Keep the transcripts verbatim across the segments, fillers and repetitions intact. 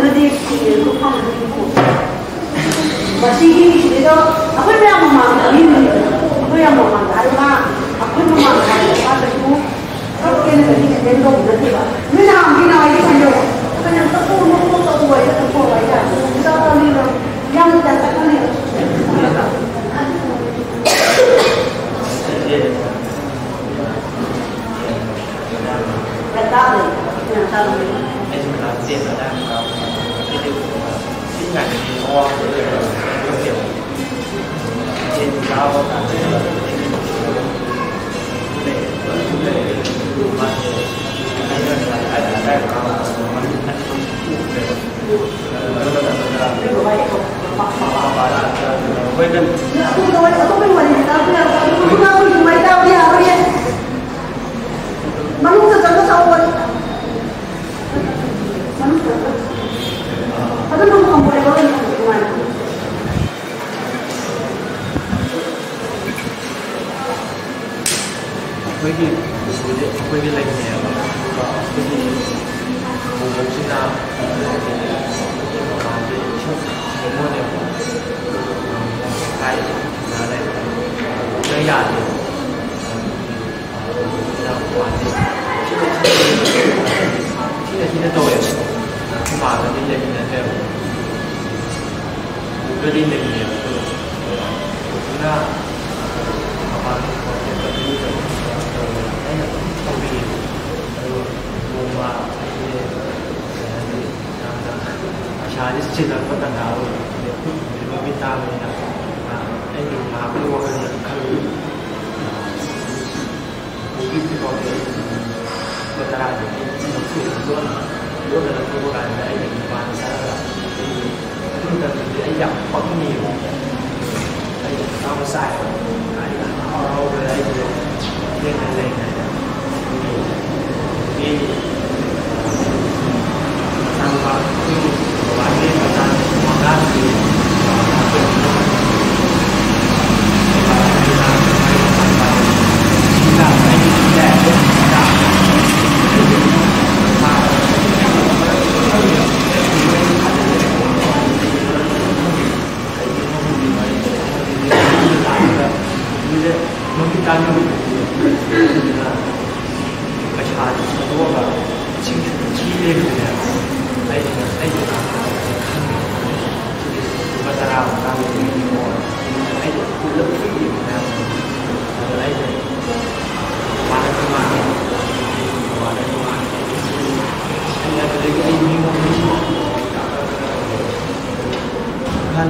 ꯑꯗꯨꯗꯤ ꯁꯤꯔꯦ, ꯃꯁꯤꯒꯤ ꯃꯤꯁꯤꯗꯩꯗꯣ ꯑꯩꯈꯣꯏ ꯃꯌꯥꯝ ꯃꯃꯥꯡꯗ ꯃꯤ ꯑꯩꯈꯣꯏ ꯌꯥꯝ ꯃꯃꯥꯡꯗ ꯍꯥꯏꯕ, ꯑꯩꯈꯣꯏ ꯃꯃꯥꯡꯗ ꯍꯥꯏꯕ ꯃꯥ ꯀꯩꯁꯨ ꯀꯞꯀꯦꯅ ꯀꯩꯁꯨ ꯑꯦꯇꯦꯝ ꯇꯧꯕ ꯅꯠꯇꯦꯕ꯫ ꯅꯣꯏ ꯅꯍꯥꯟꯒꯤ ꯅꯍꯥꯟꯒꯤ ꯁꯨꯃꯥꯏꯅ ꯇꯧꯕ, ꯑꯩꯈꯣꯏꯅ ꯀꯞꯄꯨ ꯅꯣꯛꯄꯨ ꯇꯧꯕ ꯍꯥꯏꯁꯦ ꯇꯧꯊꯣꯛꯑꯕ ꯍꯥꯏꯇꯥꯔꯦ꯫ ꯌꯥꯝꯅ ꯇꯟꯖꯈ꯭ꯔꯕꯅꯦꯕ꯫ ꯌꯥꯝ ꯇꯥꯕꯅꯦ꯫ ꯌꯥꯝ ꯇꯥꯕꯅꯦ꯫ ꯑꯩꯁꯨ ꯀ꯭ꯂꯥꯁ ꯇꯦꯟ ꯑꯗꯥꯏ ꯀꯥꯕ ꯃꯇꯝꯗ ꯑꯩꯗꯤ ꯄꯤꯛꯏꯉꯩꯗꯒꯤ ꯑꯋꯥꯕꯗꯣ ꯈꯪꯗꯦꯕ꯫ ꯇꯦꯟ ꯀꯥꯕ ꯀꯥꯟꯗ ꯃꯥꯁꯦ ꯑꯩꯅ ꯀ꯭ꯂꯥꯁ ꯑꯗꯥꯏ ꯀꯥꯕ ꯃꯇꯝꯗ ꯃꯃꯤꯠ ꯑꯅꯤꯃꯛ ꯎꯗ꯭ꯔꯦꯕ꯫ ꯑꯗꯨ ꯃꯇꯝꯗꯨꯗ ꯃꯄꯥꯗ ꯍꯣꯏ ꯅꯪ ꯃꯅꯨꯡꯗ ꯆꯠꯂꯒ ꯁꯥꯎ ꯋꯥꯔꯤ꯫ ꯃꯅꯨꯡꯗ ꯆꯠꯂꯒ ꯑꯗꯨꯝ ꯅꯪ ꯀꯝꯐꯣꯔꯇꯦꯕꯜ ꯑꯣꯏꯅ ꯅꯨꯡꯉꯥꯏꯅ꯫ ꯑꯩꯈꯣꯏꯒꯤ ꯄꯨꯄꯨꯁꯦ ꯑꯩꯈꯣꯏꯒꯤ ꯂꯩꯃꯤꯟꯅꯩꯌꯦꯕ꯫ ꯑꯗꯨꯒ ꯑꯩꯈꯣꯏꯒꯤ ꯕꯣꯕꯣꯛꯁꯤꯅ ꯃꯄꯥꯟꯁꯦ ꯏꯁꯧ ꯍꯦꯃꯣꯅꯦꯕ꯫ ꯍꯥꯏ ꯌꯥꯗꯦ꯫ ꯊꯤꯅ ꯊꯤꯅ ꯇꯧꯋꯦꯕ꯫ ꯑꯩꯈꯣꯏ ꯃꯥꯒꯗꯤ ꯂꯩꯃꯤꯟꯅꯗ꯭ꯔꯦꯕ꯫ ꯄꯨꯒꯗꯤ ꯂꯩꯃꯤꯟꯅꯩꯕ꯫ ꯑꯗꯨꯒ ꯄꯨꯅ ꯃꯄꯥꯟ ꯊꯣꯛꯄ ꯈꯣꯠꯄ ꯑꯗꯨꯒꯤ ꯇꯧꯕ ꯑꯩꯅ ꯑꯗꯨꯝ ꯇꯧꯕꯤꯌꯦꯕ꯫ ꯑꯗꯨꯒ ꯅꯣꯡꯃ ꯑꯩꯁꯦ ꯀꯩ ꯍꯥꯏꯅꯤ, ꯌꯥꯝꯅ ꯄꯩꯁꯥꯁꯦ ꯆꯤꯜꯂꯛꯄ ꯇꯥꯟꯖꯥ ꯑꯣꯏꯕ꯫ ꯑꯗꯩ ꯑꯩꯈꯣꯏ ꯄꯨꯄꯨꯁꯦ ꯃꯃꯤꯠ ꯇꯥꯡꯕꯅꯤꯅ, ꯑꯩꯅ ꯉꯥꯏꯍꯥꯛꯀꯤ ꯋꯥꯈꯜꯗ ꯈꯜꯂꯨꯏ꯫ ꯄꯨꯄꯨꯒꯤ ꯐꯤꯈꯥꯎꯁꯦ ꯑꯩ ꯂꯨꯄꯥ ꯇꯔꯥꯗꯒꯤ ꯂꯧꯊꯣꯛꯑꯦ, ꯂꯣꯟꯅ, ꯂꯣꯟꯅ ꯂꯧꯊꯣꯛꯄ ꯀꯥꯟꯗ ꯑꯩꯅ ꯅꯨꯄꯥꯗ ꯆꯠꯂꯒ ꯑꯗꯨ ꯃꯇꯝꯗꯗꯤ ꯑꯩ ꯌꯥꯝ ꯄꯪꯉꯤꯕ꯫ ꯑꯩ ꯄꯩꯁꯥ ꯃꯆꯥ ꯍꯥꯏꯕ ꯑꯩꯅ ꯍꯔꯥꯎ ꯍꯔꯥꯎꯕꯗ ꯑꯩꯁꯦ ꯂꯦꯡꯗꯅ ꯂꯩꯔꯤꯉꯩꯗ ꯑꯩꯈꯣꯏꯒꯤ ꯅꯨꯄꯤ ꯃꯆꯥꯅꯨꯄꯥ ꯑꯩꯈꯣꯏꯒꯤ ꯕꯕꯥꯒꯤ ꯃꯆꯥ ꯃꯉꯥꯁꯤ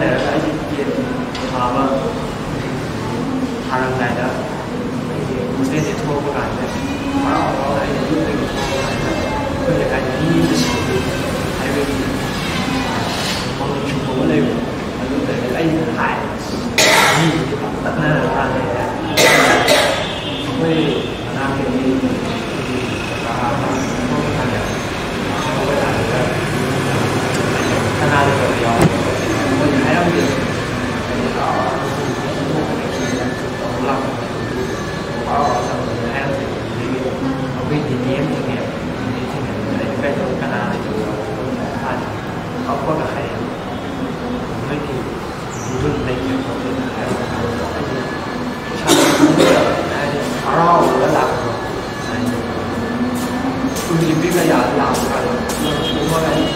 ꯂꯩꯔꯒ ꯑꯩꯒꯤ ꯇꯦꯟ ꯊꯥꯕ ꯊꯥꯔꯝꯗꯥꯏꯗ ꯑꯩꯒꯤ ꯍꯣꯁꯇꯦꯜꯗꯒꯤ ꯊꯣꯛꯂꯛꯄ ꯀꯥꯟꯗ ꯍꯔꯥꯎ ꯍꯔꯥꯎꯅ ꯑꯩꯅ ꯌꯨꯝꯗꯒꯤ ꯊꯣꯛꯂꯛꯄ ꯀꯥꯟꯗ ꯑꯩꯈꯣꯏ ꯂꯩꯀꯥꯏꯗ ꯃꯤ ꯑꯃ ꯁꯤꯈꯤ ꯍꯥꯏꯕꯒꯤ ꯃꯃꯤ ꯁꯨꯝꯕ ꯑꯃ ꯂꯩꯕꯗꯣ, ꯑꯗꯨꯗꯒꯤ ꯑꯩꯅ ꯍꯥꯏ, ꯃꯤꯁꯤꯗꯤ ꯄꯥꯛꯇꯛꯅꯔ ꯃꯥꯜꯂꯦ꯫ ꯑꯩꯈꯣꯏ ꯃꯅꯥꯛꯇꯒꯤ ꯑꯩꯈꯣꯏꯒꯤ ꯀꯀꯥ ꯑꯃ ꯊꯣꯛꯂꯛꯄ ꯀꯥꯟꯗ ꯀꯅꯥꯗ ꯇꯧꯕ ꯌꯥꯎꯔꯦ꯫ ꯃꯣꯏꯅ ꯍꯥꯏꯔꯝꯗꯦ꯫ ꯑꯩꯈꯣꯏ ꯅꯤꯅꯦ ꯑꯃ ꯊꯦꯡꯅꯩ꯫ ꯅꯤꯅꯦ ꯊꯦꯡꯅꯕꯗ ꯑꯩ ꯀꯩꯗꯧ ꯀꯅꯥ ꯂꯩꯇꯕ ꯃꯥꯅ ꯀꯞꯄꯒ ꯍꯥꯏꯔꯛꯑꯦ꯫ ꯅꯣꯏꯒꯤ ꯃꯤꯍꯨꯟ ꯂꯩꯇ꯭ꯔꯦ ꯈꯣꯠꯂꯦꯅ ꯍꯥꯏꯔꯛꯄ ꯃꯇꯝꯗ ꯑꯩꯅ ꯏꯁꯥꯗ ꯍꯥꯏꯗꯤ ꯍꯔꯥꯎꯔꯒ ꯂꯥꯛꯄꯗꯣ꯫ ꯍꯥꯏꯗꯤ ꯁ꯭ꯀꯨꯜꯒꯤ ꯕꯦꯛ ꯀꯌꯥ ꯂꯥꯛꯄ ꯀꯥꯟꯗ ꯂꯪ ꯁꯣꯛꯑꯒ ꯑꯩ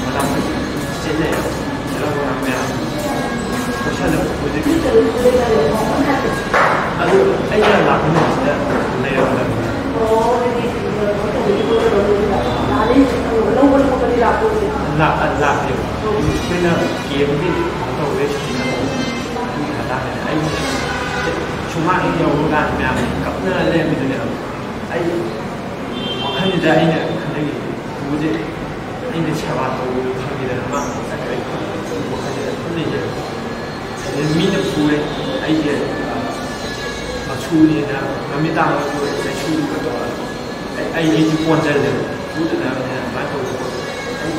ꯃꯅꯥꯛꯇ ꯆꯦꯜꯂꯦ꯫ ꯆꯦꯜꯂꯛꯄ ꯀꯥꯟꯗ ꯃꯌꯥꯝ ꯀꯣꯏꯁꯜꯂꯒ ꯄꯨꯗꯣꯏꯅꯤ꯫ ꯑꯗꯨ ꯑꯩꯅ ꯂꯥꯛꯄ ꯅꯨꯃꯤꯠꯁꯤꯗ ꯂꯩꯔꯝꯗꯕꯅꯤ꯫ ꯂꯥꯛ-, ꯂꯥꯛꯇꯦꯕ꯫ ꯑꯩꯈꯣꯏꯅ ꯀꯦꯝꯒꯤ ꯀꯩꯅꯣ ꯇꯧꯕꯗꯩ ꯁꯨꯇꯤ ꯂꯧꯕ꯫ ꯑꯗꯨꯒꯤ ꯃꯇꯥꯡꯗꯅꯦ ꯑꯩꯅ ꯁꯨꯃꯥꯡ ꯍꯦꯛ ꯌꯧꯕ ꯀꯥꯟꯗ ꯃꯌꯥꯝ ꯀꯞꯅ ꯂꯩꯔꯝꯃꯤꯗꯨꯅꯦꯕ꯫ ꯑꯩ ꯋꯥꯈꯜꯁꯤꯗ ꯑꯩꯅ ꯈꯜꯂꯛꯏꯁꯦ, "ꯄꯨꯁꯦ ꯑꯩꯅ ꯁꯦꯕꯥ ꯇꯧꯕꯗꯣ ꯈꯪꯉꯦꯗꯅ ꯃꯥ ꯆꯠꯈ꯭ꯔꯦ ꯈꯜꯂꯦ", ꯋꯥꯈꯜꯁꯤꯗ ꯑꯗꯨꯝ ꯂꯩꯖꯩ꯫ ꯑꯗꯩ ꯃꯤꯅ ꯐꯨꯔꯦ, ꯑꯩꯁꯦ, ꯑ, ꯃꯁꯨꯅꯦꯅ ꯃꯃꯤꯠ ꯇꯥꯡꯕ ꯐꯨꯔꯦ, ꯆꯩꯁꯨꯒ ꯇꯧꯔꯒ꯫ ꯑꯩ, ꯑꯩ, ꯑꯩꯁꯨ ꯀꯣꯟꯖꯜꯂꯦꯕ꯫ ꯐꯨꯗꯅꯕꯅꯦꯅ ꯑꯗꯨꯃꯥꯏꯅ ꯇꯧꯕꯗꯣ ꯑꯩ,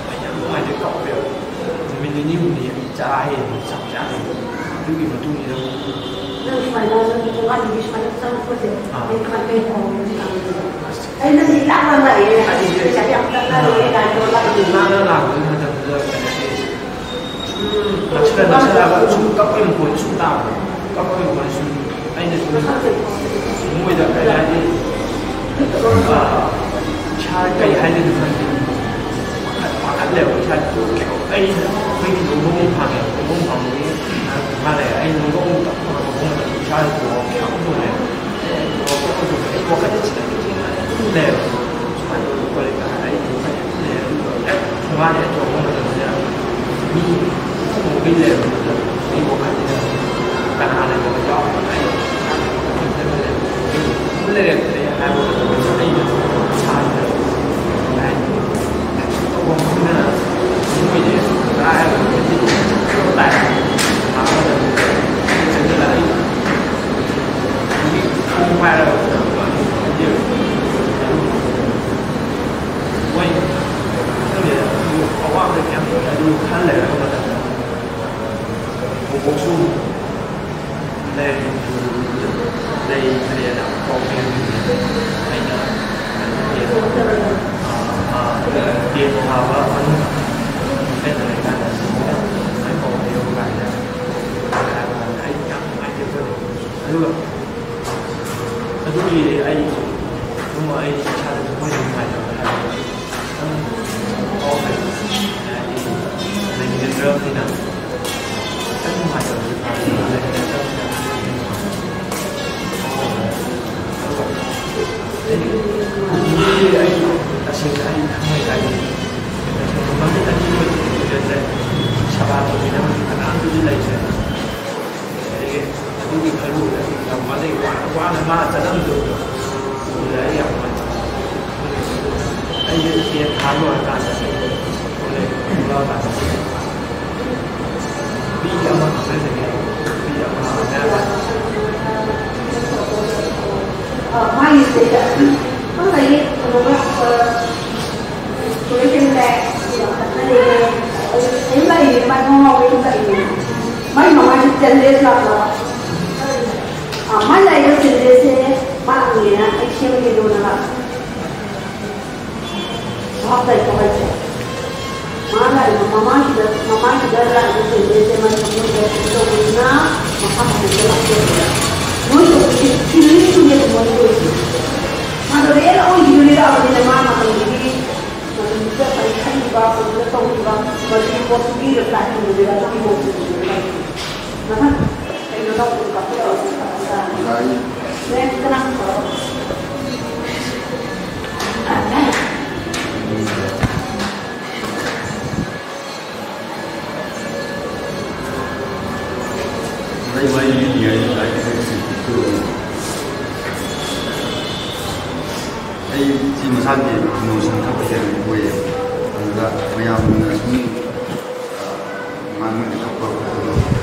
ꯑꯩ ꯌꯥꯝ ꯅꯨꯡꯉꯥꯏꯇꯦ, ꯀꯞꯄꯦꯕ꯫ ꯅꯨꯃꯤꯠ ꯅꯤꯅꯤ ꯍꯨꯝꯅꯤ ꯆꯥ ꯍꯦꯟꯅ ꯆꯥꯛ ꯆꯥꯗꯦ꯫ ꯑꯗꯨꯒꯤ ꯃꯇꯨꯡ ꯏꯟꯅ ꯑꯃꯨꯛ ꯅꯪ ꯁꯨꯃꯥꯏꯅ ꯅꯪꯒꯤ ꯈꯣꯡꯒꯥꯟꯗꯒꯤ ꯁꯨꯃꯥꯏꯅ ꯆꯪꯉꯛꯄꯁꯦ, ꯑꯥ꯫ ꯅꯪ ꯀꯃꯥꯏꯅ ꯀꯩ ꯐꯥꯎꯕ ꯍꯧꯖꯤꯛꯀꯥꯡꯁꯦ? ꯑꯁ꯫ ꯑꯩ ꯅꯪꯗꯤ ꯏꯂꯥꯛ ꯂꯥꯛꯑꯦ, ꯑꯩꯁꯦ ꯄꯩꯁꯥ ꯌꯥꯝ ꯆꯪꯅꯔꯦ ꯀꯥꯏꯅ ꯇꯧꯔ ꯂꯥꯛꯏꯗꯨꯅꯤ꯫ ꯅꯪꯅ ꯂꯥꯛꯄꯒꯤ ꯃꯇꯝꯗꯨꯗ ꯀꯩꯅꯣ ꯇꯧꯔꯤꯁꯦ꯫ ꯁꯨꯝ ꯅꯛꯁꯜꯂ ꯅꯛꯁꯜꯂꯒ ꯁꯨꯝ ꯀꯞꯄꯒꯤ ꯃꯈꯣꯟ ꯁꯨꯝ ꯇꯥꯕ꯫ ꯀꯞꯄꯒꯤ ꯃꯈꯣꯟ ꯁꯨꯝ ꯑꯩꯅ ꯁꯨꯝ ꯃꯣꯏꯗ ꯀꯩ ꯍꯥꯏꯅꯤ? ꯑꯥ, ꯏꯁꯥ ꯀꯩ ꯍꯥꯏꯗꯣꯏꯅꯣ ꯈꯪꯗꯦ꯫ ꯄꯥꯈꯠ-, ꯄꯥꯈꯠꯂꯦꯕ ꯏꯁꯥ꯫ ꯑꯩ, ꯑꯩꯈꯣꯏꯒꯤ ꯅꯣꯡꯕꯝ ꯐꯪꯉꯦ꯫ ꯅꯣꯡꯕꯝ ꯐꯪꯕꯒꯤ ꯉꯥꯏꯍꯥꯛ ꯂꯩꯔꯦ꯫ ꯑꯩ ꯅꯣꯡꯕꯝ ꯇꯞꯅ ꯍꯧꯒꯠꯄ ꯃꯇꯝꯗ ꯏꯁꯥꯁꯦ ꯀꯣꯛ ꯈꯤꯇꯪ ꯇꯨꯝꯃꯦ꯫ ꯑꯩ ꯀꯣꯛ ꯈꯤꯇꯪ ꯇꯨꯝꯃꯦ꯫ ꯑꯩ ꯋꯥꯈꯜꯁꯦ ꯆꯤꯛꯂꯤ ꯆꯤꯛꯂꯤ ꯑꯗꯨꯝ ꯂꯩꯌꯦꯕ꯫ ꯁꯨꯃꯥꯏꯅ ꯇꯧꯔꯦ ꯈꯣꯠꯂꯦ ꯀꯥꯏꯅ ꯑꯩ ꯋꯥꯈꯜꯁꯦ ꯑꯗꯨꯝ ꯂꯩꯌꯦ꯫ ꯑꯗꯨꯒ ꯍꯦꯛ ꯊꯣꯡꯒꯥꯟꯗ ꯍꯦꯛ ꯊꯣꯛꯂꯛꯄ ꯃꯇꯝꯗ ꯑꯗꯨ ꯈꯔ ꯂꯩꯔꯛꯄ ꯃꯇꯝꯗ ꯕꯣꯕꯣꯛꯁꯨ ꯂꯩ, ꯂꯩꯇ꯭ꯔꯦꯅ ꯄꯥꯎ ꯄꯤꯔꯛꯄꯅꯦ꯫ ꯑꯩꯅ ꯇꯦꯟ ꯊꯥꯕ ꯃꯅꯨꯡꯗ ꯀꯩꯅꯣ ꯂꯩꯀꯥꯟꯗ ꯁꯨꯃꯥꯏꯅ ꯄꯥꯎ ꯄꯤꯔꯛꯄ ꯀꯥꯟꯗ ꯑꯩ ꯌꯥꯝ ꯅꯨꯡꯉꯥꯏꯇꯦ꯫ ꯑꯗꯨꯒ ꯑꯗꯨꯒꯤ ꯑꯩ ꯑꯗꯨꯝ ꯑꯩ ꯏꯁꯥꯗ ꯊꯃꯣꯏꯗ ꯅꯨꯡꯉꯥꯏꯇꯕ ꯍꯥꯏꯕꯗꯤ ꯈꯤꯇꯪ ꯐꯥꯎꯈ꯭ꯔꯦ꯫ ꯍꯥꯏꯗꯤ ꯂꯩꯃꯤꯟꯅꯗ꯭ꯔꯕꯅꯤꯅ ꯈꯤꯇꯪ ꯅꯨꯡꯉꯥꯏꯇꯕꯁꯨ ꯐꯥꯎꯈ꯭ꯔꯦ꯫ ꯂꯩꯃꯤꯟꯅꯗ꯭ꯔꯕꯅꯤꯅ ꯈꯤꯇꯪ ꯅꯨꯡꯉꯥꯏꯇꯕ ꯐꯥꯎꯈ꯭ꯔꯦ꯫ ꯑꯗꯨꯒ ꯑꯩ ꯍꯧꯖꯤꯛꯇꯤ ꯑꯩ ꯇꯁꯦꯡꯅ ꯑꯩ ꯊꯃꯣꯏ ꯀꯥꯏꯔꯦ꯫ ꯃꯃꯤꯠ ꯑꯅꯤ ꯎꯖꯗ꯭ꯔꯦ꯫ ꯁꯦꯕꯥ ꯇꯧꯕꯤꯅꯕꯁꯨ ꯀꯅꯥꯝꯇꯁꯨ ꯂꯩꯇ꯭ꯔꯦ꯫ ꯑꯗꯒꯤ ꯑꯗꯨꯒꯤ ꯈꯜꯂꯨꯕꯗ ꯑꯩ ꯌꯥꯝ ꯋꯥꯖꯩ, ꯋꯥꯅ, ꯋꯥꯅ ꯃꯥ ꯆꯠꯂꯝꯕꯗꯣ ꯎꯕꯗ ꯑꯩ ꯌꯥꯝ ꯅꯨꯡꯉꯥꯏꯇꯦ꯫ ꯑꯩꯁꯦ ꯇꯦꯟ ꯊꯥ ꯂꯣꯏꯔꯀꯥꯟꯗ ꯑꯩ ꯀꯣꯂꯦꯖ ꯊꯣꯛꯂꯛꯑꯀꯥꯟꯗ ꯅꯨꯄꯤ ꯑꯃ ꯈꯪꯅꯖꯩ ꯍꯥꯏ, ꯅꯨꯄꯤ ꯑꯃ ꯃꯌꯥꯝ ꯃꯥꯒꯤꯁꯤꯗꯩꯗ ꯉꯁꯥꯏꯒꯤ ꯀꯩꯅꯣꯒ, ꯑ, ꯁꯣꯏꯁꯟꯁꯦ ꯌꯥꯝ ꯈꯠꯅꯔꯦ꯫ ꯑꯗꯨ ꯑꯩ ꯂꯥꯛꯏꯅꯦ, ꯃꯥꯏ ꯉꯥꯎ ꯉꯥꯎꯕ ꯑꯗꯨꯝ ꯂꯥꯛꯏꯅꯦ꯫ ꯃꯥꯏ ꯃꯃꯥꯏꯁꯦ ꯆꯦꯟꯗꯦꯁ ꯂꯥꯛꯄ꯫ ꯑ, ꯃꯥꯏ ꯂꯥꯛꯏꯕ ꯆꯦꯟꯗꯦꯁꯁꯦ ꯃꯥ ꯂꯥꯛꯅꯤꯡꯉꯦꯅ ꯑꯩ ꯁꯦꯝꯒꯦ ꯇꯧꯕꯅꯦꯕ꯫ ꯚꯥꯞ ꯇꯥꯏꯀꯣ ꯍꯥꯏꯁꯦ? ꯃꯥ ꯂꯥꯛꯏꯕ ꯃꯃꯥꯡꯒꯤꯗ, ꯃꯃꯥꯡꯒꯤꯗ ꯂꯥꯛꯏꯕ ꯆꯦꯟꯗꯦꯁꯁꯦ ꯃꯥꯏ ꯊꯃꯣꯏꯗ ꯀꯩꯅꯣ ꯇꯧꯕꯅꯤꯅ ꯃꯈꯥ ꯃꯊꯪꯗ ꯂꯥꯛꯇꯣꯏꯅꯦꯕ꯫ ꯃꯣꯏ ꯇꯧꯕꯁꯦ feelingꯁꯨꯅꯦꯕ ꯃꯣꯏ ꯇꯧꯔꯤꯁꯦ꯫ ꯃꯥꯗꯣ real ꯑꯣꯏꯈꯤꯕ ꯂꯤꯔꯛꯑꯕꯅꯤꯅ ꯃꯥ ꯃꯇꯝꯗꯨꯒꯤ, ꯃꯇꯝꯗꯨꯗ ꯀꯔꯤ ꯈꯜꯂꯤꯕ, ꯃꯇꯝꯗꯨꯗ ꯇꯧꯈꯤꯕ, ꯃꯗꯨꯒꯤ ꯄꯣꯠꯇꯨꯒꯤ reply ꯐꯪꯗꯣꯏꯅꯦꯕ ꯑꯗꯨꯒꯤ ꯃꯣꯠꯇꯨꯅꯦꯕ ꯂꯥꯛꯏꯁꯦ꯫ ꯃꯊꯪ ꯀꯩꯅꯣ ꯇꯧꯕꯗꯣ ꯀꯥꯞꯊꯣꯔꯛꯑꯣ꯫ ꯌꯥꯏ꯫ Next ꯀꯅꯥ ꯇꯧꯔꯛꯑꯣ? ꯃꯔꯤ ꯃꯔꯤ ꯂꯤꯅꯤꯡꯉꯥꯏ ꯂꯩꯇꯦ꯫ ꯑꯩ ꯁꯤ ꯃꯁꯥꯒꯤ emotion ꯊꯛꯄꯁꯦ ꯌꯥꯝ ꯑꯣꯏꯌꯦ꯫ ꯑꯗꯨꯗ ꯃꯌꯥꯝꯅ ꯁꯨꯝ, ꯑ, ꯉꯥꯡꯅꯕ ꯊꯛꯄ ꯈꯣꯠꯄꯗꯣ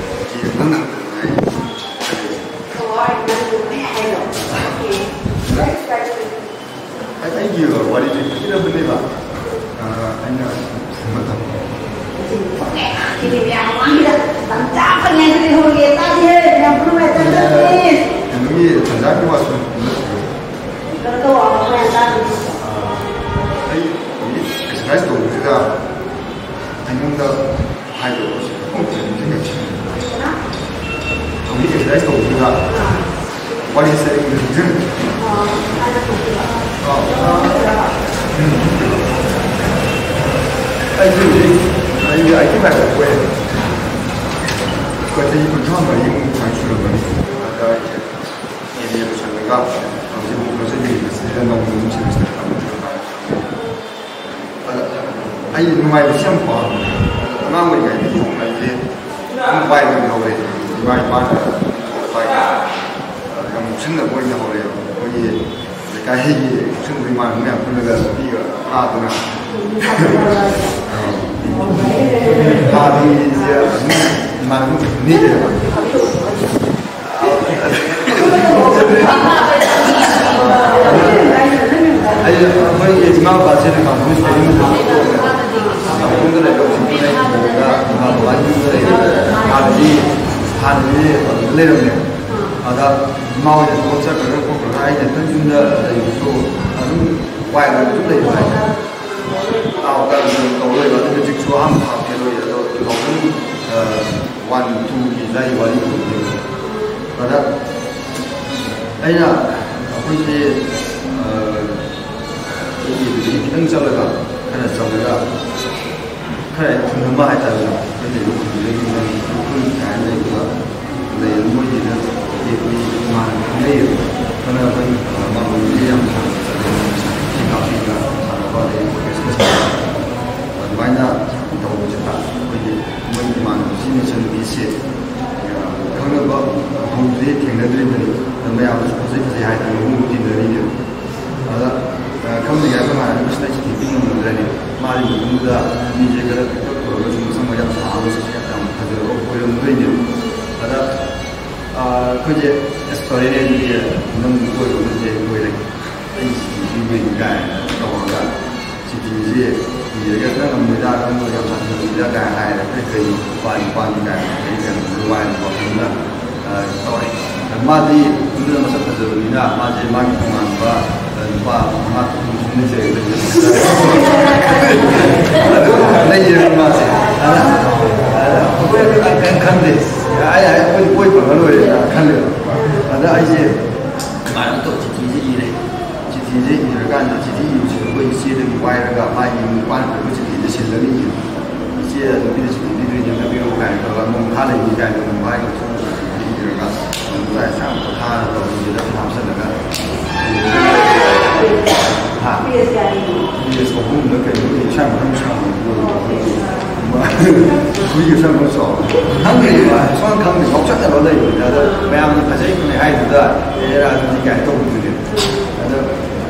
ꯁꯤ ꯌꯥꯝ ꯅꯨꯡꯉꯥꯏ꯫ ꯑꯩ, ꯑꯩꯒꯤ ꯋꯥꯔꯤꯁꯦ ꯄꯤꯔꯕꯅꯦꯕ꯫ ꯑ, ꯑꯩꯅ ꯃꯇꯝ ꯃꯌꯥꯝ ꯃꯃꯥꯡꯁꯤꯗ ꯇꯟꯖꯥ ꯐꯪꯉꯦ ꯍꯥꯏꯗꯨꯗꯤ ꯍꯧꯔꯒꯦ꯫ ꯇꯥꯗꯦꯍꯦ, ꯃꯌꯥꯝ ꯄꯨꯝꯅꯃꯛ ꯇꯟꯖꯥ ꯐꯪꯉꯦ꯫ ꯀꯩꯅꯣꯒꯤ ꯇꯟꯖꯥꯒꯤ ꯋꯥꯁꯨ ꯅꯠꯇ꯭ꯔꯣ? ꯀꯩꯅꯣ ꯇꯧ, ꯃꯌꯥꯝ ꯇꯥꯗꯦ꯫ ꯑꯩ ꯍꯧꯖꯤꯛ ꯑꯦꯛꯁꯔꯁꯥꯏꯁ ꯇꯧꯕꯁꯤꯗ ꯑꯩꯉꯣꯟꯗ ꯍꯥꯏꯗꯣꯛꯑꯣ꯫ ꯍꯧꯖꯤꯛ ꯑꯦꯛꯁꯔꯁꯥꯏꯁ ꯇꯧꯕꯁꯤꯗ ꯋꯥꯔꯤꯁꯦ ꯑꯩꯉꯣꯟꯗ ꯅꯤꯡꯁꯤꯡꯉꯛꯑꯦ꯫ ꯑꯥ꯫ ꯎꯝ꯫ ꯑꯩꯁꯦ ꯍꯧꯖꯤꯛ, ꯑꯩꯁꯦ ꯑꯩꯠꯇꯤ ꯐꯥꯏꯚ ꯑꯣꯏꯌꯦ꯫ ꯑꯩꯈꯣꯏ ꯆꯍꯤ ꯀꯨꯟꯊ꯭ꯔꯥ ꯃꯔꯤꯃꯨꯛ ꯁꯨꯃꯥꯏꯅ ꯁꯨꯔꯝꯃꯅꯤ꯫ ꯑꯗ ꯑꯩꯁꯦ ꯑꯦꯝ ꯑꯦ ꯂꯣꯏꯁꯜꯂꯒ ꯍꯧꯖꯤꯛ ꯃꯨꯛ ꯐꯖꯅ ꯌꯨꯅꯤꯚꯔꯁꯤꯇꯤꯗ ꯅꯧꯅ ꯑꯃꯨꯛ ꯁꯦꯃꯤꯁꯇꯔ ꯇꯝꯕ꯫ ꯑꯗ ꯑꯩ ꯅꯨꯡꯉꯥꯏꯕꯁꯤ ꯌꯥꯝ ꯄꯥꯝꯃꯦ꯫ ꯑꯉꯥꯡ ꯑꯣꯏꯔꯤꯉꯩꯗꯒꯤ ꯍꯧꯅ ꯑꯩꯁꯦ ꯑꯗꯨꯝ ꯕꯥꯏꯛ ꯑꯣꯏꯅ ꯊꯧꯔꯦ꯫ ꯏꯃꯥ ꯏꯄꯥꯅ ꯕꯥꯏꯛ ꯌꯥꯝ ꯉꯥꯎꯁꯤꯟꯅꯕ ꯑꯣꯏꯅ ꯍꯧꯔꯛꯑꯦꯕ꯫ ꯑꯩꯈꯣꯏꯒꯤ ꯂꯩꯀꯥꯏꯒꯤ ꯉꯥꯎꯁꯤꯟꯅꯕ ꯏꯃꯥꯟꯅꯕ ꯃꯌꯥꯝ ꯄꯨꯜꯂꯒ ꯅꯨꯄꯤꯒ ꯐꯥꯗꯅ꯫ ꯐꯥꯕꯤꯁꯦ ꯑꯗꯨꯝ ꯏꯃꯥꯟꯅꯕ ꯅꯦꯛꯑꯦꯕ꯫ ꯑꯩ ꯑꯩꯈꯣꯏꯒꯤ ꯏꯃꯥ ꯕꯕꯥꯁꯦ ꯀꯥꯡꯕꯨ ꯁꯤꯗꯩ ꯌꯨꯝꯗ ꯂꯩꯕ ꯍꯧꯖꯤꯛꯇꯤ ꯑꯩ ꯏꯃꯥ ꯕꯕꯥꯒꯤ ꯌꯨꯝꯗ ꯂꯩꯔꯦ꯫ ꯍꯥꯟꯅꯗꯤ ꯍꯥꯟꯅꯗꯤ ꯑꯗꯨꯗ ꯂꯩꯔꯝꯃꯦ꯫ ꯑꯗ ꯏꯃꯥ ꯍꯣꯏꯅ ꯊꯕꯛ ꯆꯠꯈ꯭ꯔꯒ ꯈꯣꯠꯈ꯭ꯔꯒ ꯑꯩꯅ ꯑꯗꯨꯝ ꯌꯨꯝꯗ ꯂꯩꯕꯁꯨ ꯑꯗꯨꯝ ꯋꯥꯏ ꯋꯥꯏ ꯑꯗꯨꯝ ꯂꯩꯕ ꯍꯥꯏꯇꯥꯔꯦ꯫ ꯇꯥꯎ ꯇꯥꯎ ꯑꯗꯨꯝ ꯇꯧ ꯂꯩꯕ꯫ ꯑꯗꯨ ꯍꯧꯖꯤꯛꯁꯨ ꯑꯍꯥꯟꯕ ꯊꯥꯛꯇꯤ ꯂꯣꯏꯔꯦ꯫ ꯑꯗꯣ two thousand one twoꯒꯤ ꯑꯗꯨꯋꯥꯏꯒꯤ ꯋꯥꯔꯤ ꯑꯣꯏꯗꯣꯏꯅꯦ꯫ ꯑꯗ ꯑꯩꯅ ꯑꯩꯈꯣꯏꯁꯦ, ꯑ, ꯑꯩꯒꯤ ꯑꯗꯨꯗꯒꯤ ꯈꯤꯇꯪ ꯆꯠꯂꯒ, ꯈꯔ ꯆꯠꯂꯒ, ꯈꯔ ꯈꯨꯟ ꯑꯃ ꯍꯥꯏꯇꯥꯔꯦ, ꯑꯩꯈꯣꯏ ꯂꯩꯕ ꯈꯨꯟꯗꯨꯗꯒꯤ ꯃꯣꯏ ꯎꯈ꯭ꯔꯨꯜ ꯀꯥꯏꯅ ꯂꯩꯕ ꯂꯩ꯫ ꯃꯣꯏꯒꯤꯗ ꯑꯩꯈꯣꯏ ꯏꯃꯥꯟꯅꯕ ꯑꯃ ꯂꯩꯌꯦꯕ꯫ ꯑꯗꯨꯅ ꯑꯩꯈꯣꯏ, ꯑ, ꯃꯥ ꯃꯣꯏꯒꯤ ꯌꯥꯝ ꯁꯥꯟꯅ ꯆꯠꯂꯦ꯫ ꯃꯣꯏ ꯁꯥꯟꯅ ꯀꯥꯞꯄꯤꯒ ꯁꯥꯟꯅꯕ ꯑꯗꯩ ꯐꯣꯔꯦꯁꯀ ꯁꯥꯟꯅꯕ꯫ ꯑꯗꯨꯃꯥꯏꯅ ꯇꯧꯕꯁꯤꯗ ꯑꯩꯈꯣꯏꯒꯤ ꯃꯣꯏ ꯏꯃꯥꯟꯅꯕꯁꯤꯡ ꯃꯆꯟꯅꯨꯄꯤꯁꯦ, ꯑ, ꯈꯪꯅꯕ ꯍꯧꯗ꯭ꯔꯤ, ꯊꯦꯡꯅꯗ꯭ꯔꯤꯕꯅꯤ꯫ ꯑꯗ ꯃꯌꯥꯝꯅꯁꯨ ꯐꯖꯩ ꯐꯖꯩ ꯍꯥꯏꯗꯅ ꯃꯑꯣꯡꯗ ꯇꯤꯟꯅꯔꯤꯅꯦꯕ꯫ ꯑꯗ, ꯑ, ꯈꯪꯗ꯭ꯔꯤꯉꯩ ꯑꯩꯈꯣꯏ ꯃꯥꯅ ꯃꯁꯤꯗ ꯁꯤꯗꯤ ꯄꯤ ꯉꯝꯃꯗ꯭ꯔꯅꯦ꯫ ꯃꯥꯒꯤ ꯃꯇꯨꯡꯗ ꯃꯤꯁꯦ ꯈꯔ ꯄꯤꯛꯇꯛ ꯇꯧꯔꯒꯁꯨ ꯃꯁꯝ ꯃꯌꯥꯝ ꯁꯥꯡꯕꯁꯦ ꯌꯥꯝ ꯐꯖꯕ ꯑꯣꯏꯔꯝꯗꯣꯏꯅꯦꯕ꯫ ꯑꯗ, ꯑ, ꯑꯩꯈꯣꯏꯁꯦ, "ꯑꯁ, ꯐꯔꯦꯅꯦ, ꯑꯗꯨꯗꯤ ꯅꯪ ꯀꯣꯏꯔꯨꯕꯁꯦ ꯂꯣꯏꯔꯦ꯫ ꯑꯩ ꯁꯤꯗꯤ ꯄꯤꯕꯩꯅꯤ" ꯀꯥꯏꯅ ꯇꯧꯔꯒ ꯁꯤꯗꯤꯁꯦ ꯏꯔꯒ ꯅꯪ ꯉꯝꯃꯣꯏꯗ, ꯅꯪ ꯌꯥꯝ ꯁꯥꯊꯤꯕꯅꯤꯗ ꯀꯥꯏꯅ ꯍꯥꯏꯔꯦ꯫ ꯑꯩꯈꯣꯏ ꯀꯩꯅꯣ ꯅꯨꯄꯥ ꯅꯨꯄꯥꯅꯤ ꯀꯥꯏꯅ ꯑꯩ ꯀꯩꯅꯣ ꯅꯨꯡꯉꯥꯏꯅ ꯋꯥꯈꯜꯗ ꯇꯧꯔꯦ꯫ ꯃꯥꯗꯤ ꯃꯤꯗꯨꯅ ꯃꯁꯛ ꯐꯖꯕꯅꯤꯅ ꯃꯥꯁꯦ ꯃꯥꯒꯤ ꯇꯣꯉꯥꯟꯕ ꯅꯨꯄꯥ ꯃꯉꯥ ꯇꯔꯨꯛ ꯁꯨꯝ ꯂꯩꯖꯔꯦ꯫ ꯑꯗꯨ ꯂꯩꯌꯦꯕ ꯃꯥꯁꯦ꯫ ꯑꯗ ꯑꯩꯈꯣꯏ ꯑꯗꯨ ꯀꯩꯝ ꯈꯟꯗꯦ꯫ ꯑꯩ ꯑꯩꯈꯣꯏꯗꯤ ꯀꯣꯏ ꯐꯪꯉ ꯂꯣꯏꯔꯦꯅ ꯈꯜꯂꯦꯕ꯫ ꯑꯗ ꯑꯩꯁꯦ ꯁꯨꯃꯥꯏꯅ ꯇꯧ ꯆꯤꯊꯤꯁꯦ ꯏꯔꯦ꯫ ꯆꯤꯊꯤꯁꯦ ꯏꯔꯀꯥꯟꯗ ꯆꯤꯊꯤ ꯏꯕꯁꯤꯗ ꯑꯩꯈꯣꯏ ꯏꯆꯦꯗꯒꯤ ꯋꯥꯏꯔꯒ ꯃꯥꯒꯤ ꯅꯨꯄꯥꯅ ꯄꯤꯔꯛꯄ ꯆꯤꯊꯤꯗ ꯁꯤꯜꯂꯒ ꯏꯕ꯫ ꯏꯆꯦ ꯅꯨꯄꯤꯗ ꯆꯤꯊꯤ ꯄꯤꯗꯣꯏꯅꯦ, ꯅꯪ ꯄꯤꯔꯛꯎ ꯀꯥꯏꯅ ꯇꯧꯔꯒ ꯃꯣꯟ ꯈꯥ ꯂꯩꯅꯤ ꯀꯥꯏꯅ ꯑꯗꯨꯝ ꯍꯥꯏꯔꯒ ꯁꯣꯝꯗ ꯆꯤꯊꯤ ꯏꯔꯒ ꯑꯗꯨꯝ ꯆꯥꯛ ꯏꯟꯁꯥꯡ ꯄꯣꯊꯥꯅ ꯇꯧꯕꯁꯤꯗ ꯑꯗꯨꯝ ꯍꯥꯞꯆꯜꯂꯒ ꯍꯥ? ꯄꯦꯖ ꯑꯍꯨꯝꯗ ꯀꯩꯅꯣ ꯏꯁꯥ ꯃꯊꯪ ꯁꯥꯡꯕ ꯄꯣꯠ꯫ ꯍꯨꯏꯒꯤ ꯁꯝ ꯈꯔ ꯆꯥꯎꯕ꯫ ꯈꯪꯗꯦꯕ, ꯁꯨꯡꯈꯪ ꯈꯪꯗꯦ, ꯉꯥꯎꯆꯠꯅꯕ ꯂꯩꯕꯅꯤꯅ꯫ ꯑꯗꯣ ꯃꯌꯥꯝꯅ ꯐꯖꯩ ꯈꯣꯠꯂꯦ ꯍꯥꯏꯗꯨꯗ ꯑꯦꯔꯥ ꯑꯗꯨꯗꯤ ꯀꯥꯏꯅ ꯇꯧꯕꯤꯗꯨꯅꯦ꯫ ꯑꯗꯣ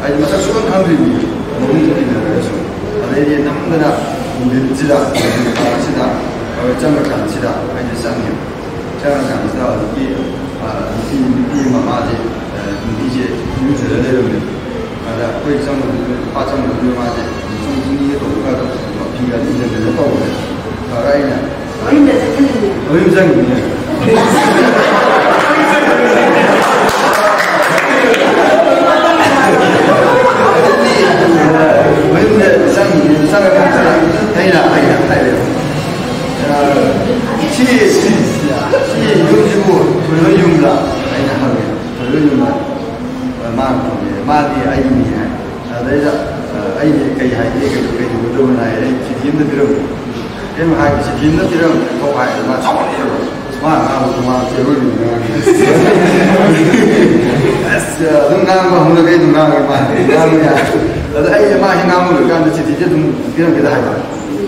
ꯑꯩꯗꯤ ꯃꯁꯛ ꯁꯨꯡꯈꯪ ꯈꯪꯗ꯭ꯔꯤꯕꯅꯤ, ꯃꯃꯤꯡ ꯇꯤꯟꯅꯔꯒꯁꯨ꯫ ꯑꯗꯩꯗꯤ ꯅꯝꯗꯅ ꯅꯨꯡꯊꯤꯟꯁꯤꯗ, ꯅꯨꯡꯊꯤꯟ ꯀꯥꯂꯛꯁꯤꯗ ꯑꯩꯈꯣꯏ ꯆꯪꯉꯀꯥꯟꯁꯤꯗ ꯑꯩꯅ ꯆꯪꯉꯦ꯫ ꯆꯪꯉꯀꯥꯟꯁꯤꯗ ꯍꯧꯖꯤꯛꯀꯤ, ꯑ, ꯅꯨꯄꯤ, ꯅꯨꯄꯤ ꯑꯃ ꯃꯥꯁꯦ, ꯑ, ꯅꯨꯄꯤꯁꯦ ꯏꯔꯨꯖꯔ ꯂꯩꯔꯝꯃꯦ꯫ ꯑꯗ ꯑꯩꯈꯣꯏ ꯆꯪꯕꯗꯨꯗ, ꯅꯨꯄꯥ ꯆꯪꯕꯗꯨꯗ ꯃꯥꯁꯦ ꯁꯨꯝ ꯏꯪꯉꯦ ꯇꯧꯕꯒ ꯐꯤꯒ ꯏꯟꯖꯟꯗꯅ ꯇꯧꯕꯅꯦ꯫ ꯑꯗ ꯑꯩꯅ ꯃꯌꯨꯝꯗ ꯆꯠꯈ꯭ꯔꯤꯅꯦ꯫ ꯃꯌꯨꯝ ꯆꯪꯉꯤꯅꯦ꯫ ꯃꯌꯨꯝꯗ ꯆꯪꯉꯤꯅꯦ, ꯆꯪꯉꯀꯥꯟꯁꯤꯗ ꯑꯩꯅ, ꯑꯩꯅ ꯍꯥꯏꯔꯦꯕ, "ꯑ, ꯁꯤ, ꯁꯤ ꯌꯨꯝꯁꯤꯕꯨ ꯊꯣꯏꯕ ꯌꯨꯝꯂꯥ?" ꯑꯩꯅ ꯍꯪꯉꯦ, "ꯊꯣꯏꯕ ꯌꯨꯝꯂꯥ?" ꯃꯥꯅ ꯈꯨꯝꯃꯦ, "ꯃꯥꯗꯤ ꯑꯩꯒꯤꯅꯤ" ꯍꯥꯏ꯫ ꯑꯗꯩꯗ, ꯑ, ꯑꯩꯁꯦ ꯀꯩ ꯍꯥꯏꯒꯦ, ꯀꯩ, ꯀꯩꯗꯧꯒꯗꯕꯅꯣ ꯍꯥꯏ, ꯑꯩ ꯆꯤꯊꯤ ꯑꯃꯗ ꯄꯤꯔꯝꯃꯦ꯫ ꯀꯩꯝ ꯍꯥꯏꯗꯦ, ꯆꯤꯊꯤ ꯑꯃꯗ ꯄꯤꯔꯝꯃꯦ, ꯊꯣꯛ ꯍꯥꯏ, ꯃꯥ ꯁꯥꯎꯒꯠꯂꯛꯑꯦꯕ꯫ ꯑꯁ, ꯃꯥ ꯉꯥꯡꯕꯗꯣ ꯃꯥ ꯆꯦꯔꯣꯏꯕꯤ ꯉꯥꯡꯉꯦ꯫ ꯑꯁ, ꯑꯗꯨꯝ ꯉꯥꯡꯕ ꯍꯧꯅꯈꯩ ꯑꯗꯨꯝ ꯉꯥꯡꯉꯦ ꯃꯥ, ꯉꯥꯡꯕ ꯌꯥꯏ꯫ ꯑꯗ ꯑꯩ ꯃꯥ ꯍꯦꯛ ꯉꯥꯡꯕ ꯂꯣꯏꯔꯀꯥꯟꯗ ꯆꯤꯊꯤꯁꯦ ꯑꯗꯨꯝ ꯄꯤꯔꯝꯒꯦꯗ ꯍꯥꯏꯕ꯫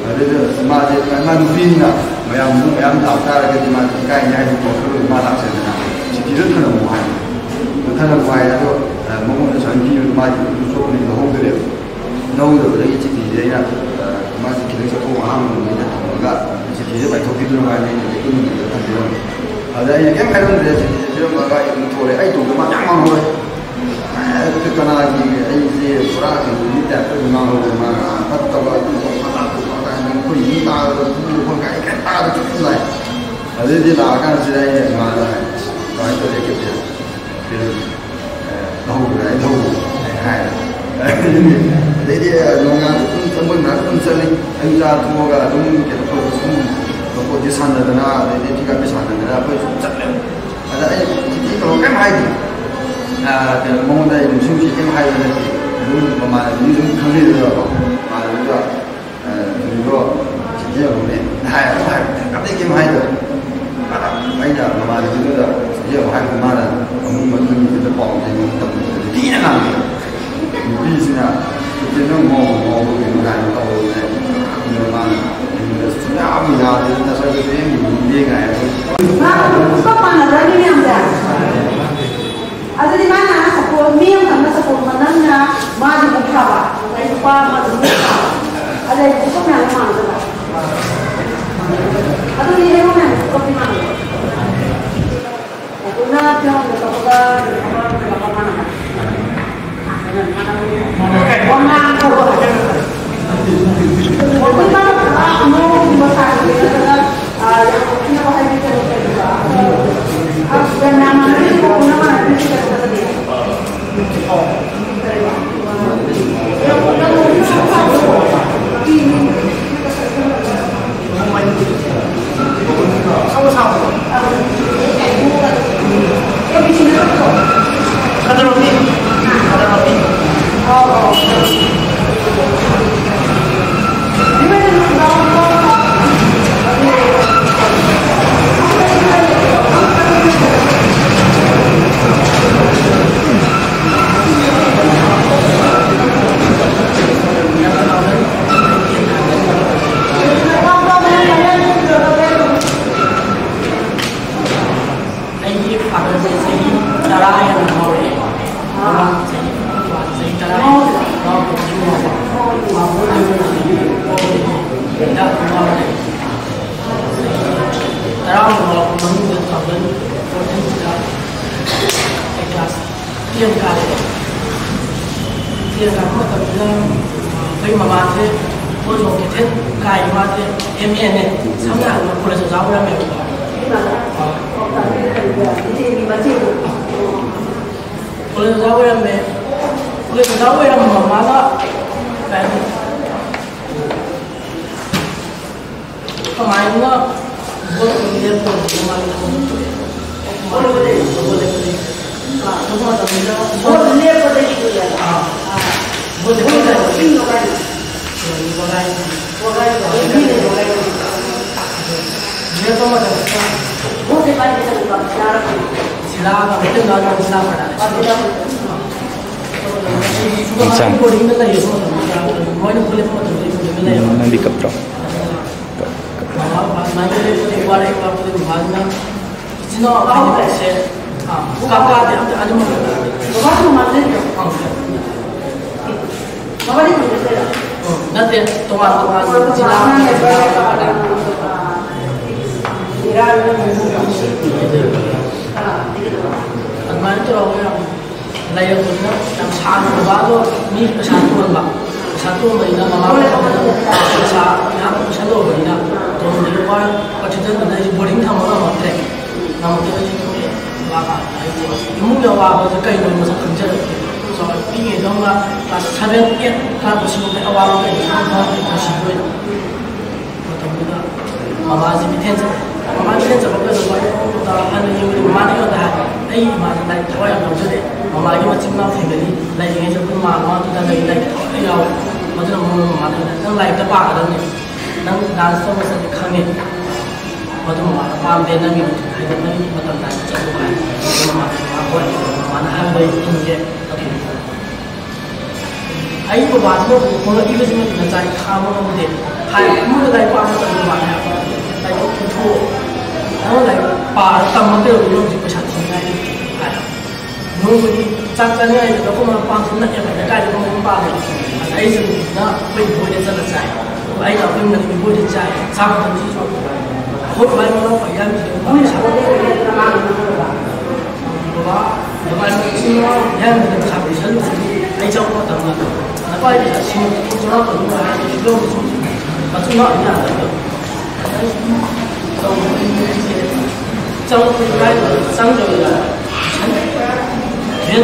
ꯑꯗꯨꯗ ꯃꯥꯁꯦ, ꯃꯥ ꯅꯨꯄꯤꯅꯤꯅ ꯃꯌꯥꯝ ꯃꯌꯥꯝ ꯂꯥꯛꯇꯥꯔꯒꯗꯤ ꯃꯥ ꯏꯀꯥꯏꯅꯤ ꯍꯥꯏꯕꯒꯤ ꯋꯥꯈꯜꯂꯣꯟ ꯃꯥ ꯂꯥꯛꯆꯗꯅ ꯆꯤꯊꯤꯗꯣ ꯊꯅꯝꯃꯣ ꯍꯥꯏ꯫ ꯊꯅꯝꯃꯣ ꯍꯥꯏ꯫ ꯑꯗꯣ, ꯑ, ꯃꯉꯣꯟꯗ ꯁꯨꯃꯥꯏꯅ ꯄꯤꯕꯗꯣ ꯃꯥꯗꯤ ꯑꯗꯨꯝ ꯁꯣꯛꯄꯅꯤ ꯂꯧꯍꯧꯗ꯭ꯔꯦꯕ꯫ ꯂꯧꯍꯧꯗꯕꯗꯒꯤ ꯆꯤꯊꯤꯁꯦ ꯑꯩꯅ, ꯑ, ꯃꯥꯁꯦ ꯈꯤꯇꯪ ꯆꯠꯊꯣꯛ ꯑꯍꯥꯡꯕ ꯅꯨꯃꯤꯠꯇ ꯊꯝꯃꯒ ꯆꯤꯊꯤꯁꯦ ꯄꯥꯏꯊꯣꯛꯈꯤꯗ꯭ꯔꯣ ꯍꯥꯏꯅ ꯑꯩꯅ ꯂꯩꯀꯨꯟ ꯃꯅꯨꯡꯗ ꯊꯝꯕꯤꯔꯝꯃꯦ꯫ ꯑꯗ ꯑꯩꯅ ꯀꯩꯝ ꯍꯥꯏꯔꯝꯗ꯭ꯔꯦ, ꯆꯤꯊꯤꯁꯦ ꯄꯤꯔꯝꯃꯒ ꯑꯩ ꯑꯗꯨꯝ ꯊꯣꯛꯂꯦ꯫ ꯑꯩ ꯇꯧꯗ ꯃꯥ ꯌꯥꯝ ꯉꯥꯡꯍꯧꯔꯦ꯫ ꯍꯦꯛꯇ ꯀꯅꯥꯒꯤ ꯑꯩꯁꯦ ꯄꯨꯔꯥ ꯀꯩꯅꯣꯒꯤ ꯇꯥꯏꯞꯇ ꯑꯗꯨꯝ ꯉꯥꯡꯍꯧꯔꯦ꯫ ꯃꯥꯅ ꯐꯠꯇꯕ ꯑꯗꯨꯝ ꯑꯗꯨꯗꯤ ꯂꯥꯛꯑꯀꯥꯟꯁꯤꯗ ꯑꯩꯅ ꯏꯃꯥꯗ ꯍꯥꯏ, "ꯀꯃꯥꯏꯅ ꯇꯧꯔꯦ ꯀꯦꯞꯇꯦꯟ? ꯀꯩꯅꯣ, ꯑꯦ, ꯂꯧꯍꯧꯕ꯭ꯔꯥ? ꯑꯩ ꯂꯧꯍꯧꯕ꯭ꯔꯥ?" ꯑꯩꯅ ꯍꯥꯏꯔꯦ꯫ ꯑꯗꯩꯗꯤ ꯅꯣꯡꯉꯥꯟ ꯑꯗꯨꯝ ꯊꯕꯛ ꯃꯌꯥꯝ ꯑꯗꯨꯝ ꯆꯠꯂꯤ꯫ ꯑꯌꯨꯛ ꯆꯥ ꯇꯣꯛꯑꯒ ꯑꯗꯨꯝ ꯀꯩꯅꯣ ꯇꯧꯕ, ꯁꯨꯝ ꯂꯣꯀꯣꯗꯤ ꯁꯥꯟꯅꯗꯅ, ꯑꯗꯩꯗꯤ ꯊꯤꯒꯥꯄꯤ ꯁꯥꯟꯅꯗꯅ ꯑꯩꯈꯣꯏ ꯁꯨꯝ ꯆꯠꯂꯦ꯫ ꯑꯗ ꯑꯩ ꯆꯤꯊꯤ ꯇꯧꯔ ꯀꯩꯝ ꯍꯥꯏꯗꯦ꯫ ꯑ, ꯀꯩꯅꯣ, ꯃꯉꯣꯟꯗ ꯑꯩ ꯅꯨꯡꯁꯤꯡꯁꯤ ꯀꯩꯝ ꯍꯥꯏꯕ ꯅꯠꯇꯦ꯫ ꯑꯗꯨꯝ ꯃꯃꯥꯟꯅꯕꯤ ꯑꯗꯨꯝ ꯈꯪꯅꯩꯗꯅꯀꯣ꯫ ꯃꯃꯥꯟꯅꯕꯤꯗꯣ, ꯑ, "ꯊꯣꯏꯕ꯭ꯔꯣ, ꯁꯤꯡꯖꯦꯜ ꯑꯃꯨꯛꯅꯦ" ꯍꯥꯏ, ꯑꯗꯨꯝ ꯍꯥꯏ, ꯑꯇꯩ ꯀꯩꯝ ꯍꯥꯏꯗꯕ꯫ ꯑꯗ ꯑꯩꯅ ꯃꯃꯥꯟꯅꯕꯤꯗꯨꯗ ꯁꯤꯡꯖꯦꯜ ꯑꯃꯨꯛ ꯍꯥꯏꯕꯗꯨ ꯃꯥꯅ ꯑꯃꯨꯛ ꯃꯊꯪꯒꯤꯗꯨꯗ ꯄꯥꯎꯁꯦ ꯑꯩꯉꯣꯟꯗ ꯇꯝꯕꯤꯕꯗ ꯊꯤꯅ ꯉꯥꯡꯉꯦ꯫ ꯅꯨꯄꯤꯁꯤꯅ "ꯀꯦꯞꯇꯦꯟ ꯅꯪ ꯉꯥꯎꯕ ꯉꯥꯎꯕ ꯀꯩꯅꯣ" ꯀꯥꯏꯅ ꯇꯧꯕꯗꯨꯗ ꯑꯩꯉꯣꯟꯗ ꯃꯥꯅ ꯑꯩꯉꯣꯟꯗ ꯁꯨꯡꯌꯥꯕꯨ ꯌꯥꯗꯦ, ꯅꯁꯛꯁꯨ ꯁꯨꯌꯦꯡ ꯌꯦꯡꯅꯤꯡꯗꯦ ꯀꯥꯏꯅ꯫ ꯃꯥꯒ ꯆꯞ ꯃꯥꯟꯅꯗ꯭ꯔꯥ ꯃꯤ ꯃꯌꯥꯝꯁꯦ? ꯑꯗꯨꯗꯤ ꯃꯥꯅ ꯁꯞꯄꯣꯔꯠ, ꯃꯤ ꯑꯃꯈꯛꯅ ꯁꯞꯄꯣꯔꯠ ꯅꯪꯅ ꯃꯥꯒꯤ ꯑꯃꯨꯛ ꯐꯕ, ꯑꯗꯩ ꯅꯨꯄꯥ ꯑꯃ ꯑꯗꯨꯝ ꯐꯕ, ꯑꯗꯩ ꯄꯨꯀꯞ ꯃꯌꯥꯝ ꯃꯥꯟꯅꯗꯕ꯫ ꯑꯗꯨꯗꯤ ꯍꯦꯔꯣ ꯃꯌꯥꯝ ꯄꯨꯀꯞꯇꯤ ꯃꯥꯟꯅꯗꯕ꯫ ꯑꯗꯨꯅ ꯐꯤꯂꯝꯗ ꯀꯞꯄꯒ ꯑꯃ ꯀꯞꯄ ꯃꯥꯟꯅꯕ꯫ ꯋꯥꯉꯥꯡ ꯇꯧꯕ꯫ ꯋꯥꯉꯥꯡ ꯄꯨꯔꯥ ꯑꯉꯧꯕꯒꯨꯝꯕ ꯁꯥꯔꯒ ꯅꯠꯇ꯭ꯔꯒ, ꯑ, ꯌꯥꯝ ꯊꯤꯅ ꯋꯥꯍꯩ ꯀꯩꯅꯣ ꯇꯧꯕ꯫ ꯑ, ꯌꯥꯝ ꯌꯥꯝ ꯃꯥꯟꯅꯗꯦ, ꯋꯥꯉꯥꯡ ꯃꯥꯟꯅꯗꯦ꯫ ꯑꯩꯒꯤ ꯐꯥꯗꯔꯁꯦ ꯆꯍꯤ ꯇꯔꯥ ꯍꯦꯟꯅ ꯉꯥꯎꯔꯛꯑꯦ꯫ ꯃꯃꯥꯡ ꯆꯍꯤ, ꯆꯍꯤ ꯇꯔꯥ ꯍꯦꯟꯅ ꯉꯥꯎꯔꯛꯄꯗꯒꯤ ꯉꯥꯎꯕ꯫ ꯃꯥꯕꯨ ꯑꯩꯅ ꯆꯍꯤ ꯄꯣꯛꯄꯗꯒꯤ ꯍꯤꯗꯥꯛ ꯉꯥꯎꯔ ꯂꯩ꯫ ꯆꯍꯤ ꯇꯔꯥꯃꯨꯛ ꯉꯥꯎꯔꯛꯄ ꯃꯅꯨꯡꯗ two thousand fourteen ꯁꯤꯗ ꯑꯩ class ten ꯀꯥꯔꯦ꯫ Ten ꯀꯥꯔꯛꯄ ꯃꯇꯝꯁꯤꯗ, ꯑ, ꯑꯩꯈꯣꯏ ꯃꯃꯥꯁꯦ ꯑꯩꯈꯣꯏ ꯁꯣꯝ ꯀꯩꯊꯦꯜ ꯀꯥꯏ, ꯃꯥꯁꯦ M A ꯅꯦ꯫ ꯁꯝꯅ ꯍꯥꯏꯔꯕꯗ college ꯑꯣꯖꯥ ꯑꯣꯏꯔꯝꯃꯦꯕꯀꯣ꯫ ꯀꯣꯂꯦꯖ ꯑꯣꯖꯥ ꯑꯣꯏꯔꯝꯃꯦ꯫ ꯀꯣꯂꯦꯖ ꯑꯣꯖꯥ ꯑꯣꯏꯔꯝꯕ ꯃꯥꯅ ꯀꯩ ꯍꯥꯏꯅꯤ, ꯀꯃꯥꯏꯅ ꯚꯣꯠ ꯑꯗꯨꯝ ꯂꯦꯞꯄ ꯑꯣꯏꯔꯝꯗꯣꯏꯅꯣ ꯃꯥꯒꯤ ꯊꯕꯛꯇꯣ? ꯃꯥꯒꯤ ꯊꯕꯛ ꯂꯦꯞꯄꯗꯤ ꯊꯕꯛ ꯃꯇꯝꯗ ꯚꯣꯠ ꯂꯦꯞꯄꯗꯒꯤꯗꯤ ꯑꯥ꯫ ꯚꯣꯠ ꯂꯦꯞꯄ ꯃꯇꯝꯗ ꯂꯦꯞꯄ ꯃꯇꯝꯗ ꯁꯤꯂꯥ ꯀꯩꯊꯦꯜ ꯂꯥꯟ ꯁꯤꯂꯥ ꯄ꯭ꯔꯗꯛꯁꯟ꯫ ꯏꯆꯥ꯫ ꯕꯣꯔꯗꯤꯡꯗ ꯂꯩꯔꯛꯄ ꯃꯇꯝꯗ ꯃꯣꯏꯅ ꯄꯨꯜꯂꯛꯄ ꯃꯇꯝꯗ ꯑꯩ ꯕꯣꯔꯗꯤꯡꯗ ꯂꯩꯔꯛꯄ꯫ ꯅꯪꯗꯤ ꯀꯞꯇ꯭ꯔꯣ? ꯃꯃꯥ ꯕꯕꯥ ꯑꯗꯨꯃꯥꯏꯅ ꯂꯩꯔꯛꯄꯗꯒꯤ ꯋꯥꯔꯛꯑꯦ, ꯋꯥꯔꯛꯄꯗꯒꯤ ꯕꯕꯥꯁꯤꯅ ꯏꯆꯤꯟ ꯏꯅꯥꯎ ꯑꯍꯨꯝꯁꯦ, ꯑꯥ, ꯀꯥ ꯀꯥꯗꯦ ꯑꯝꯇ ꯑꯅꯤꯃꯛ꯫ ꯕꯕꯥꯁꯨ ꯃꯃꯥ ꯂꯩꯔꯤꯔꯣ? ꯑꯥ꯫ ꯃꯕꯥꯅꯤ ꯈꯨꯟꯗ ꯂꯩꯔꯣ? ꯑꯣ, ꯅꯠꯇꯦ, ꯇꯣꯉꯥꯟ ꯇꯣꯉꯥꯟ ꯖꯤꯂꯥ꯫ ꯑꯗꯨꯃꯥꯏꯅ ꯇꯧꯔꯒ ꯌꯥꯝ ꯂꯩꯔꯛꯄꯗꯨꯅ ꯌꯥꯝ ꯁꯥꯡꯅ ꯕꯕꯥꯗꯣ ꯃꯤ ꯄꯩꯁꯥ ꯇꯣꯟꯕ, ꯄꯩꯁꯥ ꯇꯣꯟꯕꯅꯤꯅ ꯃꯃꯥ ꯄꯩꯁꯥ ꯃꯌꯥꯝ ꯄꯨꯁꯜꯂꯨꯕꯅꯤꯅ ꯇꯣꯟꯕꯗꯨꯅ ꯋꯥꯔꯛꯄ ꯊꯤꯟꯖꯟꯕꯅ ꯑꯩꯁꯦ ꯕꯣꯔꯗꯤꯡ ꯊꯝꯕ ꯉꯝꯃꯛꯇ꯭ꯔꯦ꯫ ꯉꯝꯃꯛꯇꯕ ꯑꯩꯁꯦ ꯊꯣꯛꯑꯦ꯫ ꯕꯕꯥ, ꯑꯩꯁꯦ ꯏꯃꯨꯡꯒꯤ ꯑꯋꯥꯕꯁꯦ ꯀꯩꯅꯣ ꯃꯁꯛ ꯈꯪꯖꯔꯛꯇꯦ꯫ ꯆꯥꯎꯔꯛ-, ꯄꯤꯛꯏꯉꯩꯗ ꯈꯪꯕ ꯀ꯭ꯂꯥꯁ ꯁꯚꯦꯟ, ꯑꯦꯠ ꯀꯥꯔꯛꯄꯁꯤꯐꯥꯎꯗ ꯑꯋꯥꯕ ꯀꯩꯅꯣ ꯈꯪꯕ ꯅꯠꯇꯦ ꯄꯨꯟꯁꯤꯒꯤ ꯑꯣꯏꯅ꯫ ꯃꯇꯝꯗꯨꯗ ꯃꯃꯥꯁꯦ ꯀꯩꯊꯦꯜ ꯆꯠꯄ꯫ ꯃꯃꯥ ꯀꯩꯊꯦꯜ ꯆꯠꯄ ꯀꯩꯗꯧꯕ ꯑꯩꯉꯣꯟꯗ ꯑꯍꯟꯅ ꯌꯨꯝꯒꯤ ꯃꯃꯥꯗ ꯑꯩꯉꯣꯟꯗ ꯍꯥꯏ, "ꯑꯩꯒꯤ ꯏꯃꯥꯁꯦ ꯂꯥꯏꯔꯤꯛ ꯊꯋꯥꯏ ꯌꯥꯝ ꯌꯥꯎꯖꯗꯦ꯫ ꯃꯃꯥꯒꯤ ꯃꯆꯤꯟ ꯃꯅꯥꯎ ꯐꯦꯃꯤꯂꯤ ꯂꯩꯔꯤꯉꯩꯁꯦ ꯑꯩꯈꯣꯏ ꯃꯥ ꯃꯥꯗꯨꯗ ꯂꯩ ꯂꯥꯏꯔꯤꯛ ꯊꯋꯥꯏ ꯌꯥꯎꯋꯦ꯫ ꯃꯗꯨꯅ ꯃꯔꯝ ꯃꯃꯥꯗ ꯅꯪ ꯂꯥꯏꯔꯤꯛꯇ ꯄꯥꯒꯗꯕꯅꯤ꯫ ꯅꯪ ꯗꯥꯟꯁ ꯇꯧꯕ ꯆꯠꯂꯦ ꯈꯪꯉꯦ꯫ ꯃꯗꯨ ꯃꯃꯥꯅ ꯄꯥꯝꯗꯦ, ꯅꯪꯒꯤ ꯍꯥꯏꯗꯤ ꯅꯪꯒꯤ ꯃꯇꯝ ꯇꯥꯏꯅ ꯆꯠꯂꯨ" ꯍꯥꯏ꯫ ꯑꯗꯨ ꯃꯃꯥꯅ ꯍꯣꯏ, ꯃꯃꯥꯅ ꯍꯥꯏꯕ ꯑꯩ ꯏꯟꯒꯦ꯫ ꯑꯗꯨ ꯑꯩꯒꯤ ꯕꯕꯥꯁꯤꯅ ꯍꯣꯡꯂꯛꯏꯕꯁꯤꯃꯗꯤ ꯅꯆꯥ ꯑꯩ ꯈꯥꯡꯕ ꯉꯝꯗꯦ꯫ ꯍꯥꯏ, ꯏꯃꯨꯡꯗ ꯂꯥꯏꯔꯤꯛ ꯄꯥꯕ ꯃꯇꯝꯗ ꯕꯕꯥꯅ ꯍꯥꯏꯔꯛꯄ, "ꯂꯥꯏꯔꯤꯛ ꯄꯨꯊꯣꯛꯑꯣ꯫ ꯅꯪꯅ ꯂꯥꯏꯔꯤꯛ ꯄꯥꯔꯒ ꯇꯝꯃꯒ ꯀꯩꯗꯧꯗꯣꯏꯅꯣ ꯍꯧꯖꯤꯛ ꯄꯩꯁꯥ ꯊꯤꯅꯤꯡꯉꯥꯏ?" ꯍꯥꯏ꯫ ꯅꯣꯡꯃꯗꯤ ꯆꯥꯛ ꯆꯥꯅꯤꯡꯉꯥꯏꯗ ꯑꯩꯈꯣꯏ ꯃꯄꯥꯟꯁꯨ ꯅꯛꯑꯦꯕ, ꯂꯩꯀꯥꯏꯗ ꯑꯩꯈꯣꯏ ꯃꯌꯨꯝ ꯄꯥꯜꯂꯦꯕ꯫ ꯑꯗ ꯑꯩꯁꯦ ꯅꯨꯃꯤꯠꯅ ꯑꯩꯈꯣꯏ ꯏꯕꯣꯏꯗ ꯆꯠꯂ ꯆꯥꯏ꯫ ꯑꯩꯅ ꯑꯩꯈꯣꯏ ꯃꯅꯤꯄꯨꯔ ꯏꯕꯣꯏꯗ ꯆꯥꯏ꯫ ꯆꯥꯛ ꯃꯇꯝꯁꯤꯁꯨ ꯑꯩꯈꯣꯏ ꯕꯕꯥꯒꯤ ꯃꯅꯥꯎꯄꯥ ꯏꯌꯥꯝꯕꯁꯤꯡ ꯃꯄꯥꯟ ꯁꯥꯕ ꯕꯕꯥ, ꯕꯕꯥ, ꯏꯆꯤꯟ ꯏꯅꯥꯎ ꯌꯥꯝꯕꯗ ꯄꯩꯁꯥ ꯄꯤꯁꯜꯂꯨꯕꯒꯤ ꯑꯩ ꯆꯪꯕ ꯃꯇꯝꯗ ꯅꯄꯥꯒꯤ ꯄꯩꯁꯥ ꯁꯤꯡ ꯆꯥꯝꯃꯉꯥ ꯐꯪꯕ ꯍꯥꯏꯔꯗꯤ ꯐꯤꯕꯝ ꯁꯨꯝ ꯃꯆꯤꯟ ꯃꯅꯥꯎ ꯌꯥꯗꯕꯗꯣ꯫ ꯑꯗꯨꯃꯥꯏꯅ ꯁꯨꯝ ꯇꯧꯕꯗꯒꯤ ꯑꯩꯁꯦ ꯆꯪꯗꯕꯤꯗ ꯇꯨꯏꯁꯟ, ꯇꯨꯏꯁꯟ,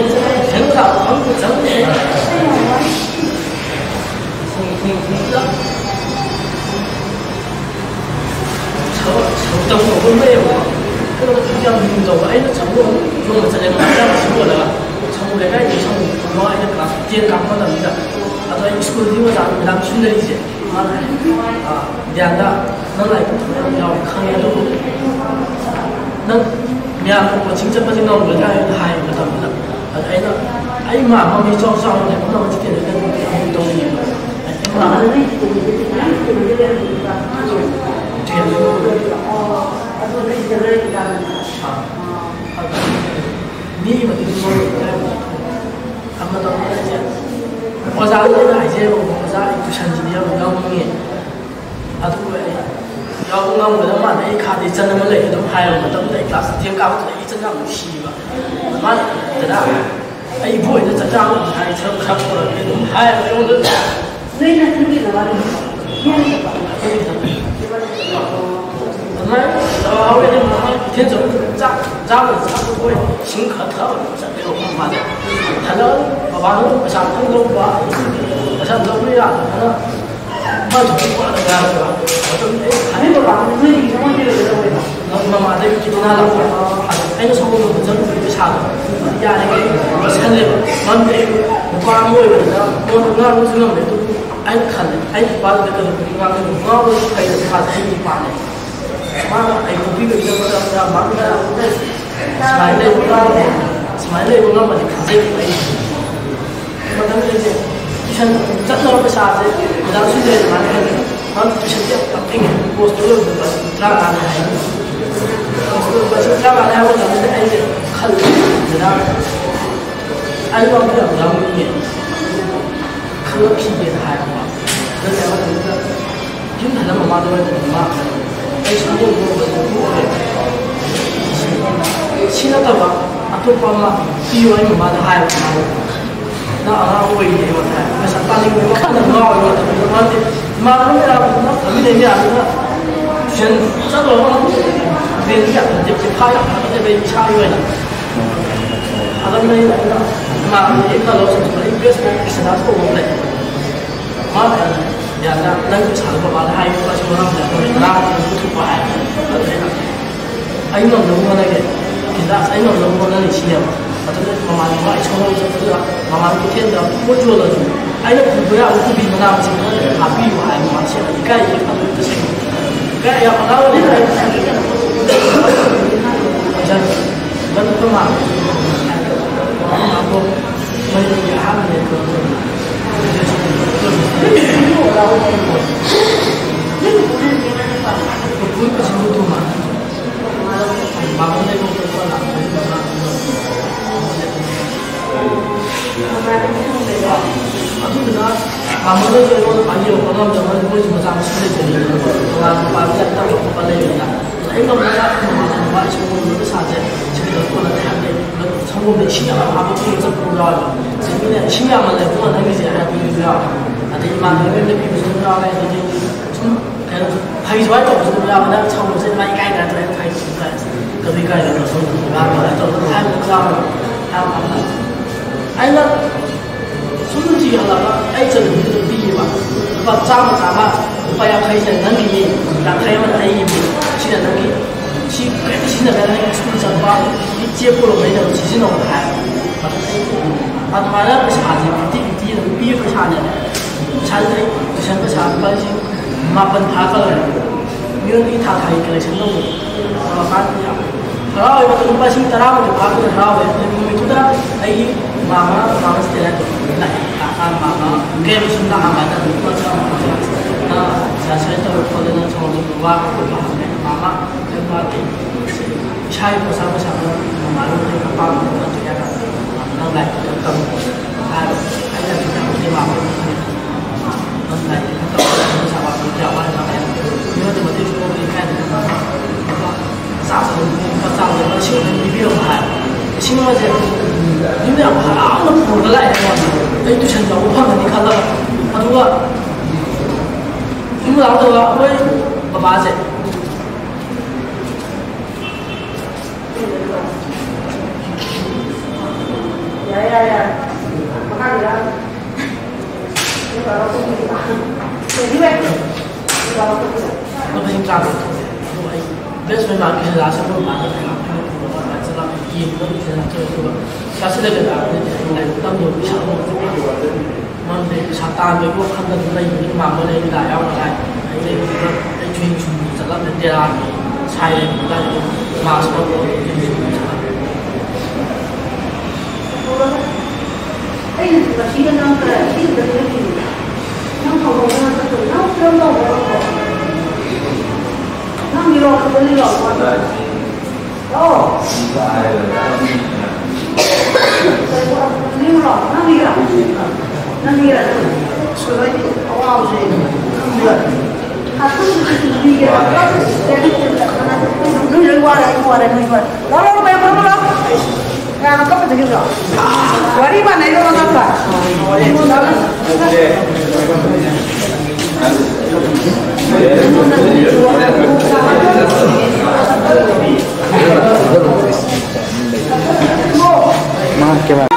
ꯇꯨꯏꯁꯟ ꯇꯥꯛꯄ ꯈꯪꯗꯦ, ꯆꯪꯗꯦ꯫ ꯁꯧ-, ꯁꯧ-, ꯇꯧꯕ ꯑꯃ ꯂꯩꯌꯦꯕꯀꯣ꯫ ꯑꯗꯨꯒ ꯌꯥꯝ ꯂꯨꯅ ꯇꯧꯕ꯫ ꯑꯩꯅ ꯁꯥꯃꯨ ꯑꯃ ꯌꯣꯟꯕ ꯆꯠꯂꯦ, ꯃꯆꯥ ꯑꯃ ꯁꯥꯃꯨ ꯌꯣꯜꯂꯒ꯫ ꯁꯥꯃꯨ ꯂꯩꯀꯥꯏꯗꯒꯤ ꯁꯥꯃꯨ ꯑꯃ ꯑꯩꯅ class ten ꯀꯥꯕ ꯃꯇꯝꯗꯨꯗ꯫ ꯑꯗꯣ ꯑꯩ ꯁ꯭ꯀꯨꯜꯒꯤ ꯑꯣꯖꯥ ꯃꯦꯗꯥꯝ ꯁꯨꯟꯗꯔꯤꯁꯦ, ꯃꯥꯅ, "ꯑ, ꯗꯤꯌꯥꯟꯗ, ꯅꯪ ꯂꯥꯏꯔꯤꯛ ꯇꯝꯕ ꯌꯥꯝ ꯌꯥꯎꯋꯦ ꯈꯪꯉꯦ, ꯑꯗꯨꯕꯨ ꯅꯪ ꯃꯌꯥꯝꯅ coaching ꯆꯠꯄꯁꯦ ꯉꯝꯒꯗ꯭ꯔꯥ?" ꯍꯥꯏꯅ ꯍꯥꯏꯕ ꯃꯇꯝꯗ, ꯑꯗ ꯑꯩꯅ, ꯑꯩ ꯃꯥ ꯃꯃꯤ ꯆꯥꯎ ꯆꯥꯎꯅ ꯂꯩꯕ ꯉꯝꯕ ꯆꯤꯀꯦꯟꯗ ꯑꯗꯨꯝ ꯇꯧꯅꯤꯡꯉꯦꯕ꯫ ꯑꯩ ꯃꯥ ꯃꯤ ꯃꯇꯤꯛ ꯃꯔꯣꯏ ꯂꯩꯇꯦ꯫ ꯑꯃ ꯇꯧꯔꯦ ꯍꯥꯏꯁꯦ꯫ ꯑꯣꯖꯥꯗ ꯑꯩꯅ ꯍꯥꯏꯖꯩꯕꯀꯣ, "ꯑꯣꯖꯥ, ꯑꯩ ꯇꯨꯏꯁꯟꯁꯤꯗꯤ ꯌꯥꯝ ꯌꯥꯎꯅꯤꯡꯉꯦ, ꯑꯗꯨꯕꯨ ꯑꯩ ꯌꯥꯎꯕ ꯉꯝꯒꯗꯕ ꯃꯥꯟꯗꯦ, ꯑꯩ ꯈꯥꯗꯤ ꯆꯟ ꯑꯃ ꯂꯩ" ꯑꯗꯨꯝ ꯍꯥꯏꯕ ꯃꯇꯝꯗ, ꯑꯩ class ten ꯀꯥꯕꯗꯨꯗ ꯑꯩ ꯏꯆꯟ ꯌꯥꯝ ꯅꯨꯡꯁꯤꯕ꯫ ꯃꯥꯅ, "ꯗꯗꯥ, ꯑꯩ ꯏꯕꯣꯏꯗ ꯆꯥꯛ ꯆꯥꯕ ꯍꯥꯏ ꯁꯔꯨꯛ ꯈꯔ ꯄꯨꯔꯛꯀꯦ" ꯑꯗꯨꯝ ꯍꯥꯏꯌꯦꯕ ꯑꯩꯉꯣꯟꯗ꯫ ꯅꯣꯏ ꯅꯆꯤꯟꯒꯤ ꯅꯕꯥꯅꯤ꯫ ꯑꯗꯨꯃꯥꯏꯅ ꯇꯧꯔ ꯍꯥꯎꯋꯦ꯫ ꯑꯗꯨ ꯃꯍꯥꯛ ꯀꯩꯊꯦꯜ ꯆꯠꯂꯨ, ꯆꯥꯛ ꯆꯥꯕ ꯆꯥꯛ ꯀꯣꯏ ꯏꯁꯤꯡ ꯈꯔ ꯊꯛꯑꯒ ꯑꯗꯨꯝ ꯆꯠꯂꯦꯕ ꯃꯥꯁꯦ꯫ ꯍꯜꯂꯛꯑꯒ ꯕꯕꯥꯅ ꯄꯩꯁꯥ ꯈꯤꯇꯪ ꯂꯧꯕ, ꯄꯩꯁꯥ ꯂꯧꯕ ꯌꯥꯗꯗꯅ ꯃꯥ ꯊꯣꯛꯄ ꯄꯥꯗ ꯌꯥꯗꯕ꯫ ꯑꯗꯨꯝ ꯑꯩ ꯍꯥꯏꯕ ꯕꯕꯥꯅ ꯅꯣꯏꯒꯤ ꯅꯉꯣꯟꯗ ꯂꯩꯒꯗꯧꯕꯅꯦꯕ꯫ ꯃꯃꯥꯗꯩ ꯀꯤꯠꯅꯤ ꯅꯥ ꯂꯥꯛꯄ꯫ ꯑꯗ ꯑꯩꯅ ꯁꯣꯝꯗ ꯆꯠꯂꯨꯕꯒꯤ ꯄꯩꯁꯥꯗꯣ ꯌꯥꯔꯤꯉꯩ ꯄꯤꯁꯜꯂꯦꯕ꯫ ꯃꯔꯝꯗꯤ ꯑꯩ ꯅꯨꯄꯥ ꯑꯃ ꯑꯣꯏꯕꯅꯤꯅ ꯃꯉꯣꯟꯗ ꯉꯥꯡꯕꯁꯨ ꯉꯝꯃꯦ꯫ ꯑꯗꯨꯕꯨ ꯑꯩꯅ ꯈꯜꯂꯦ, ꯑꯩ ꯅꯨꯄꯥꯗꯨꯗ ꯀꯩꯗꯧꯕꯒꯤ ꯉꯥꯡꯗꯣꯏꯅꯣ? ꯉꯥꯡꯕꯁꯨ ꯐꯩꯗꯅ, ꯃꯥꯁꯦ ꯑꯩꯒꯤ ꯏꯄꯥꯅꯦ꯫ ꯃꯥꯅ ꯑꯩ ꯄꯣꯛꯄꯤꯕꯒꯤꯗꯃꯛꯇ ꯃꯥꯅ ꯁꯨꯃꯥꯏꯅ ꯂꯩꯕ ꯉꯝꯃꯦ, ꯁꯨꯃꯥꯏꯅ ꯂꯩꯕ ꯉꯝꯃꯗꯤ ꯈꯟꯖꯩꯕ ꯑꯩ꯫ ꯃꯇꯝꯗ ꯑꯩꯁꯦ ꯇꯨꯏꯁꯟ ꯆꯠꯅꯕ ꯄꯩꯁꯥꯁꯦ ꯑꯣꯖꯥ ꯁꯨꯗ꯭ꯔꯦ ꯑꯗꯨꯃꯥꯏꯅ ꯈꯜꯂꯦ꯫ ꯃꯥꯅ ꯇꯨꯏꯁꯟꯁꯦ ꯌꯥꯝ ꯇꯞꯄꯤꯉꯩ ꯀꯣꯔꯁꯇꯣ ꯂꯣꯏꯕꯗ ꯂꯨꯄꯥ ꯇꯔꯥꯃꯉꯥꯅꯦ ꯍꯥꯏ꯫ ꯀꯣꯔꯁꯇꯣ ꯂꯨꯄꯥ ꯇꯔꯥꯃꯉꯥꯅꯦ ꯍꯥꯏꯕ ꯃꯇꯝꯗ ꯑꯩꯁꯦ ꯈꯜꯂꯦ, "ꯃꯦꯗꯥꯝ, ꯑꯩ ꯌꯥꯎꯕ ꯌꯥꯝ ꯌꯥꯎꯅꯤꯡꯉꯦ, ꯈꯜꯂꯛꯈꯤꯒꯦꯅ" ꯍꯥꯏꯕꯀꯣ꯫ ꯑꯗꯨꯅ ꯑꯩꯉꯣꯟꯗ ꯌꯨꯝ ꯍꯜꯂꯝꯕ ꯃꯥꯗꯣ ꯑꯣꯏꯔꯗꯤ ꯃꯥ ꯑꯩ ꯁꯨꯡꯌꯧ ꯌꯧꯔꯣꯏ, ꯁꯤ ꯅꯠꯇꯕ ꯑꯇꯣꯞꯄ ꯑꯃ ꯄꯤꯌꯣ, ꯑꯩ ꯃꯃꯥꯗ ꯍꯥꯏꯕ꯫ ꯃꯥꯗꯣ ꯅꯪ ꯑꯉꯥꯡ ꯑꯣꯏꯔꯤꯌꯦ, ꯑꯩꯉꯣꯟꯗ ꯍꯥꯏ꯫ ꯄꯩꯁꯥ ꯇꯥꯅꯤꯡꯕ ꯋꯥꯈꯜꯗ ꯉꯥꯎꯔꯦ꯫ ꯃꯥꯗꯤ ꯏꯃꯥꯟꯅꯕ ꯃꯌꯥꯝꯗꯨꯅ ꯐꯝꯃꯤꯟꯅꯩ ꯃꯌꯥꯝꯗꯨꯅ ꯇꯨꯏꯁꯟ ꯆꯠꯂꯣ꯫ ꯕꯦꯡꯒꯤ ꯌꯥꯝ ꯐꯠꯇꯦ, ꯄꯩꯁꯥ ꯌꯥꯝ ꯐꯠꯇꯦ, ꯑꯩ ꯏꯁꯥꯒꯤ ꯑꯣꯏꯅ꯫ ꯑꯗꯨꯅ ꯑꯩꯅ, ꯑꯩꯅ ꯏꯃꯥꯟꯅꯕ ꯑꯩ ꯈꯔ ꯂꯧꯁꯤꯟ ꯆꯠꯄ, ꯑꯩ ꯐꯦꯁꯕꯨꯛ ꯏꯟꯁꯇꯥꯒ꯭ꯔꯥꯝ ꯇꯧꯕ ꯑꯃ ꯂꯩ꯫ ꯃꯥ ꯌꯥꯗ꯭ꯔꯥ? ꯅꯪ ꯄꯩꯁꯥꯗꯣ ꯕꯕꯥꯗ ꯍꯥꯏꯌꯨ, ꯃꯥꯁꯨ ꯃꯔꯝ ꯂꯩꯔꯒ ꯇꯔꯥ ꯄꯨꯊꯣꯛꯄ ꯍꯥꯏ꯫ ꯑꯗꯨ ꯑꯩꯅ, ꯑꯩ ꯉꯝꯅꯕ ꯍꯣꯠꯅꯒꯦ꯫ ꯀꯤꯂꯥꯁ ꯑꯩ ꯉꯝꯅꯕ ꯍꯣꯠꯅꯔꯤ ꯁꯤꯅꯦꯕ꯫ ꯑꯗꯨꯅ ꯃꯃꯥꯟ ꯃꯃꯥ ꯏꯁꯣꯔ ꯂꯧ ꯆꯠꯄꯗꯨꯗ ꯃꯃꯥꯟ ꯀꯩꯊꯦꯜꯗ ꯄꯣꯠ ꯌꯣꯜꯂꯁꯨ ꯑꯩꯅ ꯄꯨꯕ ꯌꯥꯕ ꯀꯣꯕꯤ ꯃꯅꯥ ꯃꯁꯤꯡ ꯈꯔ ꯍꯥꯞꯄꯤꯌꯨ ꯍꯥꯏꯕ ꯃꯥꯁꯦ ꯏꯀꯥꯏ ꯇꯁꯦꯡꯅ꯫ ꯏꯀꯥꯏ ꯌꯥꯝ ꯑꯉꯥꯡ ꯑꯣꯏꯔꯤꯉꯩꯗ ꯂꯟ ꯈꯔ ꯃꯥꯜꯂꯦ꯫ ꯃꯅꯤꯄꯨꯔꯒꯤ ꯑꯍꯥꯟꯕ ꯂꯩ꯫ ꯑꯗꯨꯗꯨꯅ ꯃꯥꯃꯣꯗꯁꯨ ꯑꯩꯉꯣꯟꯗ ꯄꯥꯡꯕꯤꯔꯛꯄ ꯉꯝꯗꯕ ꯃꯣꯏꯁꯨ ꯃꯆꯥ ꯃꯁꯨ ꯂꯩꯕꯅꯤꯅ ꯇꯣꯉꯥꯟꯅ ꯃꯄꯥꯟꯗ ꯂꯥꯏꯔꯤꯛ ꯇꯝꯕ ꯈꯣꯠꯄ ꯂꯩꯕꯅꯤꯅ ꯑꯩ ꯉꯝꯅꯕ ꯃꯃꯥꯟꯅꯕ ꯏꯁꯤꯡ ꯄꯩꯁꯥꯁꯦ ꯁꯤꯗ ꯀꯣꯟꯅ ꯊꯥꯛꯀꯦ꯫ ꯁꯪꯒꯣꯝꯗ ꯏꯁꯤꯡ ꯌꯥꯝ ꯍꯥꯞꯄ ꯄꯨꯔ ꯆꯠꯄ ꯌꯥꯎꯋꯦꯕ꯫ ꯑꯗꯒꯤ ꯃꯤꯅ ꯏꯁꯤꯡ ꯌꯥꯝꯃꯜꯂꯦ ꯏꯕꯨꯡꯉꯣ ꯅꯪꯒꯤꯁꯦ ꯍꯥꯏꯕ ꯃꯤꯁꯨ ꯌꯥꯎꯋꯦ꯫ ꯑꯗꯩ ꯏꯃꯥꯟꯅꯕ ꯃꯌꯨꯝꯗ ꯄꯤꯕꯁꯨ ꯑꯗꯨꯝ ꯌꯥꯎꯋꯦ꯫ ꯑꯗꯒꯤ ꯁꯨꯝ ꯀꯩꯅꯣ ꯐꯩꯁꯨ ꯍꯥꯏ ꯇꯧꯕꯁꯨ ꯑꯗꯨꯝ ꯌꯥꯎꯋꯦ꯫ ꯅꯪ ꯁꯪꯒꯣꯝꯁꯦ ꯃꯥ ꯏꯀꯥꯏ ꯀꯥꯏ ꯇꯧꯔꯦ꯫ ꯐꯩ ꯀꯥꯏ ꯀꯩꯗꯧ ꯏꯀꯥꯏꯗꯅꯣ ꯁꯪꯒꯣꯝ ꯌꯥꯝꯃꯜꯂꯦ ꯇꯧꯕ ꯍꯥꯏꯕ ꯌꯥꯎꯋꯦ꯫ ꯌꯥꯝ ꯐꯕ꯫ ꯑꯩꯅ ꯁꯨꯝ ꯊꯤꯒꯠꯂꯒ ꯑꯩ ꯆꯠꯂꯨꯕꯗꯨꯗ ꯄꯤꯌꯦꯕ꯫ ꯂꯨꯄꯥ ꯆꯥꯝꯃ ꯆꯥꯝꯃ, ꯂꯨꯄꯥ ꯌꯥꯡꯈꯩꯁꯤꯅ ꯅꯪꯒꯤꯅꯤ, ꯌꯥꯡꯈꯩ ꯑꯃꯅ ꯑꯩꯒꯤꯅꯤ꯫ ꯁꯤꯅ ꯅꯪꯒꯤ, ꯁꯤ ꯀꯔꯤꯝ ꯁꯤꯖꯤꯟꯅꯗꯅ ꯅꯪꯒꯤ ꯁ꯭ꯀꯨꯜ ꯆꯠꯄ, ꯆꯦ ꯄꯨꯔꯛꯄꯩꯗ ꯑꯗꯨꯝ ꯁꯤꯖꯤꯟꯅꯧ ꯍꯥꯏꯕ꯫ ꯑꯗꯨꯃꯥꯏꯅ ꯄꯩꯁꯥꯁꯦ ꯐꯤꯐꯇꯤ ꯐꯤꯐꯇꯤ ꯑꯗꯨꯝ ꯄꯤꯕ ꯄꯩꯁꯥꯅꯦꯕ꯫ ꯄꯩꯁꯥꯁꯦ ꯑꯩ ꯇꯨꯏꯁꯟ ꯄꯩꯁꯥ ꯂꯨꯄꯥ ꯂꯤꯁꯤꯡ ꯃꯥꯄꯟ ꯊꯥꯔꯛꯀꯗꯧꯔꯦ꯫ ꯃꯤꯉꯣꯟꯗꯒꯤ ꯊꯥ ꯊꯥꯒꯤ ꯀꯂꯦꯛꯁꯟ ꯇꯧꯕ꯫ ꯇꯧꯔꯀꯥꯟꯗ ꯌꯥꯝ ꯍꯔꯥꯎꯋꯦꯕ꯫ ꯑꯗꯨ ꯂꯨꯄꯥ ꯂꯤꯁꯤꯡ ꯇꯔꯥꯃꯨꯛꯇꯤ ꯐꯥꯔꯛꯄꯗ ꯍꯔꯥꯎꯋꯦ꯫ ꯑꯗꯨ ꯅꯨꯃꯤꯠꯇꯨꯗ ꯑꯩꯒꯤ ꯃꯥꯃ, ꯃꯥꯃ ꯁ꯭ꯇꯦꯂꯥꯗꯣ ꯂꯥꯛꯑꯦ꯫ ꯂꯥꯛꯑꯀꯥꯟꯗ ꯃꯥꯃ ꯀꯩꯝ ꯁꯨꯝ ꯂꯥꯛꯑꯝꯕ ꯍꯥꯏꯇꯥꯔꯦ꯫ ꯂꯨꯄꯥ ꯆꯥꯝꯃ, ꯆꯥꯝꯃ, ꯅꯪ ꯄꯩꯁꯥ ꯁꯨꯃꯥꯏꯅ ꯇꯧꯔꯦ ꯈꯣꯠꯂꯦ, ꯅꯪ ꯁꯣꯝꯗ ꯋꯥꯕ ꯈꯣꯠꯄ ꯍꯪꯉꯦ꯫ ꯃꯥꯃ ꯀꯩꯝ ꯋꯥꯗꯦ꯫ ꯏꯁꯥꯒꯤ ꯄꯣꯠꯁꯥ ꯄꯩꯁꯥꯗꯣ ꯃꯃꯥ ꯂꯣꯏꯅ ꯑꯄꯥꯝꯕꯗꯣ ꯅꯠꯇ꯭ꯔꯒ ꯅꯪ ꯂꯥꯏꯔꯤꯛꯇꯣ ꯇꯝꯃꯣ ꯍꯥꯏꯕ꯫ ꯑꯩꯅ ꯑꯗꯨꯝ ꯌꯥꯝ ꯃꯇꯦꯡ ꯄꯥꯡꯕ ꯉꯝꯃꯦ꯫ ꯅꯪ ꯂꯥꯏꯔꯤꯛꯇꯣ ꯈꯔ ꯇꯝꯃꯣ, ꯄꯩꯁꯥ ꯋꯥꯠꯄꯗꯣ ꯀꯌꯥ ꯋꯥꯠꯂꯤꯅꯣ ꯍꯥꯏꯕꯗꯣ ꯃꯤꯉꯣꯟꯗ ꯃꯇꯦꯡ ꯁꯨꯡꯂꯧ ꯂꯧꯗꯦ꯫ ꯏꯀꯥꯏꯗꯅ ꯃꯆꯥ ꯑꯃ ꯂꯤꯁꯤꯡ ꯑꯃ ꯄꯤꯕꯤꯔꯝꯃꯣ ꯍꯥꯏꯕ꯫ ꯂꯤꯁꯤꯡ ꯑꯃꯁꯦ ꯌꯨꯝꯗ ꯌꯥꯝ ꯍꯔꯥꯎꯅ ꯄꯨꯔꯒ ꯂꯥꯛꯑꯦ꯫ ꯑꯩꯉꯣꯟꯗ ꯑꯩ ꯇꯨꯏꯁꯟ ꯌꯥꯎꯕ ꯐꯪꯒꯅꯤ ꯈꯜꯂꯒ꯫ ꯑꯗꯨꯒ ꯌꯨꯝ ꯂꯥꯛꯇꯕ ꯑꯩꯈꯣꯏ ꯕꯕꯥꯁꯦ ꯃꯈꯥꯒꯤꯗ ꯃꯊꯪ ꯆꯥꯕ ꯊꯣꯛꯑꯦ꯫ ꯑꯗꯣ ꯑꯩ ꯕꯦꯁ ꯐ꯭ꯔꯦꯟ ꯃꯥꯒꯤ ꯂꯥꯁ ꯑꯃ ꯃꯥꯅ ꯀꯩꯅꯣ ꯈꯪꯗꯦ, ꯄꯨꯔꯒ ꯑꯗꯨꯃꯥꯏꯅ ꯆꯠꯂꯝꯃꯦ꯫ ꯒꯦꯝꯗꯣ ꯑꯗꯨꯝ ꯐꯖꯅ ꯆꯠꯂꯦ꯫ ꯑꯗꯨꯒ ꯆꯠꯁꯤꯜꯂꯒ ꯂꯥꯏꯔꯤꯛ ꯇꯝꯗꯕ ꯄꯩꯁꯥ ꯑꯃ ꯊꯣꯛꯑꯦ꯫ ꯃꯔꯝꯗꯤ ꯄꯩꯁꯥ ꯇꯥꯟꯕꯒꯤ ꯋꯥꯈꯜꯗ ꯑꯗꯨꯝ ꯂꯩꯕꯅꯤ꯫ ꯃꯥ ꯑꯃ ꯂꯩꯕ ꯂꯥꯛ ꯌꯥꯎꯅꯉꯥꯏ꯫ ꯑꯩ ꯂꯩꯕꯗꯨꯗ ꯑꯩ ꯇ꯭ꯔꯦꯅꯤꯡ ꯁꯨꯝ ꯆꯠꯂꯝꯃꯦ꯫ ꯇꯦꯔꯥꯒꯤ ꯁꯥꯏ ꯂꯩꯕꯗꯨꯗ ꯑꯗꯨꯝ ꯃꯥꯁ ꯇꯧꯔꯒ ꯇ꯭ꯔꯦꯅꯤꯡ ꯁꯨꯝ ꯆꯠꯂꯝꯃꯦ꯫ ꯑꯩꯅ ꯉꯁꯤꯗ ꯅꯪ ꯀꯔꯥꯏ ꯁꯤꯗ ꯂꯩꯔꯤꯅꯣ? ꯅꯪ ꯍꯧꯒꯠꯂꯒ ꯆꯠꯇꯣꯏ? ꯅꯪ ꯀꯔꯝ ꯇꯧꯕ? ꯅꯪꯒꯤꯔꯣ? ꯅꯪꯒꯤꯔꯣ? ꯑꯣ꯫ ꯅꯪꯒꯤꯔꯣ? ꯅꯪꯒꯤꯔꯣ? ꯅꯪꯒꯤꯔꯣ? ꯁꯣꯏꯗꯤ ꯑꯋꯥꯕꯁꯦ ꯅꯪꯒꯤꯔꯣ? ꯅꯣꯏ ꯂꯣꯏ ꯋꯥꯔꯦ, ꯑꯩꯁꯨ ꯋꯥꯔꯦ, ꯅꯣꯏꯁꯨ ꯋꯥꯔꯦ꯫ ꯂꯥꯎ, ꯂꯥꯎ, ꯂꯥꯎ, ꯂꯥꯎ, ꯂꯥꯎ꯫ ꯀꯅꯥꯅꯣ ꯀꯞꯄ ꯆꯠꯈꯤꯕꯗꯣ? ꯋꯥꯔꯤ ꯃꯥꯟꯅꯩꯔꯣ, ꯃꯆꯥ? ꯃꯥ ꯀꯦꯃꯦꯔꯥ꯫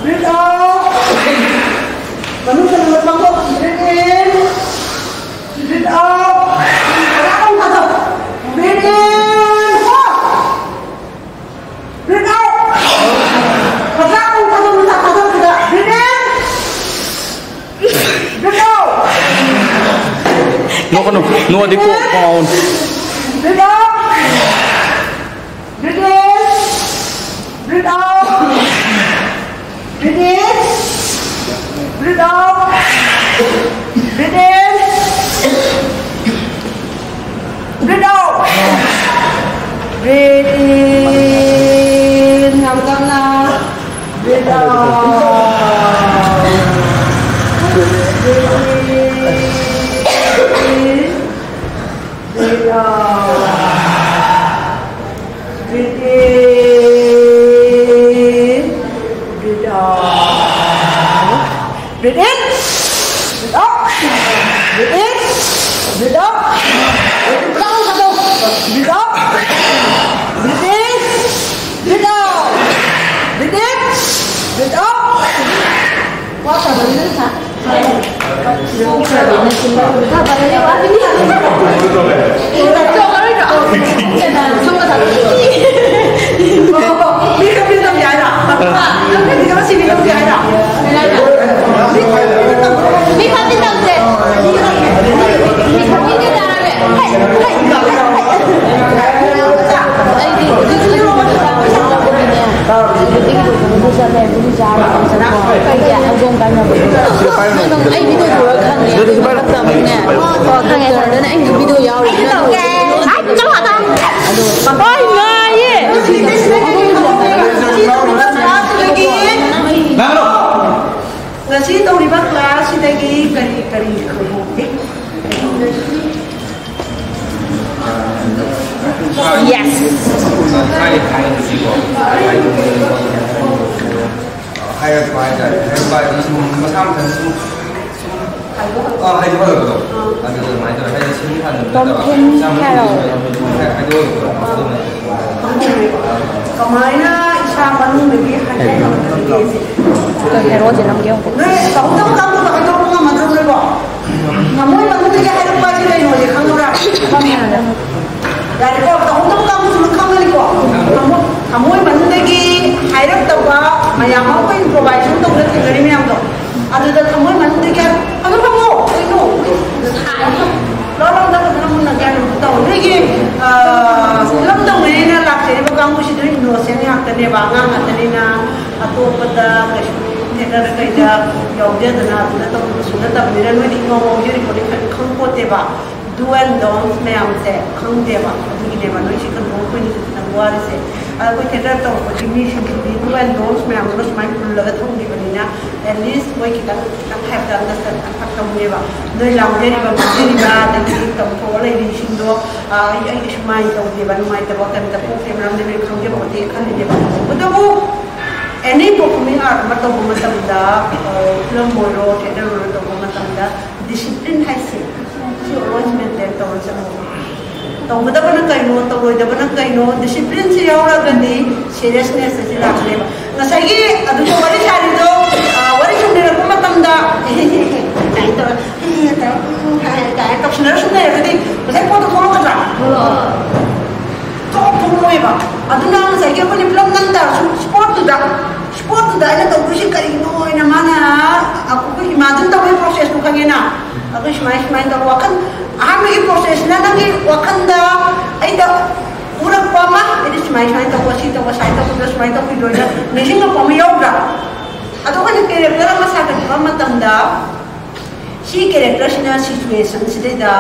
Breathe out. ꯃꯅꯨꯡ ꯆꯪꯕ ꯊꯥꯡꯗꯣꯛ꯫ Breathe in. Breathe out. ꯐꯖꯅ ꯑꯃꯨꯛ ꯊꯥꯗꯣꯛ꯫ Breathe in. Hold. Breathe out. ꯐꯖꯅ ꯑꯃꯨꯛ ꯊꯥꯗꯣꯛ, ꯃꯁꯥ ꯊꯥꯗꯣꯛꯄꯤꯗ꯫ Breathe in. Breathe out. ꯅꯣꯛꯀꯅꯨ, ꯅꯣꯛꯑꯗꯤ ꯀꯣꯛ ꯉꯥꯎꯕꯅꯤ꯫ Breathe out. Breathe in. Breathe out. Breathe in. Breathe out. Breathe in. Breathe out. Breathe in. ꯌꯥꯝ ꯇꯞꯅ꯫ Breathe out. Breathe in. Breathe out. Breathe in. Breathe out. Breathe in. Breathe out. Breathe in. Breathe out. Breathe out. Breathe out. Breathe in. Breathe out. Breathe in. Breathe out. ꯋꯥ ꯐꯕꯅꯤꯅ ꯁꯥ꯫ ꯑꯩꯗꯤ ꯍꯧꯖꯤꯛ ꯍꯧꯖꯤꯛ ꯍꯧꯖꯤꯛ ꯆꯠꯂꯦ, ꯑꯗꯨꯝ ꯆꯥꯔꯦ, ꯑꯗꯨꯝ ꯆꯠꯄ꯫ ꯑꯩꯁꯦ ꯍꯧꯗꯣꯡ ꯀꯥꯟꯅꯕ꯫ ꯅꯪ ꯑꯩ ꯚꯤꯗꯤꯑꯣ ꯎꯔ ꯈꯪꯉꯦ꯫ ꯈꯪꯉꯦ꯫ ꯗꯣꯛꯇꯔꯗꯅ ꯑꯩꯒꯤ ꯚꯤꯗꯤꯑꯣ ꯌꯥꯎꯔꯤ꯫ ꯑꯩ ꯆꯠꯂꯣ ꯑꯥꯗ꯫ ꯍꯣꯏ, ꯉꯥꯏꯌꯦ꯫ ꯉꯁꯤ ꯇꯧꯔꯤꯕ ꯀ꯭ꯂꯥꯁꯁꯤꯗꯒꯤ ꯀꯔꯤ ꯀꯔꯤ ꯈꯪꯍꯧꯒꯦ? Yes. ꯍꯥꯏꯔꯛꯄ ꯍꯥꯏꯇꯥꯔꯦ꯫ ꯍꯥꯏꯔꯛꯄ ꯍꯥꯏꯗꯤ ꯁꯨꯝ ꯃꯁꯥ ꯃꯊꯟꯇ ꯁꯨꯝ, ꯁꯨꯝ, ꯑꯥ, ꯍꯥꯏꯗꯣꯛꯍꯜꯂꯛꯄꯗꯣ꯫ ꯑꯗꯨꯗ ꯑꯗꯨꯃꯥꯏꯅ ꯇꯧꯔꯦ꯫ ꯍꯥꯏꯗꯤ ꯁꯤꯟꯕꯤ ꯁꯥꯟꯅꯕ ꯅꯠꯇꯕ, ꯏꯁꯥ ꯃꯅꯨꯡꯒꯤ ꯁꯨꯝ ꯍꯥꯏꯗꯣꯛꯍꯜꯂꯛꯄꯗꯣ꯫ ꯑꯗꯨꯅ ꯀꯃꯥꯏꯅ ꯃꯅꯨꯡꯗꯒꯤ ꯍꯥꯏꯗꯣꯛꯅꯕ ꯀꯔꯤ ꯂꯩꯒꯦ? ꯍꯦꯔꯣꯁꯦ ꯅꯝꯒꯦ ꯌꯦꯡꯉꯨꯀꯣ꯫ ꯅꯣꯏ ꯇꯧꯍꯧꯗꯕ ꯀꯥꯡꯕꯨꯗꯣ ꯍꯥꯏꯗꯣꯛꯄ ꯉꯝꯃꯗ꯭ꯔꯣ ꯅꯣꯏꯕꯣ? ꯊꯃꯣꯏ ꯃꯅꯨꯡꯗꯒꯤ ꯍꯥꯏꯗꯣꯛꯄ ꯍꯥꯏꯁꯦ ꯀꯩꯅꯣꯁꯦ ꯈꯪꯉꯕ꯭ꯔꯥ? ꯌꯥꯔꯦꯀꯣ, ꯇꯧꯍꯧꯗꯕ ꯀꯥꯡꯕꯨꯁꯨ ꯂꯣꯏ ꯈꯪꯒꯅꯤꯀꯣ꯫ ꯊꯃꯣꯏ, ꯊꯃꯣꯏ ꯃꯅꯨꯡꯗꯒꯤ ꯍꯥꯏꯔꯛꯇꯕ ꯃꯌꯥꯝ ꯑꯃ ꯑꯩꯈꯣꯏ improvisation ꯇꯧꯗꯅ ꯊꯦꯡꯅꯔꯤ ꯃꯌꯥꯝꯗꯣ, ꯑꯗꯨꯗ ꯊꯃꯣꯏ ꯃꯅꯨꯡꯗꯒꯤ ꯍꯥꯏ-, ꯐꯖꯅ ꯐꯝꯃꯣ, ꯀꯩꯅꯣ? ꯂꯣꯟ ꯂꯣꯟꯗ ꯐꯖꯅ ꯃꯨꯟꯅ ꯒ꯭ꯌꯥꯟ ꯑꯃ ꯇꯧ꯫ ꯅꯣꯏꯒꯤ, ꯑ, ꯐꯤꯂꯝ ꯇꯧꯅꯦꯅ ꯂꯥꯛꯆꯔꯤꯕ ꯀꯥꯡꯕꯨꯁꯤꯗ innocent ꯉꯥꯛꯇꯅꯦꯕ, ꯑꯉꯥꯡ ꯉꯥꯛꯇꯅꯤꯅ ꯑꯇꯣꯞꯄꯗ ꯀꯩꯁꯨ ꯊꯦꯇꯔꯗ ꯀꯩꯗ ꯌꯥꯎꯖꯗꯅ ꯑꯗꯨꯗ ꯇꯧꯕꯁꯨ ꯅꯠꯇꯕꯅꯤꯅ ꯅꯣꯏꯗꯤ ꯏꯉꯥꯎ ꯉꯥꯎꯖꯔꯤ ꯄꯣꯠꯅꯤ, ꯀꯔꯤꯝ ꯈꯪꯄꯣꯠꯇꯦꯕ꯫ Do and don'ts ꯃꯌꯥꯝꯁꯦ ꯈꯪꯗꯦꯕ, ꯑꯗꯨꯒꯤꯅꯦꯕ ꯅꯣꯏꯁꯤ ꯀꯩꯅꯣ ꯑꯩꯈꯣꯏꯅꯁꯨ ꯈꯤꯇꯪ ꯋꯥꯔꯤꯁꯦ꯫ ꯑꯗ ꯑꯩꯈꯣꯏ ꯊꯦꯇꯔ ꯇꯧꯔꯛꯄꯒꯤ ꯃꯤꯁꯤꯡꯁꯤꯗꯤ do and don'ts ꯃꯌꯥꯝꯗꯨꯅ ꯁꯨꯃꯥꯏꯅ ꯄꯨꯜꯂꯒ ꯊꯝꯈꯤꯕꯅꯤꯅ, at least ꯃꯣꯏ ꯈꯤꯇꯪ, ꯈꯤꯇꯪ ꯍꯥꯏꯕꯗ understand ꯈꯔ ꯇꯧꯅꯦꯕ꯫ ꯅꯣꯏ ꯂꯥꯡꯖꯔꯤꯕ, ꯉꯥꯡꯖꯔꯤꯕ, ꯑꯗꯒꯤ ꯇꯧꯊꯣꯛꯑ ꯂꯩꯔꯤꯁꯤꯡꯗꯣ, ꯑ, ꯑꯩ, ꯑꯩ ꯁꯨꯃꯥꯏꯅ ꯇꯧꯗꯦꯕ, ꯅꯨꯡꯉꯥꯏꯇꯕ ꯀꯔꯤꯝꯇ ꯄꯣꯛꯇꯦ, ꯃꯔꯝꯗꯤ ꯅꯣꯏ ꯈꯪꯖꯕ ꯄꯣꯠꯇꯦ ꯈꯜꯂꯤꯅꯦꯕ꯫ ꯇꯧꯕꯇꯕꯨ, any performing art ꯑꯃ ꯇꯧꯕ ꯃꯇꯝꯗ, ꯑ, ꯐꯤꯂꯝ ꯑꯣꯏꯔꯣ, ꯊꯦꯇꯔ ꯑꯣꯏꯔꯣ, ꯇꯧꯕ ꯃꯇꯝꯗ discipline ꯍꯥꯏꯁꯦ ꯁꯤ always maintain ꯇꯧꯔ ꯆꯠꯂꯣ꯫ ꯇꯧꯒꯗꯕꯅ ꯀꯩꯅꯣ, ꯇꯧꯔꯣꯏꯗꯕꯅ ꯀꯩꯅꯣ, discipline ꯁꯤ ꯌꯥꯎꯔꯒꯗꯤ seriousness ꯑꯁꯤ ꯂꯥꯛꯀꯅꯦꯕ꯫ ꯉꯁꯥꯏꯒꯤ ꯑꯗꯨꯒ ꯋꯥꯔꯤ ꯁꯥꯔꯤꯗꯣ, ꯑ, ꯋꯥꯔꯤ ꯁꯥꯟꯅꯔꯛꯄ ꯃꯇꯝꯗ, ꯀꯥꯏꯅ ꯇꯧꯔ, ꯀꯥꯏꯅ ꯇꯧꯁꯤꯟꯅꯔ ꯁꯨꯝ ꯂꯩꯔꯒꯗꯤ ꯉꯁꯥꯏ ꯄꯣꯠꯇꯣ ꯊꯣꯛꯂꯛꯀꯗ꯭ꯔꯥ? ꯊꯣꯛ-, ꯊꯣꯛꯂꯛꯑꯣꯏꯕ꯫ ꯑꯗꯨꯅ ꯉꯁꯥꯏꯒꯤ ꯑꯩꯈꯣꯏꯅ ꯐꯤꯂꯝ ꯅꯝ ꯇꯥꯔꯁꯨ spot ꯇꯨꯗ, spot ꯇꯨꯗ ꯑꯩꯅ ꯇꯧꯗꯣꯏꯁꯦ ꯀꯔꯤꯅꯣ ꯍꯥꯏꯅ ꯃꯥꯅ ꯑꯩꯈꯣꯏ imagine ꯇꯧꯕꯒꯤ process ꯇꯨ ꯈꯪꯉꯦꯅ꯫ ꯑꯩꯈꯣꯏ ꯁꯨꯃꯥꯏ, ꯁꯨꯃꯥꯏꯅ ꯇꯧꯔ ꯋꯥꯈꯜ, ꯑꯍꯥꯟꯕꯒꯤ process ꯁꯤꯅ ꯅꯪꯒꯤ ꯋꯥꯈꯜꯗ ꯑꯩꯗ ꯎꯔꯛꯄ ꯑꯃ, ꯑꯩꯗꯤ ꯁꯨꯃꯥꯏ, ꯁꯨꯃꯥꯏꯅ ꯇꯧꯕ, ꯁꯤ ꯇꯧꯕ, ꯁꯨꯃꯥꯏꯅ ꯇꯧꯕꯗ, ꯁꯨꯃꯥꯏꯅ ꯇꯧꯈꯤꯗꯣꯏꯅ ꯅꯤꯡꯁꯤꯡꯉꯛꯄ ꯑꯃ ꯌꯥꯎꯗ꯭ꯔꯥ? ꯑꯗꯣ ꯑꯩꯈꯣꯏꯅ character ꯑꯃ ꯁꯥꯒꯠꯄ ꯃꯇꯝꯗ, ꯁꯤ character ꯁꯤꯅ situation ꯁꯤꯗꯩꯗ,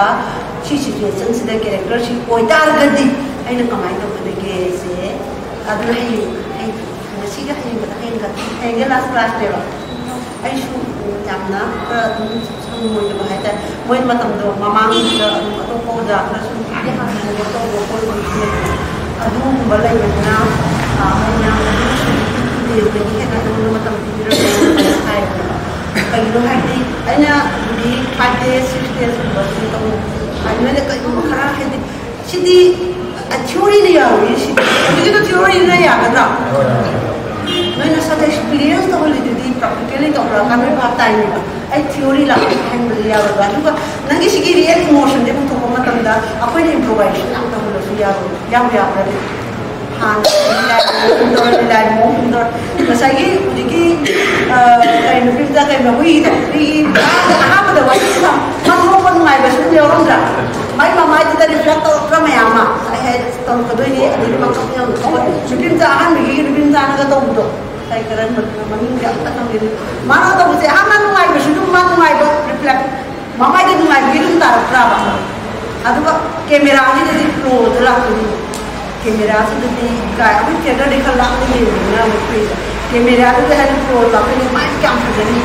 ꯁꯤ situation ꯁꯤꯗ character ꯁꯤ ꯑꯣꯏꯇꯥꯔꯒꯗꯤ ꯑꯩꯅ ꯀꯃꯥꯏꯅ ꯇꯧꯒꯗꯒꯦꯁꯦ, ꯑꯗꯨꯅ ꯍꯌꯦꯡ, ꯍꯌꯦꯡ, ꯉꯁꯤꯒ ꯍꯌꯦꯡꯒ, ꯍꯌꯦꯡꯒ, ꯍꯌꯦꯡꯒ last class ꯅꯦꯕ꯫ ꯑꯩꯁꯨ ꯌꯥꯝꯅ ꯈꯔ ꯑꯗꯨꯝ ꯁꯪꯉꯣꯏꯗꯕ ꯍꯥꯏꯇꯥꯔꯦ꯫ ꯃꯣꯏ ꯃꯇꯝꯗꯣ ꯃꯃꯥꯡꯗ ꯑꯗꯨꯝ ꯑꯇꯣꯞꯄ ꯑꯣꯖꯥ ꯈꯔꯁꯨ ꯍꯥꯟꯅ ꯇꯧꯕ ꯈꯣꯠꯄ ꯑꯗꯨꯒꯨꯝꯕ ꯂꯩꯕꯅꯤꯅ, ꯑ, ꯃꯣꯏꯅ ꯑꯗꯨꯝ ꯁꯨꯇꯤ ꯄꯤꯕꯗꯒꯤ ꯍꯦꯟꯅ ꯑꯩꯉꯣꯟꯗ ꯃꯇꯝ ꯄꯤꯕꯤꯔꯛꯀꯅꯨ ꯍꯥꯏꯕꯅꯦꯕ꯫ ꯀꯩꯒꯤꯅꯣ ꯍꯥꯏꯕꯗꯤ ꯑꯩꯅ ꯍꯥꯏꯕꯗꯤ five days, six days ꯀꯨꯝꯕ ꯁꯨꯝ ꯇꯧ-, ꯍꯥꯏꯗꯤ ꯅꯣꯏꯅ ꯀꯩꯒꯨꯝꯕ ꯈꯔ ꯍꯥꯏꯗꯤ ꯁꯤꯗꯤ ꯊꯤꯑꯣꯔꯤꯗ ꯌꯥꯎꯔꯤ ꯁꯤ꯫ ꯍꯧꯖꯤꯛꯀꯤꯗꯣ ꯊꯤꯑꯣꯔꯤꯗꯨꯅ ꯌꯥꯒꯗ꯭ꯔꯥ? ꯅꯣꯏ ꯅꯁꯥꯗ ꯑꯦꯛꯁꯄꯤꯔꯤꯌꯦꯟꯁ ꯇꯧꯍꯜꯂꯤꯗꯨꯗꯤ ꯄ꯭ꯔꯥꯛꯇꯤꯀꯦꯜꯂꯤ ꯇꯧꯔꯛꯑꯀꯥꯟꯗ ꯚꯥꯞ ꯇꯥꯏꯅꯦꯕ꯫ ꯑꯩ ꯊꯤꯑꯣꯔꯤ ꯂꯥꯛꯄ ꯍꯥꯏꯕꯗꯤ ꯌꯥꯔꯣꯏꯕ꯫ ꯑꯗꯨꯒ ꯅꯪꯒꯤ ꯁꯤꯒꯤ ꯔꯤꯌꯦꯜ ꯏꯃꯣꯁꯟꯁꯦ ꯄꯨꯊꯣꯛꯄ ꯃꯇꯝꯗ ꯑꯩꯈꯣꯏꯅ ꯏꯝꯄ꯭ꯔꯣꯚꯥꯏꯖꯦꯁꯟ ꯌꯥꯝ ꯇꯧꯍꯜꯂꯁꯨ ꯌꯥꯔꯣꯏ꯫ ꯌꯥꯎ ꯌꯥꯕ꯭ꯔꯗꯤ? ꯍꯥꯟꯅ ꯂꯤꯂꯥꯒꯤ ꯃꯑꯣꯡ ꯇꯧꯔ, ꯂꯤꯂꯥꯒꯤ ꯃꯑꯣꯡ ꯇꯧꯔ꯫ ꯉꯁꯥꯏꯒꯤ ꯍꯧꯖꯤꯛꯀꯤ, ꯑ, ꯀꯩ ꯅꯨꯄꯤ ꯃꯆꯥ ꯀꯩꯅꯣ, ꯍꯨꯏꯗꯣ, ꯍꯨꯏꯒꯤ ꯑꯍꯥꯟꯕꯗ ꯋꯥꯔꯤ ꯁꯥꯟꯅ ꯃꯥ ꯅꯣꯛꯄ ꯅꯨꯡꯉꯥꯏꯕ ꯁꯨꯝ ꯌꯥꯎꯔꯝꯗ꯭ꯔꯥ? ꯃꯥꯏ ꯃꯃꯥꯏꯗꯨꯗ ꯔꯤꯐ꯭ꯂꯦꯛ ꯇꯧꯔꯛꯇ꯭ꯔꯥ ꯃꯌꯥꯝ ꯑꯃ? ꯑꯩ ꯍꯥꯏ ꯇꯧꯔꯛꯀꯗꯣꯏꯅꯤ꯫ ꯑꯗꯒꯤ ꯃꯀꯞ ꯌꯥꯝ ꯊꯣꯛꯑꯦ꯫ ꯅꯨꯄꯤ ꯃꯆꯥ ꯑꯍꯥꯟꯕꯒꯤ ꯅꯨꯄꯤ ꯃꯆꯥꯅꯒ ꯇꯧꯕꯗꯣ꯫ ꯉꯁꯥꯏ ꯀꯔꯝꯕ ꯃꯃꯤꯡꯗꯤ ꯑꯝꯇ ꯈꯪꯗꯦ꯫ ꯃꯥꯅ ꯇꯧꯕꯁꯦ ꯑꯍꯥꯟꯕ ꯅꯨꯡꯉꯥꯏꯕꯁꯨ ꯑꯗꯨꯝ ꯃꯥ ꯅꯨꯡꯉꯥꯏꯕ ꯔꯤꯐ꯭ꯂꯦꯛ꯫ ꯃꯃꯥꯏꯗ ꯅꯨꯡꯉꯥꯏꯕꯒꯤ ꯑꯗꯨꯝ ꯇꯥꯔꯛꯇ꯭ꯔꯥꯕ? ꯑꯗꯨꯒ ꯀꯦꯃꯦꯔꯥꯁꯤꯗꯗꯤ ꯐ꯭ꯂꯣꯗ ꯂꯥꯛꯇꯣꯏꯅꯤ꯫ ꯀꯦꯃꯦꯔꯥꯁꯤꯗꯗꯤ ꯀꯥꯏ ꯑꯩꯈꯣꯏ ꯊꯤꯌꯦꯇꯔꯗꯤ ꯈꯔ ꯂꯥꯞꯅ ꯌꯦꯡꯕꯅꯤꯅ ꯑꯃꯨꯛ ꯐꯩꯕ꯫ ꯀꯦꯃꯦꯔꯥꯗꯨꯗꯤ ꯍꯥꯏꯗꯤ ꯐ꯭ꯂꯣꯗ ꯂꯥꯛꯇꯣꯏꯅꯤ꯫ ꯃꯥꯏꯗꯤ ꯀꯌꯥꯝ ꯐꯖꯅꯤ꯫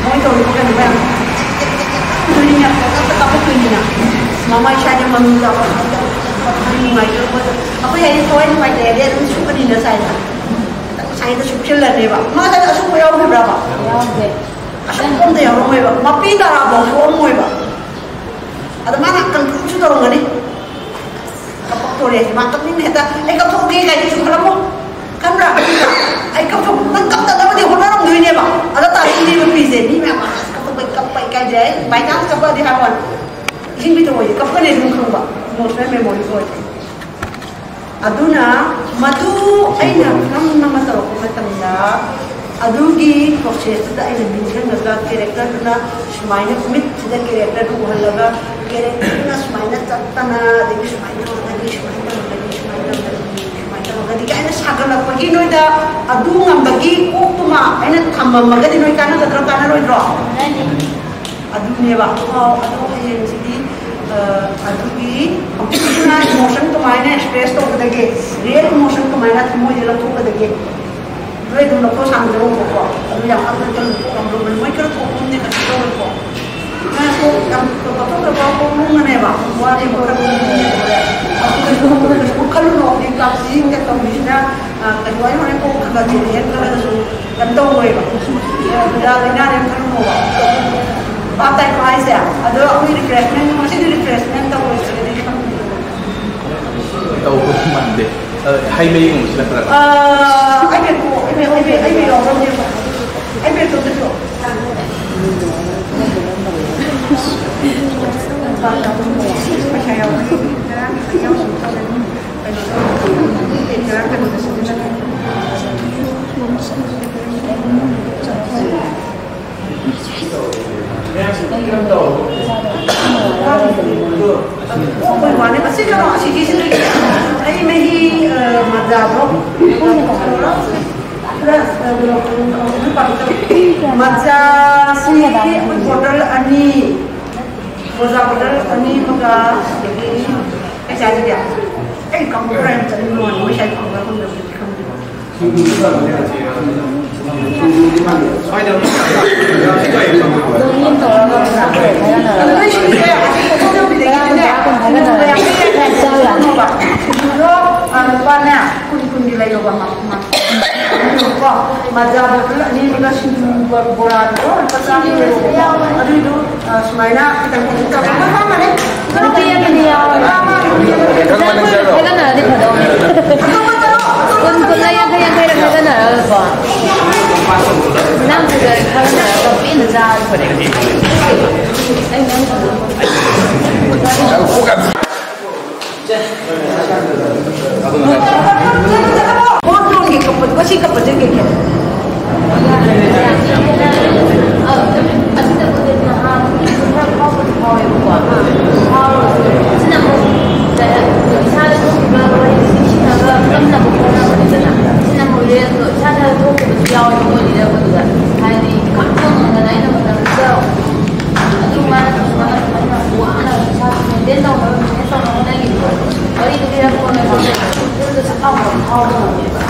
ꯃꯣꯏ ꯇꯧꯔꯤꯕ ꯀꯩꯅꯣ ꯃꯌꯥꯝ ꯇꯧꯔꯤꯅꯤꯅ ꯀꯥꯞꯄꯛꯇꯣꯏꯅꯤꯅ꯫ ꯃꯃꯥꯏ ꯁ꯭ꯋꯥꯏꯗ ꯃꯃꯤ ꯀꯥꯞꯄꯛꯄ ꯅꯨꯡꯉꯥꯏꯇꯕ ꯄꯣꯠꯇꯣ꯫ ꯑꯩꯈꯣꯏ ꯍꯥꯏꯗꯤ ꯊꯋꯥꯏ ꯅꯨꯡꯉꯥꯏꯇꯦ ꯍꯥꯏꯗꯤ ꯑꯗꯨꯝ ꯁꯨꯛꯀꯅꯤꯅ ꯁꯥꯏꯗ꯫ ꯈꯤꯇꯪ ꯁꯥꯏꯗ ꯁꯨꯛꯆꯤꯜꯂꯅꯦꯕ꯫ ꯃꯥꯗ ꯑꯁꯨꯛꯄ ꯌꯥꯎꯈꯤꯕ꯭ꯔꯕ? ꯌꯥꯎꯗꯦ꯫ ꯑꯁꯨꯛ ꯑꯝꯇ ꯌꯥꯎꯔꯝꯃꯣꯏꯕ꯫ ꯃꯄꯤ ꯇꯔꯥꯐꯥꯎ ꯁꯣꯛꯑꯝꯃꯣꯏꯕ꯫ ꯑꯗ ꯃꯥꯅ ꯀꯟꯇ꯭ꯔꯣꯜꯁꯨ ꯇꯧꯔꯝꯒꯅꯤ꯫ ꯀꯞꯄꯛꯇꯣꯔꯦ ꯍꯥꯏꯁꯦ ꯃꯥ ꯀꯞꯅꯤꯡꯅ ꯍꯦꯛꯇ "ꯑꯩ ꯀꯞꯊꯣꯛꯑꯒꯦ" ꯀꯥꯏꯗꯁꯨ ꯈꯜꯂꯝꯃꯣ꯫ ꯈꯟꯕ꯭ꯔꯥ? "ꯑꯩ ꯀꯞꯊꯣꯛ-, ꯅꯪ ꯀꯞꯇꯅꯕꯗꯤ ꯍꯣꯠꯅꯔꯝꯗꯣꯏꯅꯦꯕ"꯫ ꯑꯗ ꯇꯥꯔꯛꯏꯅꯦꯕ ꯄꯤꯁꯦ꯫ ꯃꯤ ꯃꯌꯥꯝ "ꯑꯁ ꯀꯞꯄꯛꯄꯩ ꯀꯞꯄꯩ" ꯀꯥꯏꯁꯦ꯫ ꯑꯩ by chance ꯀꯞꯄꯛꯑꯗꯤ ꯍꯥꯏꯕ ꯋꯥꯅꯤ꯫ ꯏꯁꯤꯡ ꯄꯤꯊꯛꯑꯣꯏꯁꯦ ꯀꯞꯀꯅꯤ ꯑꯗꯨꯝ ꯈꯪꯕ꯫ ꯏꯃꯣꯁꯅꯦꯜ ꯃꯦꯃꯣꯔꯤ ꯑꯣꯏ꯫ ꯑꯗꯨꯅ ꯃꯗꯨ ꯑꯩꯅ ꯐꯤꯂꯝ ꯑꯃ ꯇꯧꯔꯛꯄ ꯃꯇꯝꯗ ꯑꯗꯨꯒꯤ ꯄ꯭ꯔꯣꯁꯦꯁꯇꯨꯗ ꯑꯩꯅ ꯅꯤꯡꯁꯤꯡꯉꯒ ꯀꯦꯔꯦꯛꯇꯔꯗꯨꯅ ꯁꯨꯃꯥꯏꯅ ꯃꯤꯠꯁꯤꯗ ꯀꯦꯔꯦꯛꯇꯔꯗꯨ ꯎꯍꯜꯂꯒ ꯀꯦꯔꯦꯛꯇꯔꯗꯨꯅ ꯁꯨꯃꯥꯏꯅ ꯆꯠꯇꯅ ꯑꯗꯒꯤ ꯁꯨꯃꯥꯏꯅ ꯇꯧꯔꯒꯗꯤ ꯁꯨꯃꯥꯏꯅ ꯇꯧꯔꯒꯗꯤ ꯁꯨꯃꯥꯏꯅ ꯇꯧꯔꯒꯗꯤ ꯁꯨꯃꯥꯏꯅ ꯇꯧꯔꯒꯗꯤ ꯀꯥꯏꯅ ꯁꯥꯒꯠꯂꯛꯄꯒꯤ ꯅꯣꯏꯗ ꯑꯗꯨ ꯉꯝꯕꯒꯤ ꯀꯣꯛꯇꯨꯃ ꯑꯩꯅ ꯊꯝꯃꯝꯃꯒꯗꯤ ꯅꯣꯏ ꯀꯥꯟꯅꯒꯗ꯭ꯔꯣ ꯀꯥꯟꯅꯔꯣꯏꯗ꯭ꯔꯣ? ꯑꯗꯨꯅꯦꯕ꯫ ꯑꯣ, ꯑꯗꯣ ꯍꯌꯦꯡꯁꯤꯗꯤ, ꯑ, ꯑꯗꯨꯒꯤ ꯍꯧꯖꯤꯛꯀꯤꯗꯨꯅ ꯏꯃꯣꯁꯟ ꯀꯃꯥꯏꯅ ꯑꯦꯛꯁꯄ꯭ꯔꯦꯁ ꯇꯧꯒꯗꯒꯦ, ꯔꯤꯌꯦꯜ ꯏꯃꯣꯁꯟ ꯀꯃꯥꯏꯅ ꯊꯃꯣꯏꯗ ꯂꯧꯊꯣꯛꯀꯗꯒꯦ, ꯅꯣꯏ ꯑꯗꯨꯝ ꯂꯧꯊꯣꯛ ꯁꯥꯡꯗꯣꯛꯑꯣꯕꯀꯣ꯫ ꯑꯗꯨ ꯌꯥꯝ ꯀꯟꯅ ꯀꯟꯅ ꯊꯣꯛꯂꯝꯗꯧꯕꯅꯤ꯫ ꯃꯣꯏ ꯈꯔ ꯊꯣꯛꯄꯅꯦ, ꯀꯩꯁꯨ ꯇꯧꯔꯣꯏꯀꯣ꯫ ꯅꯣꯏ ꯀꯣꯛ ꯌꯥꯝ ꯂꯧꯊꯣꯛꯇꯕ ꯀꯣꯛ ꯂꯨꯝꯃꯅꯦꯕ꯫ ꯋꯥꯔꯤꯕ ꯈꯔ ꯂꯨꯝꯃꯅꯦꯕ꯫ ꯑꯗꯨ ꯀꯩꯁꯨ, ꯀꯩꯁꯨ ꯈꯜꯂꯨꯅꯣ꯫ ꯍꯧꯖꯤꯛ ꯀ꯭ꯂꯥꯁ ꯇꯧꯔꯤꯁꯤꯅ, ꯑ, ꯀꯩꯅꯣ, ꯑꯩ ꯍꯣꯔꯦꯟ ꯀꯣꯛ ꯈꯔ ꯈꯔ ꯆꯦꯜꯂꯦ ꯈꯜꯂꯒꯁꯨ ꯀꯩꯅꯣ ꯇꯧꯔꯣꯏꯕ꯫ ꯑꯗꯨꯗ ꯂꯥꯏꯅꯥꯅꯦ ꯈꯜꯂꯨꯅꯣꯕ꯫ ꯄꯥꯞ ꯇꯥꯏꯀꯣ ꯍꯥꯏꯁꯦ? ꯑꯗꯣ ꯑꯩꯈꯣꯏ ꯔꯤꯐ꯭ꯔꯦꯁꯃꯦꯟ, ꯉꯁꯤꯗꯤ ꯔꯤꯐ꯭ꯔꯦꯁꯃꯦꯟ ꯇꯧꯔꯣꯏꯁꯦ꯫ ꯇꯧꯕ ꯃꯥꯟꯗꯦ꯫ ꯑ, ꯍꯩ ꯃꯍꯤꯒꯨꯝꯕꯁꯤꯅ ꯈꯔ ꯑ, ꯑꯩ ꯕꯦꯒꯇꯣ, ꯑꯩ ꯕꯦꯒ, ꯑꯩ ꯕꯦꯒ, ꯑꯩ ꯕꯦꯒ ꯌꯥꯎꯔꯝꯗꯦꯕ꯫ ꯑꯩ ꯕꯦꯒꯇꯣ ꯑꯝꯇ ꯄꯤꯔꯛꯑꯣ꯫ ꯄꯩꯁꯥ ꯌꯥꯎꯔꯝꯗꯦ꯫ ꯉꯔꯥꯡ ꯈꯤꯇꯪ ꯌꯥꯎꯔꯝꯗꯦ꯫ ꯀꯩꯅꯣ ꯇꯧꯔꯝꯗꯦ꯫ ꯉꯔꯥꯡ ꯀꯩꯅꯣꯗꯁꯨ ꯑꯣꯛꯄꯩ ꯋꯥꯅꯦ꯫ ꯑꯁꯤ ꯀꯩꯅꯣ, ꯑꯁꯤꯒꯤꯁꯤ ꯂꯩ꯫ ꯍꯩ ꯃꯍꯤ, ꯑ, ꯃꯖꯥꯗꯣ꯫ ꯈꯔ, ꯑ, ꯀꯩꯅꯣ, ꯃꯖꯥꯁꯤ ꯑꯩꯈꯣꯏ ꯕꯣꯇꯜ ꯑꯅꯤ, ꯃꯖꯥ ꯕꯣꯇꯜ ꯑꯅꯤ ꯑꯃꯒ, ꯑꯗꯒꯤ ꯀꯩ ꯆꯥꯁꯤꯒꯦ? ꯑꯩ ꯀꯥꯡꯍꯧ ꯈꯔ ꯌꯥꯝ ꯆꯥꯅꯤꯡꯕ ꯋꯥꯅꯤ, ꯃꯣꯏ ꯁ꯭ꯋꯥꯏꯗ ꯐꯪꯕ꯭ꯔꯥ ꯐꯪꯗꯕ꯭ꯔꯗꯤ ꯈꯪꯗꯦ꯫ ꯃꯖꯥ ꯕꯣꯇꯜ ꯑꯅꯤꯗꯨꯒ ꯁꯤꯡꯖꯨ ꯕꯣꯔꯥꯗꯣ ꯂꯨꯄꯥ ꯆꯥꯝꯃ ꯂꯩꯔꯦꯕꯀꯣ꯫ ꯑꯗꯨꯏꯗꯨ ꯑ, ꯁꯨꯃꯥꯏꯅ ꯈꯤꯇꯪ ꯈꯤꯇꯪ ꯇꯧꯔꯒ ꯐꯝꯃꯅꯤ꯫ ꯅꯨꯄꯤ ꯑꯃꯅꯤ ꯌꯥꯎꯔꯒ꯫ ꯑꯥ, ꯃꯥꯅꯤ, ꯅꯨꯄꯤ ꯑꯃꯅꯤ꯫ ꯈꯔ ꯃꯅꯤꯡ ꯆꯠꯂꯣ꯫ ꯈꯥꯏꯒꯠꯅꯔꯗꯤ ꯐꯗꯧꯅꯤ꯫ ꯀꯨꯟ, ꯀꯨꯟꯂ ꯌꯥꯡꯈꯩ, ꯌꯥꯡꯈꯩꯔ ꯈꯥꯏꯒꯠꯅꯔꯒꯀꯣ꯫ ꯏꯟꯖꯥꯡꯁꯤꯗ ꯈꯥꯏꯒꯠꯅꯔꯒ ꯄꯦꯟꯅ ꯆꯥꯔꯗꯤ ꯐꯔꯦ꯫ ꯀꯣꯟ ꯊꯣꯡꯒꯦ ꯀꯞꯄ-, ꯉꯁꯤ ꯀꯞꯄꯁꯦ ꯀꯩꯒꯤ?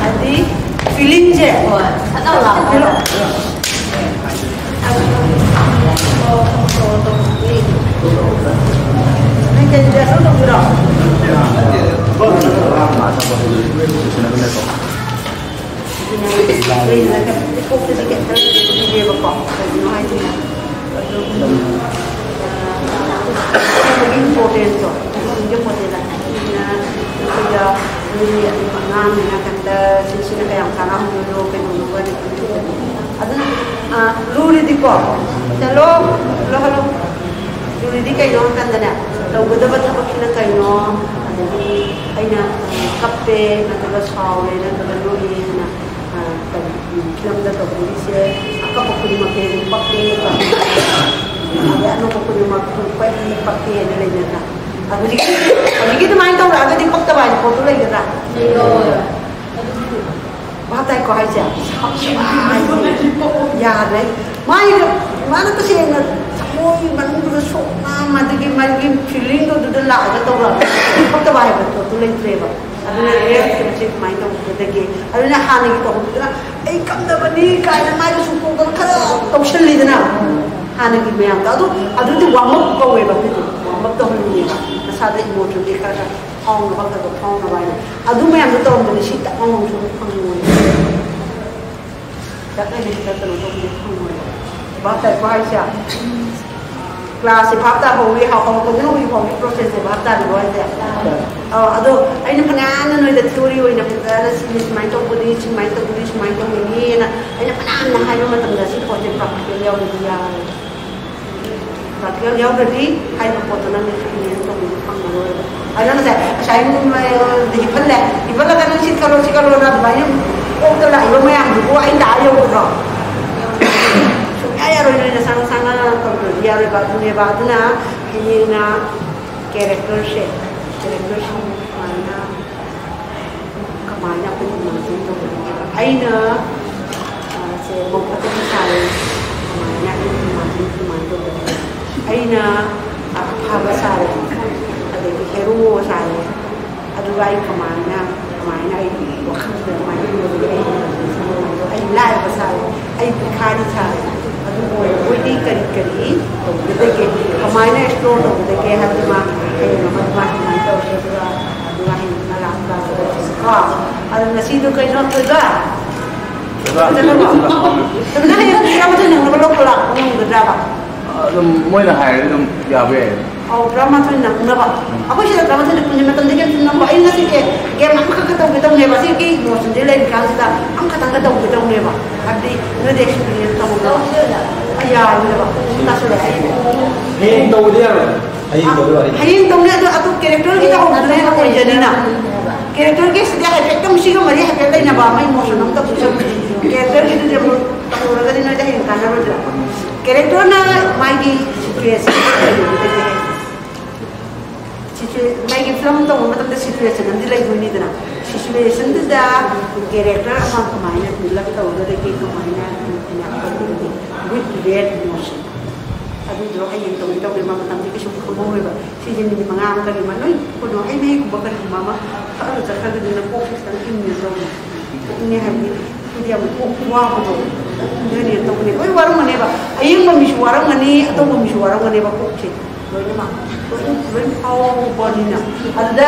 ꯍꯥꯏꯗꯤ ꯐꯤꯂꯤꯡꯁꯦ꯫ ꯍꯣꯏ꯫ ꯐꯠ ꯂꯥꯎ ꯂꯥꯛꯑꯣ꯫ ꯅꯪ ꯀꯦꯟꯗꯤ ꯑꯁꯨꯝ ꯇꯧꯕꯤꯔꯣ꯫ ꯀꯣꯛꯇꯗꯤ ꯀꯩꯝꯇ ꯂꯩꯇꯦꯕꯀꯣ꯫ ꯀꯩꯒꯤꯅꯣ ꯍꯥꯏꯗꯤ ꯑꯗꯨꯝ, ꯑ, importance ꯇꯣ, ꯏꯝꯄꯣꯔꯇꯦꯟꯁ ꯍꯥꯏꯗꯤ ꯑꯩꯈꯣꯏꯗ ꯃꯤ ꯑꯗꯨꯝ ꯑꯉꯥꯡꯅꯤꯅ ꯀꯩꯝꯇ ꯁꯤ ꯁꯤꯅ ꯀꯌꯥꯝ ꯀꯥꯟꯅꯍꯧꯗꯣꯏꯅꯣ ꯀꯩꯗꯧꯅꯣ ꯍꯥꯏꯅ ꯈꯪꯗꯣꯛꯇꯕꯅꯤ꯫ ꯑꯗꯨꯅ, ꯑ, ꯂꯨꯔꯤꯗꯤꯀꯣ, ꯍꯜꯂꯣ, ꯍꯜꯂꯣ, ꯍꯜꯂꯣ꯫ ꯂꯨꯔꯤꯗꯤ ꯀꯩꯅꯣ ꯍꯥꯏꯀꯥꯟꯗꯅꯦ, ꯇꯧꯒꯗꯕ ꯊꯕꯛꯁꯤꯅ ꯀꯩꯅꯣ, ꯑꯗꯒꯤ ꯑꯩꯅ, ꯑ, ꯀꯞꯄꯦ ꯅꯠꯇ꯭ꯔꯒ ꯁꯥꯎꯔꯦ ꯅꯠꯇ꯭ꯔꯒ ꯅꯣꯛꯑꯦ ꯍꯥꯏꯅ, ꯑ, ꯀꯔꯤ, ꯎꯝ, ꯐꯤꯂꯝꯗ ꯇꯧꯕꯤꯔꯤꯁꯦ, ꯑꯀꯞꯄ ꯈꯨꯗꯤꯡꯃꯛꯇ ꯍꯦꯟꯅ ꯄꯛꯇꯦ, ꯑꯗꯩ ꯑꯅꯣꯛꯄ ꯈꯨꯗꯤꯡꯃꯛ ꯄꯛꯏ, ꯄꯛꯇꯦ ꯍꯥꯏꯅ ꯂꯩꯅꯗ꯭ꯔꯥ? ꯍꯧꯖꯤꯛꯀꯤ, ꯍꯧꯖꯤꯛꯀꯤ ꯑꯗꯨꯃꯥꯏꯅ ꯇꯧꯔꯛꯑꯒꯗꯤ ꯄꯛꯇꯕ ꯍꯥꯏꯕ ꯄꯣꯠꯇꯨ ꯂꯩꯒꯗ꯭ꯔꯥ? ꯂꯩꯔꯣꯏ꯫ ꯚꯥꯞ ꯇꯥꯏꯀꯣ ꯍꯥꯏꯁꯦ? ꯌꯥꯗ꯭ꯔꯦ꯫ ꯃꯥꯒꯤ, ꯃꯥꯅ ꯇꯁꯦꯡꯅ ꯊꯃꯣꯏ ꯃꯅꯨꯡꯗꯨꯗ ꯁꯣꯛꯅ ꯃꯗꯨꯒꯤ ꯃꯥꯒꯤ ꯐꯤꯂꯤꯡꯗꯣ ꯑꯗꯨꯗ ꯂꯥꯛꯑꯒ ꯇꯧꯔꯛꯑꯒꯗꯤ ꯄꯛꯇꯕ ꯍꯥꯏꯕ ꯄꯣꯠꯇꯨ ꯂꯩꯇ꯭ꯔꯦꯕ꯫ ꯑꯗꯨꯅ ꯔꯤꯂꯦꯁꯟꯁꯤꯞꯁꯦ ꯑꯗꯨꯃꯥꯏꯅ ꯇꯧꯕꯗꯒꯤ, ꯑꯗꯨꯅ ꯍꯥꯟꯅꯒꯤ ꯇꯧꯍꯧꯕꯗꯨꯅ "ꯑꯩ ꯀꯞꯅꯕꯅꯤ" ꯀꯥꯏꯅ ꯃꯥꯒꯤ ꯁꯨꯝ ꯀꯣꯛꯇꯅ ꯈꯔ ꯇꯧꯁꯜꯂꯤꯗꯅ, ꯍꯥꯟꯅꯒꯤ ꯃꯌꯥꯝꯗꯣ꯫ ꯑꯗꯨ, ꯑꯗꯨꯗꯤ ꯋꯥꯔꯝ ꯑꯞ ꯀꯧꯋꯦꯕ꯫ ꯑꯗꯨꯗꯤ ꯋꯥꯔꯝ ꯑꯞ ꯇꯧꯍꯟꯅꯤꯡꯉꯦꯕ, ꯅꯁꯥꯗ ꯏꯃꯣꯁꯟꯁꯦ ꯈꯔ ꯈꯔ ꯐꯥꯎꯅꯕ, ꯈꯔ ꯈꯔ ꯐꯥꯎꯅꯕ ꯍꯥꯏꯅ꯫ ꯑꯗꯨ ꯃꯌꯥꯝꯗꯣ ꯇꯧꯔꯝꯗꯗꯤ ꯁꯤ ꯇꯞꯅ ꯑꯃꯨꯛꯁꯨ ꯐꯪꯉꯣꯏ꯫ ꯇꯞꯅ ꯍꯦꯛꯇ ꯀꯩꯅꯣ ꯇꯧꯕꯗꯤ ꯐꯪꯉꯣꯏ꯫ ꯚꯥꯞ ꯇꯥꯏꯀꯣ ꯍꯥꯏꯁꯦ? ꯀ꯭ꯂꯥꯁꯁꯦ ꯚꯥꯞ ꯇꯥꯍꯧꯋꯤ, ꯍꯧꯔꯛꯄꯗꯒꯤ ꯍꯧꯖꯤꯛ ꯐꯥꯎꯒꯤ ꯄ꯭ꯔꯣꯁꯦꯁꯁꯦ ꯚꯥꯞ ꯇꯥꯔꯤꯕꯣ ꯍꯥꯏꯁꯦ? ꯑꯧ, ꯑꯗꯣ ꯑꯩꯅ ꯐꯅꯌꯥꯝꯅ ꯅꯣꯏꯗ ꯊꯤꯑꯣꯔꯤ ꯑꯣꯏꯅ ꯐꯖꯅ ꯁꯤꯅꯤ ꯁꯨꯃꯥꯏꯅ ꯇꯧꯕꯅꯤ, ꯁꯨꯃꯥꯏꯅ ꯇꯧꯕꯅꯤ, ꯁꯨꯃꯥꯏꯅ ꯇꯧꯕꯅꯤꯅ ꯑꯩꯅ ꯐꯅꯌꯥꯝꯅ ꯍꯥꯏꯕ ꯃꯇꯝꯗ ꯁꯤ ꯄꯣꯠꯁꯦ ꯄ꯭ꯔꯥꯛꯇꯤꯀꯦꯜ ꯌꯥꯎꯗꯗꯤ ꯌꯥꯔꯣꯏ꯫ ꯄ꯭ꯔꯥꯛꯇꯤꯀꯦꯜ ꯌꯥꯎꯗ꯭ꯔꯗꯤ ꯍꯥꯏꯔꯤꯕ ꯄꯣꯠꯇꯣ ꯅꯪꯅ ꯏꯝꯄ꯭ꯂꯤꯃꯦꯟ ꯇꯧꯕꯗꯤ ꯐꯪꯉꯔꯣꯏꯕ꯫ ꯑꯗꯨꯅ ꯉꯁꯥꯏ, ꯉꯁꯥꯏ ꯅꯣꯡꯃ ꯍꯤꯞꯍꯜꯂꯦ, ꯍꯤꯞꯍꯜꯂꯒ ꯅꯪ ꯁꯤ ꯈꯜꯂꯣ, ꯁꯤ ꯈꯜꯂꯣꯅ ꯑꯗꯨꯃꯥꯏꯅ ꯀꯣꯛꯇ ꯂꯥꯛꯏꯕ ꯃꯌꯥꯝꯗꯨꯕꯨ ꯑꯩ ꯂꯥꯛꯑ ꯌꯧꯒꯗ꯭ꯔꯣ? ꯁꯨꯡꯌꯥ ꯌꯥꯔꯣꯏ, ꯅꯣꯏ ꯅꯁꯥ ꯅꯁꯥꯅ ꯇꯧꯗ꯭ꯔꯗꯤ ꯌꯥꯔꯣꯏꯕ꯫ ꯑꯗꯨꯅꯦꯕ, ꯑꯗꯨꯅ ꯍꯌꯦꯡꯅ ꯀꯦꯔꯦꯛꯇꯔꯁꯦ, ꯀꯦꯔꯦꯛꯇꯔꯁꯤꯡ ꯁꯨꯃꯥꯏꯅ ꯀꯃꯥꯏꯅ ꯑꯩꯈꯣꯏ ꯏꯃꯥꯖꯤꯟ ꯇꯧꯒꯅꯤ? ꯑꯩꯅ, ꯑ, ꯁꯦ ꯃꯧ ꯐꯠꯇꯕꯤ ꯁꯥꯔꯦ, ꯀꯃꯥꯏꯅ ꯑꯩ ꯏꯃꯥꯖꯤꯟ ꯀꯃꯥꯏꯅ ꯇꯧꯒꯅꯤ? ꯑꯩꯅ, ꯑ, ꯑꯐꯕ ꯁꯥꯔꯦ, ꯑꯗꯒꯤ ꯍꯦꯔꯣ ꯁꯥꯔꯦ, ꯑꯗꯨꯒ ꯑꯩ ꯀꯃꯥꯏꯅ, ꯀꯃꯥꯏꯅ ꯑꯩ ꯋꯥꯈꯜꯁꯤꯗ ꯀꯃꯥꯏꯅ ꯂꯩꯒꯗꯒꯦ? ꯑꯩ ꯏꯃꯥꯖꯤꯟ ꯀꯃꯥꯏꯅ ꯇꯧ-, ꯑꯩ ꯂꯥꯏꯔꯕ ꯁꯥꯔꯦ, ꯑꯩ ꯚꯤꯈꯥꯔꯤ ꯁꯥꯔꯦ, ꯑꯗꯨ ꯑꯣꯏꯔꯕꯣꯏꯗꯤ ꯀꯔꯤ ꯀꯔꯤ ꯇꯧꯒꯗꯒꯦ? ꯀꯃꯥꯏꯅ ꯑꯦꯛꯁꯄ꯭ꯂꯣꯔ ꯇꯧꯒꯗꯒꯦ ꯍꯥꯏꯕꯗꯨꯃ ꯍꯌꯦꯡ ꯑꯃ ꯑꯗꯨꯃꯥꯏꯅ ꯇꯧꯔꯁꯦ꯫ ꯑꯗꯨꯒ ꯑꯗꯨꯒ ꯍꯌꯦꯡ ꯂꯥꯛꯄ ꯀꯣ꯫ ꯑꯗꯣ ꯉꯁꯤꯗꯣ ꯀꯩꯅꯣ ꯊꯣꯏꯕ? ꯊꯣꯏꯕ, ꯐꯖꯅꯀꯣ? ꯊꯣꯏꯕꯅ ꯍꯌꯦꯡ ꯏꯌꯥꯝꯕ ꯊꯣꯏ ꯅꯪꯅꯕ ꯂꯧꯕ ꯂꯥꯛꯄ ꯉꯝꯒꯗ꯭ꯔꯕ? ꯑꯗꯨꯝ ꯃꯣꯏꯅ ꯍꯥꯏꯔꯗꯤ ꯑꯗꯨꯝ ꯌꯥꯕ ꯌꯥꯏ꯫ ꯑꯧ, ꯇꯔꯥꯃꯥꯊꯣꯏ ꯅꯪꯅꯕ꯫ ꯑꯩꯈꯣꯏ ꯁꯤꯗ ꯇꯔꯥꯃꯥꯊꯣꯏꯗ ꯄꯨꯟꯁꯤ ꯃꯇꯝꯗꯒꯤ ꯌꯥꯝ ꯁꯨꯝ ꯅꯪꯕ꯫ ꯑꯩ ꯉꯁꯤꯁꯦ ꯒꯦꯝ ꯑꯃꯈꯛꯀ ꯇꯧꯒꯦ ꯇꯧꯅꯦꯕ꯫ ꯑꯁꯤꯒꯤ ꯃꯣꯁꯟꯁꯦ ꯂꯩꯔꯤꯀꯥꯟꯁꯤꯗ ꯑꯃꯈꯛꯇꯪꯒ ꯇꯧꯒꯦ ꯇꯧꯅꯦꯕ꯫ ꯍꯥꯏꯕꯗꯤ ꯅꯣꯏꯗ ꯑꯦꯛꯁꯄꯤꯔꯤꯌꯦꯟꯁ ꯇꯧꯍꯧꯅꯕ꯫ ꯑꯩ ꯌꯥꯔꯣꯏꯗꯕ꯫ ꯇꯥꯁꯜꯂꯣ, ꯑꯩ ꯍꯌꯦꯡ ꯇꯧꯕꯗꯤ ꯌꯥꯔꯣꯏ꯫ ꯍꯌꯦꯡ ꯇꯧꯕꯗꯤ ꯌꯥꯔꯣꯏ꯫ ꯍꯌꯦꯡ ꯇꯧꯅꯤ, ꯑꯗꯣ ꯑꯗꯨ ꯀꯦꯔꯦꯛꯇꯔꯒꯤ ꯇꯧꯍꯧꯕꯗꯨꯅ ꯍꯦꯟꯅ ꯑꯣꯏꯖꯅꯤꯅ꯫ ꯀꯦꯔꯦꯛꯇꯔꯒꯤ ꯁꯤꯗꯤ ꯍꯥꯏꯐꯦꯠꯇꯪ ꯁꯤꯒ ꯃꯔꯤ ꯍꯥꯏꯐꯦꯠ ꯂꯩꯅꯕ ꯑꯃ ꯏꯃꯣꯁꯟ ꯑꯃ ꯇꯧꯊꯣꯛꯆꯕꯗꯤ꯫ ꯀꯦꯔꯦꯛꯇꯔꯒꯤꯗꯨꯗꯤ ꯑꯃꯨꯛ ꯇꯧꯍꯧꯔꯒꯗꯤ ꯅꯣꯏꯗ ꯍꯌꯦꯡ ꯀꯥꯟꯅꯔꯣꯏꯗ꯭ꯔꯥ? ꯀꯦꯔꯦꯛꯇꯔꯅ ꯃꯥꯒꯤ ꯁꯤꯆꯨꯋꯦꯁꯟ ꯁꯤꯆꯨꯋꯦ-, ꯃꯥꯒꯤ ꯐꯤꯂꯝ ꯇꯧꯕ ꯃꯇꯝꯗ ꯁꯤꯆꯨꯋꯦꯁꯟ ꯑꯃꯗꯤ ꯂꯩꯗꯣꯏꯅꯤꯗꯅ, ꯁꯤꯆꯨꯋꯦꯁꯟꯗꯨꯗ ꯀꯦꯔꯦꯛꯇꯔ ꯑꯃ ꯀꯃꯥꯏꯅ ꯕꯤꯜ ꯑꯞ ꯇꯧꯒꯗꯒꯦ, ꯀꯃꯥꯏꯅ ꯏꯅꯦꯛ ꯇꯧꯒꯗꯒꯦ with real emotion꯫ ꯑꯗꯨꯗꯣ ꯍꯌꯦꯡ ꯇꯧꯒꯦ ꯇꯧꯒꯦ ꯃꯥ ꯃꯇꯝꯗꯤ ꯀꯩꯁꯨ ꯈꯪꯍꯧꯔꯣꯏꯕ꯫ ꯁꯤꯁꯦ ꯃꯤꯅꯤꯠ ꯃꯉꯥ ꯑꯃ ꯀꯔꯤ ꯑꯃ ꯂꯣꯏ ꯀꯩꯅꯣ ꯍꯩ ꯃꯍꯤꯒꯨꯝꯕ ꯀꯔꯤꯒꯨꯝꯕ ꯑꯃ ꯊꯛꯑꯒ ꯆꯠꯈ꯭ꯔꯒꯗꯤ ꯅꯀꯣꯛꯁꯦ ꯈꯤꯇꯪ ꯏꯪꯉꯦ ꯇꯧꯕꯅꯦ꯫ ꯏꯪꯉꯦ ꯍꯥꯏꯕꯗꯤ ꯑꯩꯈꯣꯏꯗꯤ ꯌꯥꯝ ꯀꯣꯛ ꯋꯥꯕꯗꯣ ꯑꯗꯨꯅꯦ ꯇꯧꯕꯅꯦ꯫ ꯂꯣꯏ ꯋꯥꯔꯝꯒꯅꯦꯕ, ꯑꯌꯦꯡꯕ ꯃꯤꯁꯨ ꯋꯥꯔꯝꯒꯅꯤ, ꯑꯇꯧꯕ ꯃꯤꯁꯨ ꯋꯥꯔꯝꯒꯅꯦꯕ ꯀꯣꯛꯁꯦ꯫ ꯂꯣꯏꯅꯃꯛ ꯂꯣꯏ ꯂꯣꯏ ꯐꯥꯎꯕꯅꯤꯅ꯫ ꯑꯗꯨꯗ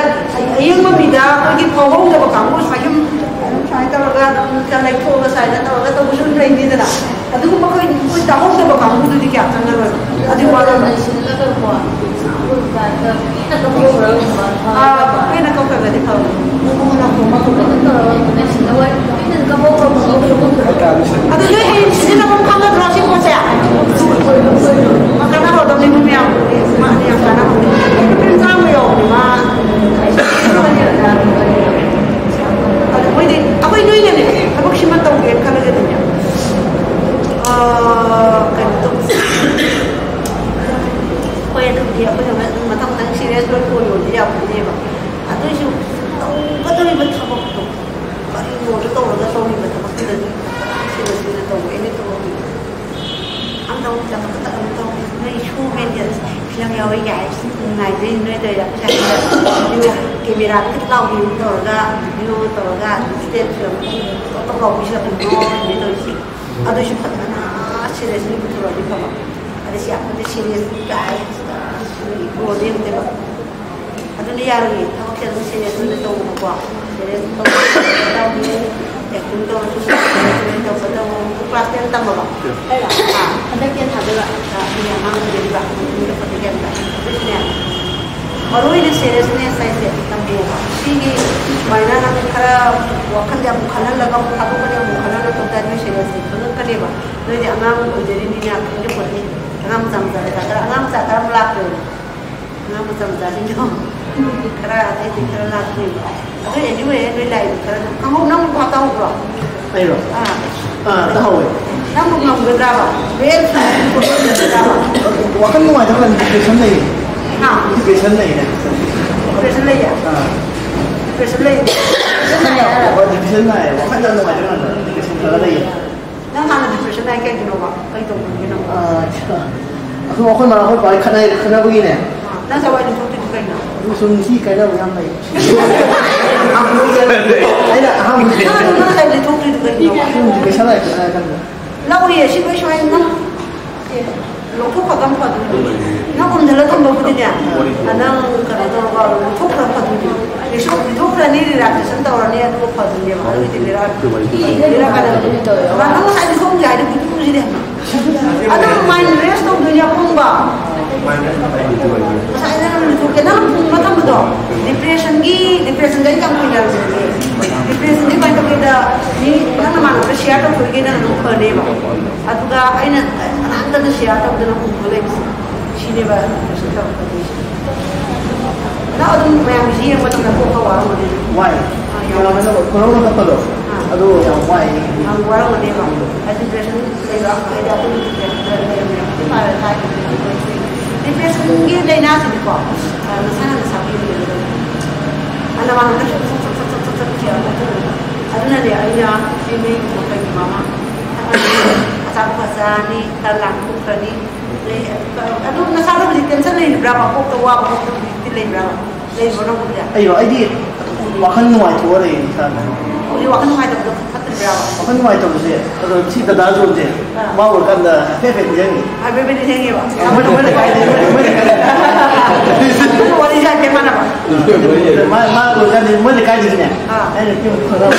ꯑꯌꯦꯡꯕ ꯃꯤꯗ ꯑꯩꯈꯣꯏꯒꯤ ꯐꯥꯎꯍꯧꯗꯕ ꯀꯥꯡꯕꯨ ꯁꯨꯃꯥꯏꯅ ꯁꯨꯝ ꯁꯨꯃꯥꯏꯅ ꯇꯧꯔꯒ ꯑꯗꯨꯝ ꯂꯩꯊꯣꯛꯑꯒ ꯁꯨꯃꯥꯏꯅ ꯇꯧꯔꯒ ꯇꯧꯕꯁꯨ ꯑꯗꯨꯝ ꯂꯩꯅꯤꯗꯅ꯫ ꯑꯗꯨꯒꯨꯝꯕ ꯑꯩꯈꯣꯏ ꯑꯩꯈꯣꯏ ꯇꯥꯍꯧꯗꯕ ꯀꯥꯡꯕꯨꯗꯨꯗꯤ ꯀꯌꯥ ꯆꯪꯉꯔꯣꯏ꯫ ꯑꯗꯨꯗꯤ ꯋꯥꯔꯝꯃꯣꯏ꯫ ꯑꯥ, ꯑꯩꯈꯣꯏꯅ ꯀꯛꯈ꯭ꯔꯒꯗꯤ ꯐꯕ꯫ ꯑꯗꯨ ꯅꯣꯏ ꯍꯌꯦꯡ ꯁꯤꯖꯤꯟꯅꯐꯝ ꯈꯪꯒꯗ꯭ꯔꯣ ꯁꯤ ꯄꯣꯠꯁꯦ? ꯀꯥꯟꯅꯕꯗꯧꯅꯤ ꯃꯤ ꯃꯌꯥꯝ꯫ ꯃꯥꯗꯤ ꯌꯥꯝ ꯀꯥꯟꯅꯕꯅꯤ꯫ ꯂꯨꯄꯥ ꯆꯥꯝꯃ ꯌꯧꯕꯅꯤ ꯃꯥ꯫ ꯑꯗꯨ ꯃꯣꯏꯗꯤ ꯑꯩꯈꯣꯏ ꯅꯣꯏꯅꯅꯦ ꯊꯕꯛꯁꯤꯃ ꯇꯧꯒꯦꯅ ꯈꯜꯂꯒꯗꯤꯅꯦ꯫ ꯑꯥ, ꯀꯩꯅꯣ ꯇꯧꯕꯁꯦ꯫ ꯍꯣꯏ, ꯑꯗꯨꯕꯨꯗꯤ ꯑꯩꯈꯣꯏꯅ ꯑꯗꯨꯝ ꯃꯊꯪ ꯃꯊꯪ ꯁꯤꯔꯤꯌꯁ ꯂꯣꯏ ꯑꯣꯏ ꯑꯣꯏꯕꯗꯤ ꯌꯥꯄꯣꯠꯇꯦꯕ꯫ ꯑꯗꯨꯏꯁꯨ ꯇꯧꯒꯗꯧꯔꯤꯕ ꯊꯕꯛꯇꯣ ꯀꯔꯤꯅꯣꯗꯣ ꯇꯧꯔꯒ ꯇꯧꯔꯤꯕ ꯊꯕꯛꯇꯨꯗꯗꯤ ꯁꯤꯔꯤꯌꯁ ꯑꯣꯏꯅ ꯇꯧꯕ, ꯑꯩꯅ ꯇꯧꯔꯝꯃꯤꯕ꯫ ꯑꯝꯇ ꯑꯃꯨꯛ ꯇꯧ, ꯑꯝꯇ ꯑꯃꯨꯛ ꯇꯧ꯫ ꯅꯣꯏ ꯁꯨ ꯃꯦꯟꯒꯦ, ꯐꯤꯂꯝ ꯌꯥꯎꯋꯦ ꯀꯥꯏ ꯅꯨꯡꯉꯥꯏꯗꯣꯏꯅꯤ ꯅꯣꯏ ꯇꯧꯔꯤꯗꯣ꯫ ꯑꯩꯈꯣꯏ ꯁ꯭ꯋꯥꯏꯗ ꯀꯦꯃꯦꯔꯥ ꯐꯤꯠ ꯂꯥꯎꯕꯤ ꯑꯃ ꯇꯧꯔꯒ, ꯚꯤꯗꯤꯑꯣ ꯇꯧꯔꯒ, ꯏꯁꯇꯦꯖ ꯐꯤꯂꯝ ꯇꯧ ꯇꯧ ꯂꯥꯎꯕꯤꯁꯨ ꯑꯗꯨꯝ ꯅꯣꯏꯅꯦ ꯇꯧꯔꯤꯁꯦ꯫ ꯑꯗꯨꯏꯁꯨ ꯐꯖꯅ ꯁꯤꯔꯤꯌꯁꯂꯤ ꯄꯨꯊꯣꯔꯛꯑꯗꯤ ꯐꯕ꯫ ꯑꯗ ꯁꯤ ꯌꯥꯝ ꯐꯠꯇꯦ, ꯁꯤꯔꯤꯌꯁ ꯀꯥꯏ ꯏꯒꯣꯗ ꯌꯦꯡꯗꯦꯕ꯫ ꯑꯗꯨꯅ ꯌꯥꯔꯣꯏꯌꯦ, ꯊꯕꯛꯁꯦ ꯑꯗꯨꯝ ꯁꯤꯔꯤꯌꯁ ꯑꯣꯏꯅ ꯇꯧꯕꯀꯣ꯫ ꯁꯤꯔꯤꯌꯁ ꯇꯧꯕ ꯇꯧꯕꯤꯌꯨ꯫ ꯑꯦꯛꯇꯤꯡ ꯇꯧꯔꯁꯨ, ꯇꯧꯕ ꯇꯧꯕ, ꯀ꯭ꯂꯥꯁ ꯇꯦꯟ ꯇꯝꯃꯕ? ꯑꯩꯔꯣ? ꯑꯥ꯫ ꯍꯟꯗꯛ ꯇꯦꯟ ꯊꯥꯗꯣꯏꯕ꯫ ꯑꯥ, ꯑꯗꯨꯅꯦ ꯑꯉꯥꯡ ꯑꯣꯏꯖꯔꯤꯕ, ꯑꯗꯨꯅ ꯐꯣꯔꯇꯤ ꯀꯦꯝꯇ꯫ ꯑꯗꯨꯅꯦ, ꯃꯔꯨ ꯑꯣꯏꯅ ꯁꯦꯔꯤꯌꯁꯅꯦꯁ ꯍꯥꯏꯁꯦ ꯇꯝꯕꯤꯌꯣꯕ꯫ ꯁꯤꯒꯤ ꯁꯨꯃꯥꯏꯅ ꯅꯪ ꯈꯔ ꯋꯥꯈꯜꯁꯦ ꯑꯃꯨꯛ ꯈꯜꯍꯜꯂꯒ, ꯑꯃꯨꯛ ꯊꯥꯗꯣꯛꯀꯅꯤ, ꯑꯃꯨꯛ ꯈꯜꯍꯜꯂꯒ ꯇꯧ ꯇꯥꯔꯗꯤ ꯅꯣꯏ ꯁꯦꯔꯤꯌꯁꯅꯦꯁ ꯈꯪꯉꯛꯀꯅꯦꯕ꯫ ꯅꯣꯏꯗꯤ ꯑꯉꯥꯡ ꯑꯣꯏꯖꯔꯤꯅꯤꯅ ꯈꯪꯖꯄꯣꯠꯇꯦ꯫ ꯑꯉꯥꯡ ꯃꯆꯥ ꯃꯆꯥ ꯍꯥꯏꯇꯥꯔꯦ, ꯑꯉꯥꯡ ꯃꯆꯥ ꯈꯔ ꯑꯃ ꯂꯥꯛꯇꯣꯏꯅꯦ꯫ ꯑꯉꯥꯡ ꯃꯆꯥ ꯃꯆꯥꯁꯤꯡꯗꯣ ꯈꯔ ꯑꯇꯩ ꯑꯇꯩ ꯈꯔ ꯂꯥꯛꯇꯣꯏꯕ꯫ ꯑꯗꯨ anyway, ꯅꯣꯏ ꯂꯥꯛꯏꯗꯣ ꯈꯔ ꯑꯗꯨꯝ ꯈꯪꯍꯧ-, ꯅꯪ ꯚꯥꯞ ꯇꯥꯍꯧꯕ꯭ꯔꯣ? ꯑꯩꯔꯣ? ꯑꯥ꯫ ꯑꯥ, ꯇꯥꯍꯧꯋꯦ꯫ ꯅꯪꯕꯨ ꯉꯝꯒꯗ꯭ꯔꯕ? Well ꯉꯝꯒꯗ꯭ꯔꯕ? ꯋꯥꯈꯜ ꯅꯨꯡꯉꯥꯏꯇꯕ ꯀꯥꯟꯗ depression ꯂꯩꯌꯦ꯫ ꯍꯥ? Depression ꯂꯩꯌꯦ꯫ Depression ꯂꯩꯌꯦ? ꯑꯥ꯫ Depression ꯂꯩꯌꯦ? Depression ꯂꯩꯌꯦ ꯍꯥꯏꯔꯣ? ꯍꯣꯏ, depression ꯅꯥꯏꯌꯦ꯫ ꯋꯥꯈꯜ ꯌꯥꯝ ꯅꯨꯡꯉꯥꯏꯇꯕ ꯀꯥꯟꯗ depression ꯈꯔ ꯂꯩꯌꯦ꯫ ꯅꯪ ꯍꯥꯟꯅ depression ꯅꯥꯏ ꯀꯩꯒꯤꯅꯣꯕ? ꯀꯩ ꯇꯧꯕꯒꯤꯅꯣ? ꯑꯥ, ꯑꯗꯨꯝ ꯑꯩꯈꯣꯏ ꯃꯥ ꯑꯩꯈꯣꯏ ꯄꯥꯒꯤ ꯈꯠꯅꯩ, ꯈꯠꯅꯕꯒꯤꯅꯦ꯫ ꯑꯥ, ꯅꯪ ꯉꯁꯥꯏ ꯋꯥꯔꯤ ꯂꯤꯊꯣꯛꯇ꯭ꯔꯤꯗꯨ ꯀꯩꯅꯣ? ꯑꯗꯨ ꯁꯨꯝ ꯁꯤ ꯀꯥꯏꯅꯕ ꯌꯥꯝ ꯂꯩ꯫ ꯑꯩꯅ ꯑꯍꯥꯟꯕ ꯅꯪ ꯉꯁꯥꯏ ꯂꯤꯊꯣꯛꯇ꯭ꯔꯤꯗꯨ ꯀꯩꯒꯤꯅꯣꯕ? ꯁꯨꯝ depression ꯂꯥꯛꯑꯦ ꯈꯠꯅꯔ ꯀꯥꯟꯗ꯫ ꯂꯧꯏꯌꯦ, ꯁꯤ ꯂꯣꯏ ꯁꯨꯃꯥꯏꯅ ꯅꯪ, ꯑꯦ, ꯂꯧꯊꯣꯛꯈ꯭ꯔꯒ ꯐꯗꯣꯏꯅꯤ꯫ ꯅꯪ ꯎꯝꯗꯂ ꯊꯝꯕꯕꯨꯗꯤꯅꯦ, ꯅꯪ ꯀꯩꯅꯣ ꯇꯧꯔꯒ ꯂꯧꯊꯣꯛꯈ꯭ꯔꯒ ꯐꯗꯣꯏꯅꯤ꯫ ꯀꯩꯁꯨ ꯂꯤꯊꯣꯛꯈ꯭ꯔꯅꯤ, relaxation ꯇꯧꯔꯅꯤ, ꯑꯗꯨꯒ ꯐꯗꯣꯏꯅꯦꯕ꯫ ꯑꯗꯨꯒꯤꯗꯤ ꯕꯦꯔꯥ, ꯕꯦꯔꯥ ꯀꯥꯟꯅꯕ꯫ ꯅꯪ ꯉꯁꯥꯏ ꯂꯤꯊꯣꯛꯑꯝꯗꯦ ꯍꯥꯏꯗꯤ ꯕꯨꯗꯨꯁꯤꯗꯤ꯫ ꯑꯗꯨ mind rest ꯇꯧꯗꯣꯏꯅꯦ ꯑꯄꯪꯕ꯫ ꯉꯁꯥꯏ ꯅꯪ ꯂꯤꯊꯣꯛꯀꯦ, ꯅꯪ ꯐꯨꯝꯕ ꯊꯝꯕꯗꯣ, depressionꯒꯤ, depressionꯗ ꯑꯩ ꯌꯥꯝ ꯀꯨꯏꯅ ꯂꯩꯔꯦ꯫ Depressionꯗꯤ ꯀꯃꯥꯏꯅ ꯇꯧꯒꯦꯗ, ꯃꯤ ꯅꯪ ꯅꯃꯥꯟꯅꯕꯗ share ꯇꯧꯊꯣꯛꯏꯒꯦ, ꯅꯪ ꯑꯗꯨꯝ ꯐꯅꯦꯕ꯫ ꯑꯗꯨꯒ ꯑꯩꯅ ꯀꯅꯥꯝꯇꯗ share ꯇꯧꯗꯅ ꯐꯨꯝꯕ ꯂꯩꯕꯁꯦ, ꯁꯤꯅꯦꯕ depression ꯇꯧꯔꯛꯀꯗꯣꯏꯁꯦ꯫ ꯅꯪ ꯑꯗꯨꯝ ꯃꯌꯥꯝꯒꯤꯁꯤ ꯌꯦꯡꯕ ꯃꯇꯝꯗ ꯀꯣꯛꯀ ꯋꯥꯔꯝꯒꯅꯤ꯫ ꯋꯥꯏ꯫ ꯑꯥ, ꯌꯥꯝ ꯀꯩꯅꯣ ꯍꯥꯏꯅ ꯀꯣꯔꯣꯅꯥ ꯇꯞꯄꯗꯣ꯫ ꯑꯥ꯫ ꯑꯗꯨ ꯌꯥꯝ ꯋꯥꯏ꯫ ꯌꯥꯝ ꯋꯥꯔꯝꯒꯅꯦꯕ꯫ ꯎꯝ꯫ ꯑꯗꯨ depression ꯂꯩꯕ, ꯍꯥꯏꯗꯤ ꯑꯩꯈꯣꯏ depression ꯂꯩꯔꯝꯃꯦ꯫ ꯑꯩꯈꯣꯏ ꯄꯥꯔ ꯇꯥꯏ꯫ Depressionꯒꯤ ꯂꯥꯏꯅꯥꯁꯤꯗꯤꯀꯣ, ꯑ, ꯅꯁꯥꯅ ꯅꯁꯥ ꯄꯤꯕꯤꯒꯗꯕꯅꯤ꯫ ꯑ, ꯅꯃꯥꯟꯅꯕꯗ ꯁꯨꯝ ꯁꯠ ꯁꯠ ꯁꯠ ꯁꯠ ꯁꯠ ꯁꯠ ꯁꯠ ꯁꯠ ꯁꯠ꯫ ꯑꯗꯨꯅꯅꯦ ꯑꯩꯅ ꯍꯩ ꯃꯍꯤꯒꯨꯝꯕ ꯀꯩꯒꯨꯝꯕ ꯑꯃ ꯊꯛꯑꯅꯤ, ꯑꯆꯥꯄꯣꯠ ꯈꯔ ꯆꯥꯔꯅꯤ, ꯈꯔ ꯂꯥꯡꯊꯣꯛꯈ꯭ꯔꯅꯤ꯫ ꯑꯗꯩ, ꯑ, ꯑꯗꯨꯝ ꯅꯁꯥꯗ ꯍꯧꯖꯤꯛ tension ꯂꯩꯔꯤꯕ꯭ꯔꯥꯕ? ꯀꯣꯛꯇ ꯋꯥꯕ ꯈꯣꯠꯄ ꯍꯧꯖꯤꯛꯇꯤ ꯂꯩꯕ꯭ꯔꯥꯕ? ꯂꯩꯕ꯭ꯔꯣ ꯅꯪꯕꯨꯗꯤ? ꯑꯩꯔꯣ? ꯑꯩꯗꯤ ꯋꯥꯈꯜ ꯅꯨꯡꯉꯥꯏꯊꯣꯛꯑ ꯂꯩꯌꯦ ꯏꯁꯥꯗ꯫ ꯍꯧꯖꯤꯛ ꯋꯥꯈꯜ ꯅꯨꯡꯉꯥꯏꯇꯕꯗꯣ ꯐꯠꯇ꯭ꯔꯦ꯫ ꯋꯥꯈꯜ ꯅꯨꯡꯉꯥꯏꯇꯕꯁꯦ, ꯑꯗꯣ ꯁꯤ ꯗꯗꯥ ꯖꯣꯟꯁꯦ, ꯑꯥ꯫ ꯃꯥ ꯎꯔꯀꯥꯟꯗ ꯍꯥꯏꯐꯦꯠ ꯍꯥꯏꯐꯦꯠ ꯅꯤꯡꯁꯤꯡꯉꯤ꯫ ꯍꯥꯏꯐꯦꯠ ꯍꯥꯏꯐꯦꯠ ꯅꯤꯡꯁꯤꯡꯉꯤꯕ꯫ ꯑꯥ, ꯃꯣꯏꯅ, ꯃꯣꯏꯅ ꯀꯥꯏꯗꯩ, ꯃꯣꯏꯅ, ꯃꯣꯏꯅ ꯀꯥꯏꯗꯩ꯫ ꯑꯗꯨ ꯋꯥꯔꯤꯁꯦ ꯍꯥꯏꯐꯦꯠ ꯃꯥꯟꯅꯕ꯫ ꯑꯥ, ꯃꯥ, ꯃꯥ ꯎꯔꯀꯥꯟꯗ ꯃꯣꯏꯅ ꯀꯥꯏꯗꯒꯤꯅꯦ? ꯑꯥ꯫ ꯑꯩꯅ ꯀꯩꯝ ꯈꯪꯉꯝꯗꯦ꯫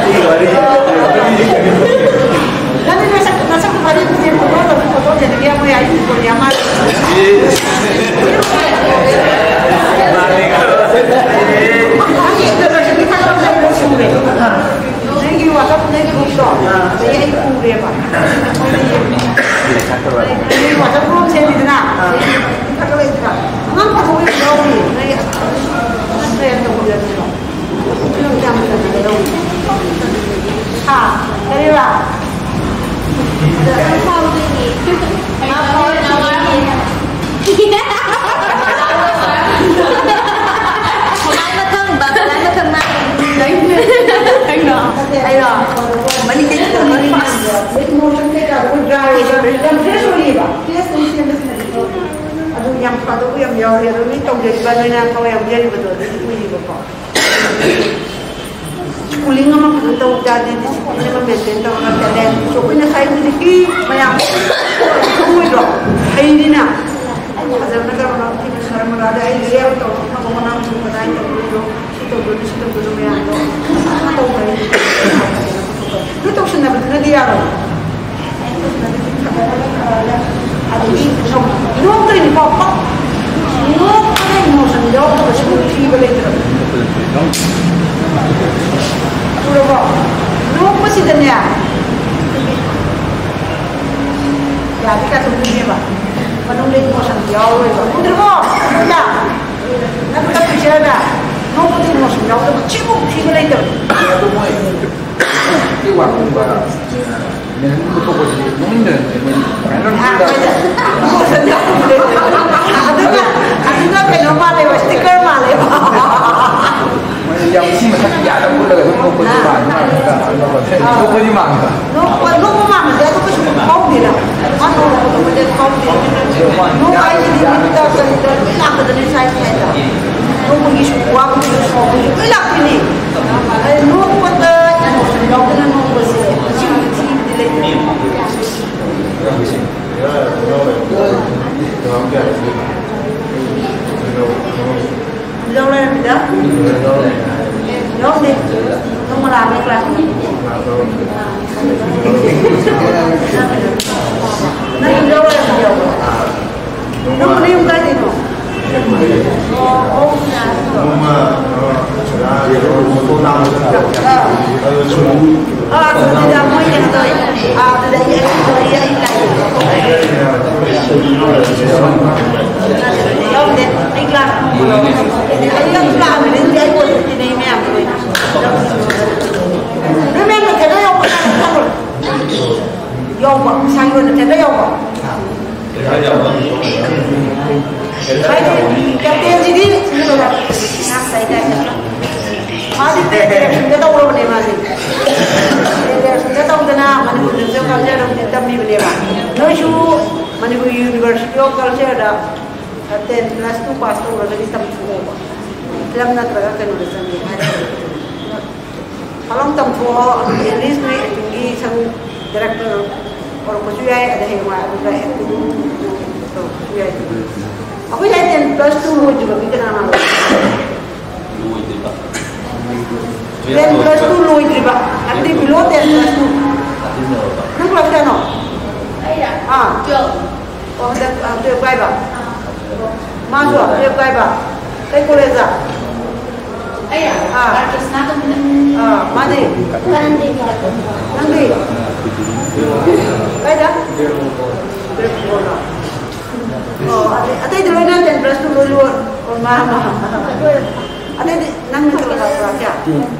ꯁꯤꯒꯤ ꯋꯥꯔꯤ꯫ ꯅꯪꯗꯤ ꯅꯁꯛ, ꯅꯁꯛꯇꯣ ꯐꯖꯩ, ꯐꯖꯩ, ꯐꯣꯇꯣ ꯇꯧ, ꯐꯣꯇꯣ ꯐꯖꯩ, ꯌꯥꯝ ꯃꯣꯏ ꯑꯥꯏ ꯖꯤ ꯀꯣꯟ ꯌꯥꯝ ꯃꯥꯜꯂꯦ꯫ ꯅꯪꯒꯤ introduction ꯗꯤ ꯊꯥꯒꯠꯂꯛꯄꯗ ꯑꯩ ꯂꯣꯏ ꯁꯨꯔꯦ꯫ ꯅꯪꯒꯤ WhatsApp, ꯅꯪꯒꯤ group ꯇꯣ, ꯑꯗꯩ ꯑꯩ ꯎꯔꯦꯕ꯫ ꯅꯪꯒꯤ WhatsApp group ꯁꯦꯝꯃꯤꯗꯅ, ꯊꯥꯒꯠꯂꯛꯏꯗꯅ, ꯑꯉꯥꯡ ꯐꯣꯇꯣ ꯌꯥꯝ ꯌꯥꯎꯔꯤ꯫ ꯅꯪꯒꯤ ꯑꯉꯥꯡ ꯀꯌꯥ ꯇꯧꯕꯤꯔꯝꯃꯤꯅꯣ? ꯍꯥ? ꯀꯔꯤꯕ? ꯃꯥꯏ ꯃꯊꯪ, ꯕꯕꯥ, ꯃꯥꯏ ꯃꯊꯪ ꯃꯥ꯫ ꯑꯩꯔꯣ? ꯃꯅꯤꯡꯗꯩ ꯆꯠꯂꯒ ꯐꯥꯁ꯫ ꯌꯥꯝ fresh ꯑꯣꯏꯌꯦꯕ꯫ Face ꯁꯦꯝꯕꯁꯤꯅꯗꯤ ꯑꯗꯨ ꯌꯥꯝ ꯐꯗꯧꯕ ꯌꯥꯝ ꯌꯥꯎꯔꯤ꯫ ꯑꯗꯣ ꯃꯤ ꯇꯧꯖꯔꯤꯕ, ꯅꯣꯏꯅ ꯊꯋꯥꯏ ꯌꯥꯎꯖꯔꯤꯕꯗꯣ ꯑꯗꯨꯗꯤ ꯎꯏꯌꯦꯕꯀꯣ꯫ Schooling ꯑꯃ ꯐꯖꯅ ꯇꯧ ꯇꯥꯔꯗꯤ, discipline ꯑꯃ maintain ꯇꯧꯔꯒ talent ꯁꯨ ꯑꯩꯈꯣꯏ ꯉꯁꯥꯏ ꯍꯧꯖꯤꯛꯀꯤ ꯃꯌꯥꯝ ꯈꯪꯉꯣꯏꯗ꯭ꯔꯣ? ꯍꯩꯅꯤꯅ꯫ ꯐꯖꯅ ꯇꯧꯔꯒ ꯃꯔꯛ ꯃꯔꯛꯇ ꯑꯩ layout ꯇꯧꯔꯒ ꯐꯅꯕ ꯍꯣꯠꯅꯕꯁꯨ ꯀꯗꯥꯏ ꯇꯧꯗꯣꯏꯅꯣ? ꯁꯤ ꯇꯧꯗꯣꯏꯅꯤ, ꯁꯤ ꯇꯧꯗꯣꯏꯅꯤ ꯃꯌꯥꯝꯗꯣ ꯐꯖꯅ ꯇꯧꯈ꯭ꯔꯦ꯫ ꯂꯣꯏ ꯇꯧꯁꯤꯟꯅꯕꯗꯨꯅꯗꯤ ꯌꯥꯔꯣꯏ꯫ ꯑꯗꯒꯤ ꯅꯣꯛꯇꯣꯏꯅꯤꯀꯣ, ꯄꯛ-, ꯅꯣꯛꯄꯗ emotion ꯌꯥꯎꯗꯕꯁꯤꯕꯨ ꯊꯤꯕ ꯂꯩꯇ꯭ꯔꯕꯅꯤ꯫ ꯎꯔꯕꯣ? ꯅꯣꯛꯄꯁꯤꯗꯅꯦ, ꯌꯥꯗꯦ ꯀꯥꯏ ꯇꯧꯗꯣꯏꯅꯦꯕ꯫ ꯃꯅꯨꯡꯗ emotion ꯌꯥꯎꯔꯣꯏꯕ꯫ ꯎꯗ꯭ꯔꯕꯣ? ꯅꯪꯅ ꯅꯪ ꯈꯨꯗꯛ picture ꯅꯣꯛꯄꯗ emotion ꯌꯥꯎꯗꯕ ꯊꯤꯕꯨ ꯊꯤꯕ ꯂꯩꯇꯕꯅꯤ꯫ ꯑꯗꯨ ꯃꯣꯏ ꯁꯤ ꯋꯥꯛꯀꯨꯝꯕ ꯃꯦꯟꯍꯟꯕ ꯈꯣꯠꯄꯁꯤꯗꯤ ꯅꯣꯛꯅꯤꯡꯗꯅ ꯃꯣꯏ ꯀꯃꯥꯏꯅ ꯇꯧꯔꯤꯅꯣ? ꯑꯗꯨꯅ, ꯑꯗꯨꯅ ꯀꯩꯅꯣ ꯃꯥꯜꯂꯦꯕ, sticker ꯃꯥꯜꯂꯦꯕ꯫ ꯃꯣꯏ ꯌꯥꯝ ꯁꯤ ꯃꯊꯛ ꯌꯥꯗꯕ ꯎꯠꯂꯒ ꯑꯗꯨꯝ ꯅꯣꯛꯄꯗꯤ ꯃꯥꯟꯕ ꯃꯥꯟꯕ ꯅꯣꯛꯄꯗꯤ ꯃꯥꯟꯕ꯫ ꯅꯣꯛꯄ, ꯅꯣꯛꯄ ꯃꯥꯟꯕꯗꯤ ꯑꯗꯨ ꯀꯩꯁꯨ ꯐꯥꯎꯗꯦꯗ꯫ ꯃꯥ ꯅꯣꯛꯄꯗꯣ ꯃꯣꯏꯗ ꯐꯥꯎꯗꯦ꯫ ꯅꯣꯛꯄ ꯍꯥꯏꯁꯤꯗꯤ ꯃꯤꯠꯇ ꯀꯔꯤꯗ ꯂꯣꯏ ꯂꯥꯛꯄꯗꯅꯦ ꯁ꯭ꯋꯥꯏ ꯁ꯭ꯋꯥꯏꯗ꯫ ꯅꯣꯡꯃꯒꯤꯁꯨ ꯋꯥꯕꯒꯤꯁꯨ ꯁꯥꯎꯕꯒꯤꯁꯨ ꯂꯣꯏ ꯂꯥꯛꯇꯣꯏꯅꯤ꯫ ꯑꯗꯩ ꯅꯣꯛꯄꯗ emotion ꯌꯥꯎꯗꯅ ꯅꯣꯛꯄꯁꯦ ꯁꯤꯒꯨꯝꯕ ꯊꯤꯕꯗꯤ ꯂꯩꯇꯦ꯫ ꯌꯥꯎꯔꯦ꯫ ꯌꯥꯎꯔꯦ꯫ ꯌꯥꯎꯔꯦ꯫ ꯌꯥꯎꯔꯦ꯫ ꯌꯥꯎꯔꯦ꯫ ꯌꯥꯎꯔꯦ꯫ ꯌꯥꯎꯔꯦ꯫ ꯅꯪ ꯌꯨꯝ ꯀꯥꯏꯗꯩꯅꯣ? ꯑꯣ, ꯑꯣ꯫ ꯑꯥ, ꯑꯗꯨꯗ ꯃꯣꯏ ꯀꯩꯅꯣ ꯇꯧꯋꯦ꯫ ꯑꯥ, ꯑꯗꯨꯗ ꯑꯩ, ꯑꯩ, ꯑꯩ, ꯑꯩ ꯂꯥꯛꯑꯦ꯫ ꯌꯥꯎꯗꯦ꯫ ꯑꯩ ꯀ꯭ꯂꯥꯁ ꯅꯣꯡꯃ ꯂꯧꯔꯦ꯫ ꯑꯩ ꯌꯥꯝ ꯂꯥꯛꯑꯝꯃꯦ꯫ ꯑꯩ ꯑꯣꯏꯅ ꯇꯤꯟꯅꯩ ꯃꯌꯥꯝꯗꯣ ꯂꯣꯏꯅ꯫ ꯅꯣꯏ ꯃꯌꯥꯝ ꯃꯊꯦꯜꯗ ꯌꯥꯎꯕ ꯌꯥꯎꯕ꯫ ꯏꯁꯥꯒꯤ ꯑꯣꯏꯅ ꯊꯦꯠꯄ ꯌꯥꯎꯕ꯫ ꯍꯥꯏꯗꯤ ꯀꯦꯞꯇꯦꯟꯁꯤꯗꯤ ꯃꯥꯗꯤ ꯄ꯭ꯂꯦ ꯗꯥꯏꯔꯦꯛꯁꯟꯗ ꯇꯧꯔꯕꯅꯦ ꯃꯥꯗꯤ꯫ ꯄ꯭ꯂꯦ ꯗꯥꯏꯔꯦꯛꯁꯟꯗ ꯇꯧꯗꯅ ꯃꯅꯤꯄꯨꯔꯗꯁꯨ ꯀꯜꯆꯔ ꯑꯃꯗꯤ ꯇꯝꯕꯤꯕꯅꯦꯕ꯫ ꯅꯣꯏꯁꯨ Manipur University of Cultureꯗ ten plus two pass ꯇꯧꯔꯒꯗꯤ ꯇꯝꯊꯣꯛꯑꯣꯕ꯫ ꯐꯤꯂꯝ ꯅꯠꯇ꯭ꯔꯒ ꯀꯩꯅꯣꯗ ꯆꯪꯒꯦ ꯍꯥꯏꯔꯒꯗꯤ꯫ ꯐꯤꯂꯝ ꯇꯝꯊꯣꯛꯑꯣ, ꯑꯗꯨꯗꯤ at least ꯅꯣꯏ actingꯒꯤ ꯁꯔꯨꯛ director ꯑꯣꯏꯔꯛꯄꯁꯨ ꯌꯥꯏ, ꯑꯗꯩ ꯍꯌꯦꯡꯋꯥꯏ ꯑꯗꯨꯒ acting ꯇꯧꯔꯛꯄꯁꯨ ꯌꯥꯏ꯫ ꯑꯩꯈꯣꯏ ꯁꯥꯏ ten plus two ꯂꯣꯏꯗ꯭ꯔꯤꯕ ꯃꯤ ꯀꯅꯥ ꯀꯅꯥ ꯂꯩ? ꯂꯣꯏꯗ꯭ꯔꯤꯕ꯫ Ten plus two ꯂꯣꯏꯗ꯭ꯔꯤꯕ, ꯍꯥꯏꯕꯗꯤ below ten plus two꯫ ꯅꯪ class ꯀꯌꯥꯅꯣ? ꯑꯥ꯫ ꯑꯣ, ꯍꯟꯗꯛ, ꯑ, twelve ꯀꯥꯏꯕ? ꯃꯥꯁꯨ twelve ꯀꯥꯏꯕ? ꯀꯩ ꯀꯣꯂꯦꯖꯇ? ꯑꯥ꯫ ꯑꯥ, ꯃꯥꯗꯤ? ꯅꯪꯗꯤ? ꯀꯥꯏꯗ? ꯑꯣ, ꯑꯇꯩ, ꯑꯇꯩꯗꯤ ꯂꯣꯏꯅ ten plus two ꯂꯣꯏ ꯂꯣꯏ-, ꯑꯣ, ꯃꯥ, ꯃꯥ꯫ ꯑꯇꯩꯗꯤ ꯅꯪ ꯅꯠꯇ꯭ꯔꯣ class ꯀꯌꯥ?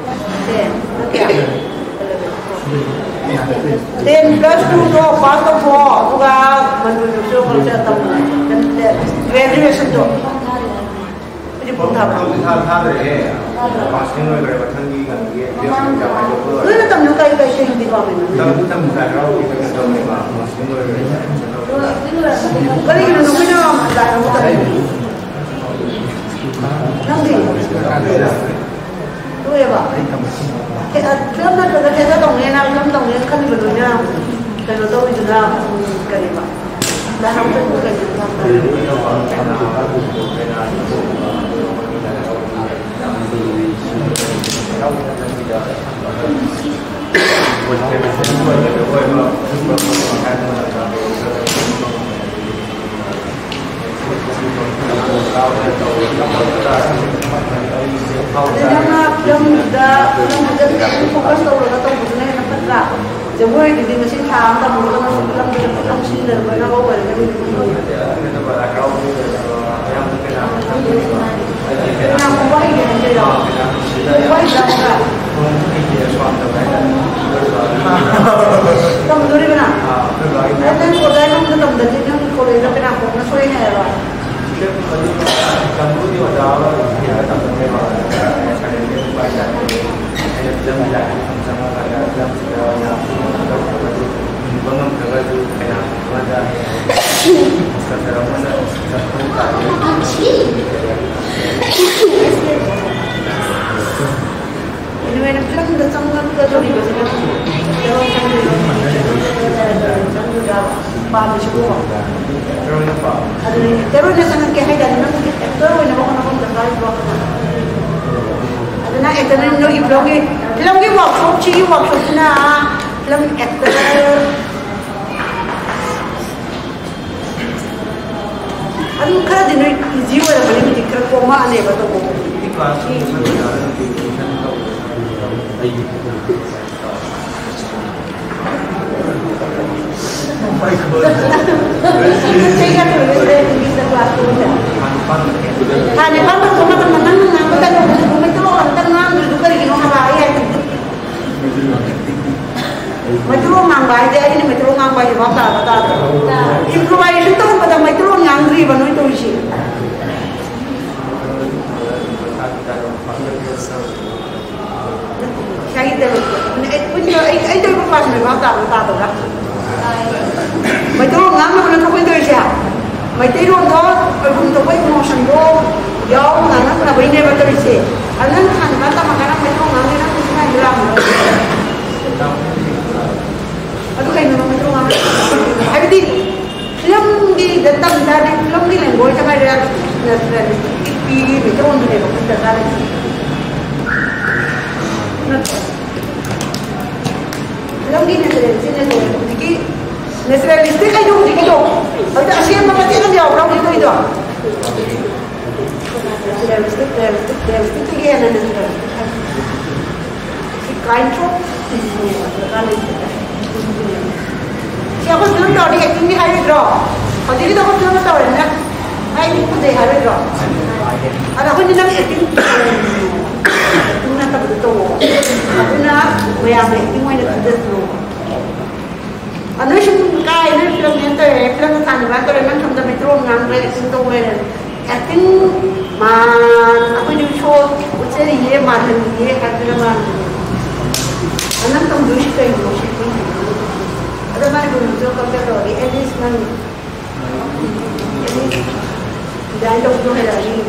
Ten꯫ ꯅꯪ ꯀꯌꯥ? Ten plus twoꯗꯣ pass ꯇꯧꯊꯣꯛꯑꯣ, ꯑꯗꯨꯒ ꯃꯅꯤꯄꯨꯔ ꯌꯨꯅꯤꯚꯔꯁꯤꯇꯤ ꯀꯣꯂꯦꯖꯇ ꯇꯝꯃꯣ꯫ Graduationꯗꯣ꯫ ꯍꯧꯖꯤꯛ ꯄꯨꯡ ꯊꯥꯕ꯭ꯔꯥ? ꯄꯨꯡ ꯊꯥ ꯊꯥꯗ꯭ꯔꯦꯍꯦ꯫ Passing ꯑꯣꯏꯈ꯭ꯔꯦ ꯃꯊꯪꯒꯤ ꯀꯩꯅꯣꯒꯤ exam ꯂꯣꯏꯔꯦ꯫ ꯅꯣꯏꯅ ꯇꯝꯃꯤꯗꯣ ꯀꯔꯤ, ꯀꯔꯤ departmentꯅꯣ? ꯇꯝ-, ꯇꯝ-, ꯂꯥꯏ ꯍꯔꯥꯎꯕꯒꯤ ꯀꯩꯅꯣ ꯇꯧꯅꯦꯕ, Passing ꯑꯣꯏꯈ꯭ꯔꯦ꯫ ꯀꯔꯤꯒꯤꯅꯣ ꯅꯈꯣꯏꯅ ꯂꯥꯏ ꯍꯔꯥꯎꯕ ꯇꯝꯃꯤꯗꯣ? ꯅꯪꯗꯤ? ꯅꯠꯇ꯭ꯔꯒ ꯊꯦꯇꯔ ꯇꯧꯅꯦꯅ, ꯐꯤꯂꯝ ꯇꯧꯅꯦꯅ ꯈꯜꯂꯤꯕ ꯂꯣꯏꯅ ꯀꯩꯅꯣ ꯇꯧꯔꯤꯗꯨꯅ, ꯎꯝ, ꯀꯔꯤꯕ? ꯂꯥꯏ ꯍꯔꯥꯎꯕ ꯀꯩꯅꯣ? ꯑꯗꯨ ꯅꯪꯅ ꯐꯤꯂꯝꯗꯨꯗ, ꯐꯤꯂꯝꯗꯨꯗ ꯈꯤꯇꯪ ꯐꯣꯀꯁ ꯇꯧꯔꯒ ꯇꯧꯕꯗꯨꯅ ꯍꯦꯟꯅ ꯐꯠꯇ꯭ꯔꯥ? ꯖꯒꯣꯏꯗꯨꯗꯤ ꯉꯁꯤ ꯊꯥ ꯑꯃ ꯇꯝꯃꯨꯔꯒ ꯅꯪ ꯐꯤꯂꯝꯗꯨꯗ ꯄꯨꯂꯞ ꯁꯤꯟꯗꯅꯕ ꯅꯪ ꯇꯧꯕꯗꯨꯅ ꯍꯦꯟꯅ ꯐꯠꯇ꯭ꯔꯥ? ꯀꯅꯥꯒꯨꯝꯕ ꯍꯩꯒꯦ ꯍꯥꯏꯗꯣꯏꯔꯣ? ꯋꯥꯔꯤ ꯇꯥꯕ꯭ꯔꯥ? ꯇꯝꯗꯣꯔꯤꯕꯅ? ꯑꯗꯨ ꯅꯪ ꯑꯣꯖꯥ ꯅꯪꯅ ꯇꯝꯗꯗꯤ ꯅꯪ ꯀꯣꯂꯦꯖꯇ ꯀꯅꯥ ꯀꯣꯛꯅ ꯁꯣꯏ ꯍꯥꯏꯔꯕ? ꯑꯗꯨꯃꯥꯏꯅ ꯐꯤꯂꯝꯗ ꯆꯪꯉꯛꯀꯗꯧꯔꯤꯕꯁꯤꯅ ꯍꯦꯔꯣ ꯆꯪꯗꯣꯏꯔꯣ, ꯆꯪꯗꯣꯏꯔꯥ, ꯄꯥꯝꯃꯤꯁꯤꯕꯨ? ꯑꯗꯨꯅꯤ, ꯍꯦꯔꯣꯏꯟꯅ ꯆꯪꯉꯛꯀꯦ ꯍꯥꯏ ꯇꯥꯔꯗꯤ ꯅꯪ ꯑꯦꯛꯇꯔ ꯑꯣꯏꯅꯕ ꯍꯣꯠꯅꯐꯝ ꯗꯔꯀꯥꯔ ꯑꯣꯏꯕ꯭ꯔꯣ? ꯑꯗꯨꯅ ꯑꯦꯛꯇꯔ ꯅꯣꯏꯒꯤ ꯐꯤꯂꯝꯒꯤ, ꯐꯤꯂꯝꯒꯤ ꯋꯥꯛꯁꯣꯞꯁꯤꯒꯤ ꯋꯥꯛꯁꯣꯞꯁꯤꯅ ꯐꯤꯂꯝ ꯑꯦꯛꯇꯔ ꯑꯗꯨꯝ ꯈꯔꯗꯤ ꯅꯣꯏ ꯏꯖꯤ ꯑꯣꯏꯔꯝꯒꯅꯤ, ꯍꯧꯖꯤꯛ ꯈꯔ ꯀꯣꯝꯃꯛꯑꯅꯦꯕ ꯇꯧꯕꯕꯨꯗꯤ꯫ ꯊꯥ ꯅꯤꯄꯥꯟ ꯇꯧꯕ ꯃꯇꯝꯗ ꯅꯪꯅ ꯉꯥꯡꯕ ꯀꯩꯅꯣꯗꯨꯁꯨ ꯃꯩꯇꯩꯂꯣꯟ ꯑꯝꯇ ꯉꯥꯡꯗ꯭ꯔꯤꯗꯨ ꯀꯔꯤꯒꯤꯅꯣ ꯍꯥꯏꯕ ꯑꯩ ꯍꯥꯏꯁꯤꯅꯤ꯫ ꯃꯩꯇꯩꯂꯣꯟ ꯉꯥꯡꯕ ꯍꯥꯏꯁꯦ, ꯑꯩꯅ ꯃꯩꯇꯩꯂꯣꯟ ꯉꯥꯡꯕ ꯍꯥꯏꯁꯦ ꯚꯥꯞ ꯇꯥꯕ ꯇꯥꯗꯕ? ꯏꯝꯄ꯭ꯔꯣꯚꯥꯏꯖꯦꯁꯟ ꯇꯧꯔꯛꯄꯗ ꯃꯩꯇꯩꯂꯣꯟ ꯉꯥꯡꯗ꯭ꯔꯤꯕ ꯅꯣꯏ ꯇꯧꯔꯤꯁꯦ꯫ ꯏꯁꯥꯒꯤ ꯇꯧꯔꯛꯄ꯫ ꯑꯩ, ꯑꯩ, ꯑꯩ, ꯑꯩ ꯇꯧꯔꯤꯕ ꯀ꯭ꯂꯥꯁ ꯃꯩ ꯚꯥꯞ ꯇꯥꯕ꯭ꯔꯥ ꯇꯥꯗꯕ꯭ꯔꯥ? ꯃꯩꯇꯩꯂꯣꯟ ꯉꯥꯡꯅꯕ ꯅꯠꯇ꯭ꯔꯣ ꯑꯩꯈꯣꯏꯅ ꯇꯧꯔꯤꯁꯦ? ꯃꯩꯇꯩꯂꯣꯟꯗꯣ ꯑꯣꯏꯐꯝ ꯊꯣꯛꯄ ꯏꯃꯣꯁꯟꯗꯣ ꯌꯥꯎꯅ ꯉꯥꯡꯅꯕꯩꯅꯦꯕ ꯇꯧꯔꯤꯁꯦ꯫ ꯑꯗꯨ ꯅꯪ ꯊꯥꯅ ꯇꯝꯃꯒꯅ ꯃꯩꯇꯩꯂꯣꯟ ꯉꯥꯡꯗꯦ, ꯅꯪ ꯀꯩꯁꯨ ꯍꯥꯏꯗꯦ꯫ ꯑꯗꯨ ꯀꯩꯅꯣ ꯅꯪ ꯃꯩꯇꯩꯂꯣꯟ ꯉꯥꯡꯕ? ꯍꯥꯏꯕꯗꯤ ꯐꯤꯂꯝꯒꯤꯗ ꯇꯝ ꯇꯥꯔꯗꯤ ꯐꯤꯂꯝꯒꯤ ꯂꯦꯡꯒ꯭ꯋꯦꯖ ꯍꯥꯏꯔꯦ, ꯅꯦꯆꯔꯦꯂꯤꯁꯇꯤꯛꯀꯤ ꯄꯤꯔꯤ ꯃꯩꯇꯩꯂꯣꯟꯗꯨꯅꯦꯕ ꯑꯩꯈꯣꯏ ꯗꯔꯀꯥꯔ ꯂꯩꯔꯤꯁꯦ꯫ ꯅꯠꯇ꯭ꯔꯣ? ꯐꯤꯂꯝꯒꯤ ꯅꯦꯆꯔꯦꯂꯤꯁꯇꯤꯛꯅꯦ ꯇꯧꯋꯦ꯫ ꯍꯧꯖꯤꯛꯀꯤ ꯅꯦꯆꯔꯦꯂꯤꯁꯇꯤꯛ ꯍꯥꯏꯗꯣ ꯍꯧꯖꯤꯛꯀꯤꯗꯣ, ꯍꯧꯖꯤꯛ ꯑꯁꯦꯡꯕ ꯃꯇꯦꯛ ꯑꯃ ꯌꯥꯎꯕ꯭ꯔꯥ ꯍꯧꯖꯤꯛ ꯇꯧꯔꯤꯗꯣ? ꯔꯤꯌꯦꯂꯤꯁꯇꯤꯛ, ꯔꯤꯌꯦꯂꯤꯁꯇꯤꯛ, ꯔꯤꯌꯦꯂꯤꯁꯇꯤꯛꯇꯒꯤ ꯍꯦꯟꯅ ꯅꯦꯆꯔꯦꯂꯤꯁꯇꯤꯛ ꯍꯥꯏꯕ꯫ ꯁꯤ ꯀꯥꯏꯟ ꯑꯣꯐ ꯗꯔꯀꯥꯔ ꯂꯩꯇꯦ꯫ ꯁꯤ ꯑꯩꯈꯣꯏ ꯐꯤꯂꯝ ꯇꯧꯔꯗꯤ ꯑꯦꯛꯇꯤꯡꯗꯤ ꯍꯥꯏꯔꯣꯏꯗ꯭ꯔꯣ? ꯍꯧꯖꯤꯛꯀꯤꯗꯣ ꯑꯩꯈꯣꯏ ꯐꯤꯂꯝ ꯇꯧꯔꯦꯗꯅ ꯑꯩ ꯃꯤ ꯐꯖꯩ ꯍꯥꯏꯔꯣꯏꯗ꯭ꯔꯣ? ꯑꯗ ꯑꯩꯈꯣꯏꯗꯤ ꯅꯪ ꯑꯦꯛꯇꯤꯡ, ꯑꯦꯛꯇꯤꯡ ꯅꯠꯇꯕꯗꯣ ꯇꯧꯋꯣ꯫ ꯑꯗꯨꯅ ꯃꯌꯥꯝꯅ ꯑꯦꯛꯇꯤꯡ ꯑꯣꯏꯅ ꯈꯟꯖꯁꯅꯣ꯫ ꯑꯗꯨ ꯁꯨꯝ ꯀꯥꯏ ꯅꯣꯏ ꯐꯤꯂꯝ ꯇꯧꯔꯦ, ꯐꯤꯂꯝ ꯁꯥꯟꯅꯕ ꯇꯧꯔꯦ, ꯅꯪ ꯁꯣꯝꯗ ꯃꯩꯇ꯭ꯔꯣꯟ ꯉꯥꯡꯈ꯭ꯔꯦ, ꯑꯦꯛꯇꯤꯡ ꯇꯧ ꯂꯩꯔꯦ꯫ ꯑꯦꯛꯇꯤꯡ ꯃꯥꯟ ꯑꯩꯈꯣꯏꯗꯤ ꯁꯣ ꯎꯠꯆꯔꯤꯌꯦ, ꯃꯥꯜꯍꯜꯂꯤꯌꯦ ꯍꯥꯏꯕꯗꯨꯅ ꯃꯥꯟ ꯅꯪ ꯇꯧꯗꯣꯏꯁꯤ ꯀꯩꯅꯣ? ꯑꯗꯣ ꯃꯥꯏ ꯒꯨꯟꯗꯨꯁꯨ ꯀꯝꯄꯤꯌꯔ ꯇꯧꯔꯗꯤ ꯑꯦꯠꯂꯤꯁ ꯅꯪ ꯑꯦꯠꯂꯤꯁ ꯗꯤꯖꯥꯏꯟ ꯇꯧꯕꯁꯨ ꯍꯩꯔꯛꯑꯅꯤ,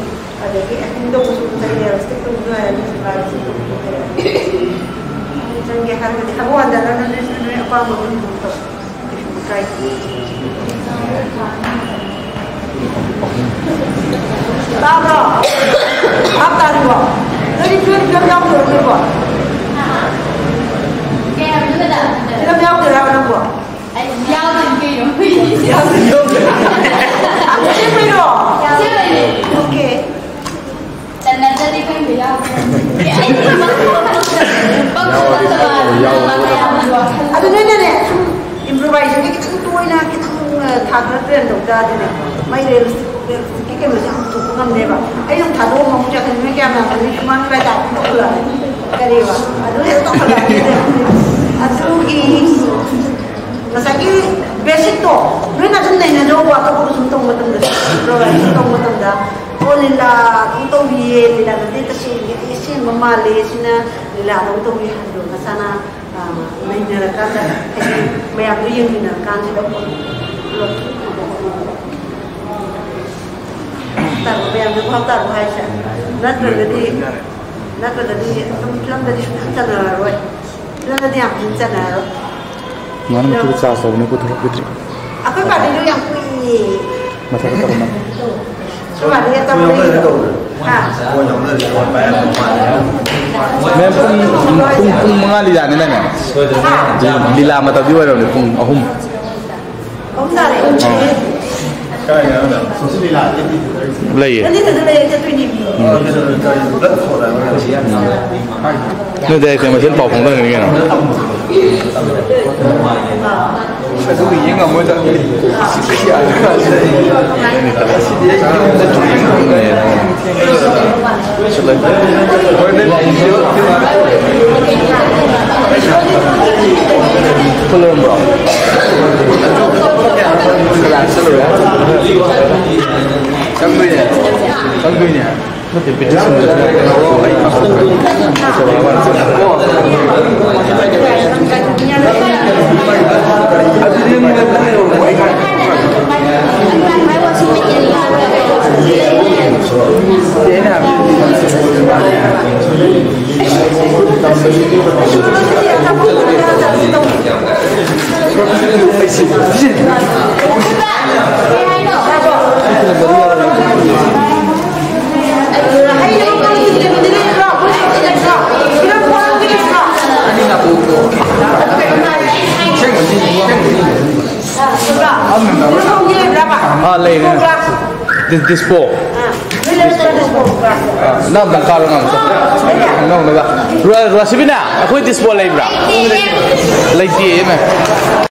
ꯑꯗꯒꯤ ꯑꯦꯛꯇꯤꯡ ꯇꯧꯕꯁꯨ ꯍꯩꯔꯦ, ꯔꯤꯌꯦꯂꯤꯁꯇꯤꯛ ꯇꯧꯕꯁꯨ ꯍꯩꯔꯛꯑꯅꯤ, ꯁꯨꯒꯥꯏꯔꯤꯁꯇꯤꯛ ꯇꯧꯕꯁꯨ ꯍꯩꯔꯛꯑꯅꯤ꯫ ꯆꯪꯒꯦ ꯍꯥꯏꯔꯒꯗꯤ ꯊꯕꯛ ꯍꯟꯊꯅ ꯅꯣꯏ ꯅꯣꯏ ꯑꯄꯥꯝꯕ ꯑꯗꯨꯝ ꯇꯧ꯫ ꯇꯥꯕ꯭ꯔꯣ? ꯚꯥꯞ ꯇꯥꯔꯤꯕꯣ? ꯅꯣꯏꯗꯤ ꯇꯨꯌꯦꯜꯐ ꯇꯨꯌꯦꯜꯐ ꯌꯥꯎꯗꯣꯏꯔꯣ ꯅꯣꯏꯕꯣ? ꯇꯨꯌꯦꯜꯐ ꯌꯥꯎꯗꯣꯏꯔꯕ ꯅꯪꯕꯣ? ꯌꯥꯎꯗꯣꯏꯅꯤ ꯀꯩꯅꯣ꯫ ꯑꯁꯦꯡꯕꯩꯔꯣ? ꯑꯁꯦꯡꯕꯩꯅꯦ꯫ ꯑꯣꯀꯦ꯫ ꯆꯟꯅꯗ꯭ꯔꯗꯤ ꯈꯪꯗꯦ, ꯌꯥꯎꯗ꯭ꯔꯦ꯫ ꯑꯗꯨ ꯅꯣꯏꯅꯅꯦ, ꯁꯨꯝ ꯏꯝꯄ꯭ꯔꯣꯚꯥꯏꯖꯦꯁꯟꯁꯦ ꯈꯤꯇꯪ ꯇꯣꯏꯅ, ꯈꯤꯇꯪ, ꯑ, ꯊꯥ ꯈꯔ ꯇ꯭ꯔꯦꯟ ꯇꯧ ꯇꯥꯔꯗꯤꯅꯦ, ꯃꯥꯏ ꯔꯤꯌꯦꯂꯤꯁꯇꯤꯛ, ꯔꯤꯌꯦꯂꯤꯁꯇꯤꯛꯀꯤ ꯀꯩꯅꯣꯁꯦ ꯌꯥꯝ ꯄꯨꯊꯣꯛꯄ ꯉꯝꯅꯦꯕ꯫ ꯑꯩ ꯑꯗꯨꯝ ꯊꯥꯗꯣꯛꯑꯝꯃ ꯑꯃꯨꯛ ꯆꯠꯈ꯭ꯔꯅꯤ, ꯅꯣꯏ ꯀꯌꯥꯝ ꯌꯥꯝ ꯇꯧꯅꯤ? ꯁꯨꯃꯥꯡ ꯂꯤꯂꯥ ꯇꯥꯏꯞꯇ ꯇꯧꯈꯠꯂꯛꯑꯅꯤ꯫ ꯀꯔꯤꯕ? ꯑꯗꯨ ꯍꯦꯛꯇ ꯇꯧꯈꯠꯂꯛꯑꯅꯤ꯫ ꯑꯗꯨꯒꯤ ꯉꯁꯥꯏꯒꯤ ꯕꯦꯁꯤꯛꯇꯣ ꯅꯣꯏꯅ ꯑꯗꯨꯝ ꯅꯩꯅꯗꯧꯕ, ꯑꯇꯣꯞꯄ ꯁꯨꯝ ꯇꯧꯕ ꯃꯇꯝꯗ, ꯏꯝꯄ꯭ꯔꯣꯚꯥꯏꯖꯦꯁꯟ ꯇꯧꯕ ꯃꯇꯝꯗ, "ꯑꯣ, ꯂꯤꯂꯥ ꯑꯗꯨꯝ ꯇꯧꯔꯤꯌꯦ, ꯂꯤꯂꯥꯗꯗꯤ ꯇꯁꯦꯡꯅ ꯑꯩ ꯑꯁꯦꯡꯕ ꯃꯥꯜꯂꯦ, ꯁꯤꯅ ꯂꯤꯂꯥ ꯑꯗꯨꯝ ꯇꯧꯔꯤ" ꯍꯥꯏꯕꯗꯣ ꯅꯁꯥꯅ, ꯑ, ꯅꯩꯅꯔꯀꯥꯟꯗ, ꯍꯥꯏꯗꯤ ꯃꯌꯥꯝꯗꯣ ꯌꯦꯡꯃꯤꯟꯅꯔꯀꯥꯟꯁꯤꯗ ꯄꯨꯂꯞ ꯇꯥꯔꯣ, ꯃꯌꯥꯝꯗꯣ ꯚꯥꯞ ꯇꯥꯔꯣ ꯍꯥꯏꯁꯦ꯫ ꯅꯠꯇ꯭ꯔꯒꯗꯤ ꯅꯠꯇ꯭ꯔꯒꯗꯤ ꯑꯗꯨꯝ ꯐꯤꯂꯝꯗꯗꯤ ꯁꯨꯡꯆꯟ ꯆꯟꯅꯔꯔꯣꯏ꯫ ꯐꯤꯂꯝꯗꯗꯤ ꯌꯥꯝ ꯊꯤꯅ ꯆꯟꯅꯔꯔꯣꯏ꯫ ꯃꯥꯅ ꯃꯊꯛꯇ ꯆꯥꯔꯖ ꯇꯧꯕꯅꯦ, ꯄꯨꯊꯣꯔꯛꯈꯤꯗ꯭ꯔꯤ꯫ ꯑꯩꯈꯣꯏ ꯄꯥꯔꯇꯤꯗꯣ ꯌꯥꯝ ꯀꯨꯏꯌꯦ꯫ ꯃꯊꯛꯇ ꯇꯧꯕꯅꯦ꯫ ꯑꯩꯈꯣꯏ ꯄꯥꯔꯇꯤ ꯑꯇꯣꯞꯄ ꯂꯩꯇ꯭ꯔꯣ? ꯍꯥ? ꯃꯦꯝ, ꯄꯨꯡ, ꯄꯨꯡ, ꯄꯨꯡ ꯃꯉꯥ ꯂꯤꯂꯥꯅꯤꯅꯅꯦ꯫ ꯂꯤꯂꯥ ꯃꯇꯝꯗꯤ ꯑꯣꯏꯔꯕꯅꯦ, ꯄꯨꯡ ꯑꯍꯨꯝ꯫ ꯑꯍꯨꯝ ꯇꯥꯔꯦ꯫ ꯑꯥ꯫ ꯂꯩꯌꯦ꯫ ꯅꯪꯗꯤ ꯅꯊꯟꯗ ꯂꯩꯔ ꯆꯠꯇꯣꯏꯅꯦꯃꯤ꯫ ꯎꯝ꯫ ꯅꯣꯏ ꯗꯥꯏꯔꯦꯛꯇꯔ ꯃꯁꯦꯟ ꯄꯥꯎ ꯐꯥꯎꯅꯒꯅꯤ ꯀꯩꯅꯣ꯫ ꯑꯗꯨꯒ ꯌꯦꯡ ꯉꯝꯃꯣꯏꯗ꯫ ꯆꯪꯗꯣꯏꯅꯦ꯫ ꯆꯪꯗꯣꯏꯅꯦ꯫ ꯑꯥ, ꯂꯩꯔꯦ꯫ ꯗꯤꯁꯄꯣ꯫ ꯑꯥ, ꯅꯪ ꯑꯝꯇꯪ ꯀꯥꯔꯣ, ꯅꯪ ꯑꯝꯇ꯫ ꯅꯪ, ꯅꯪ, ꯅꯪ꯫ ꯔ-, ꯔꯥꯁꯤꯕꯤꯅꯥ, ꯑꯩꯈꯣꯏ ꯗꯤꯁꯄꯣ ꯂꯩꯕ꯭ꯔꯥ? ꯂꯩꯇꯦ, ꯃꯦꯝ꯫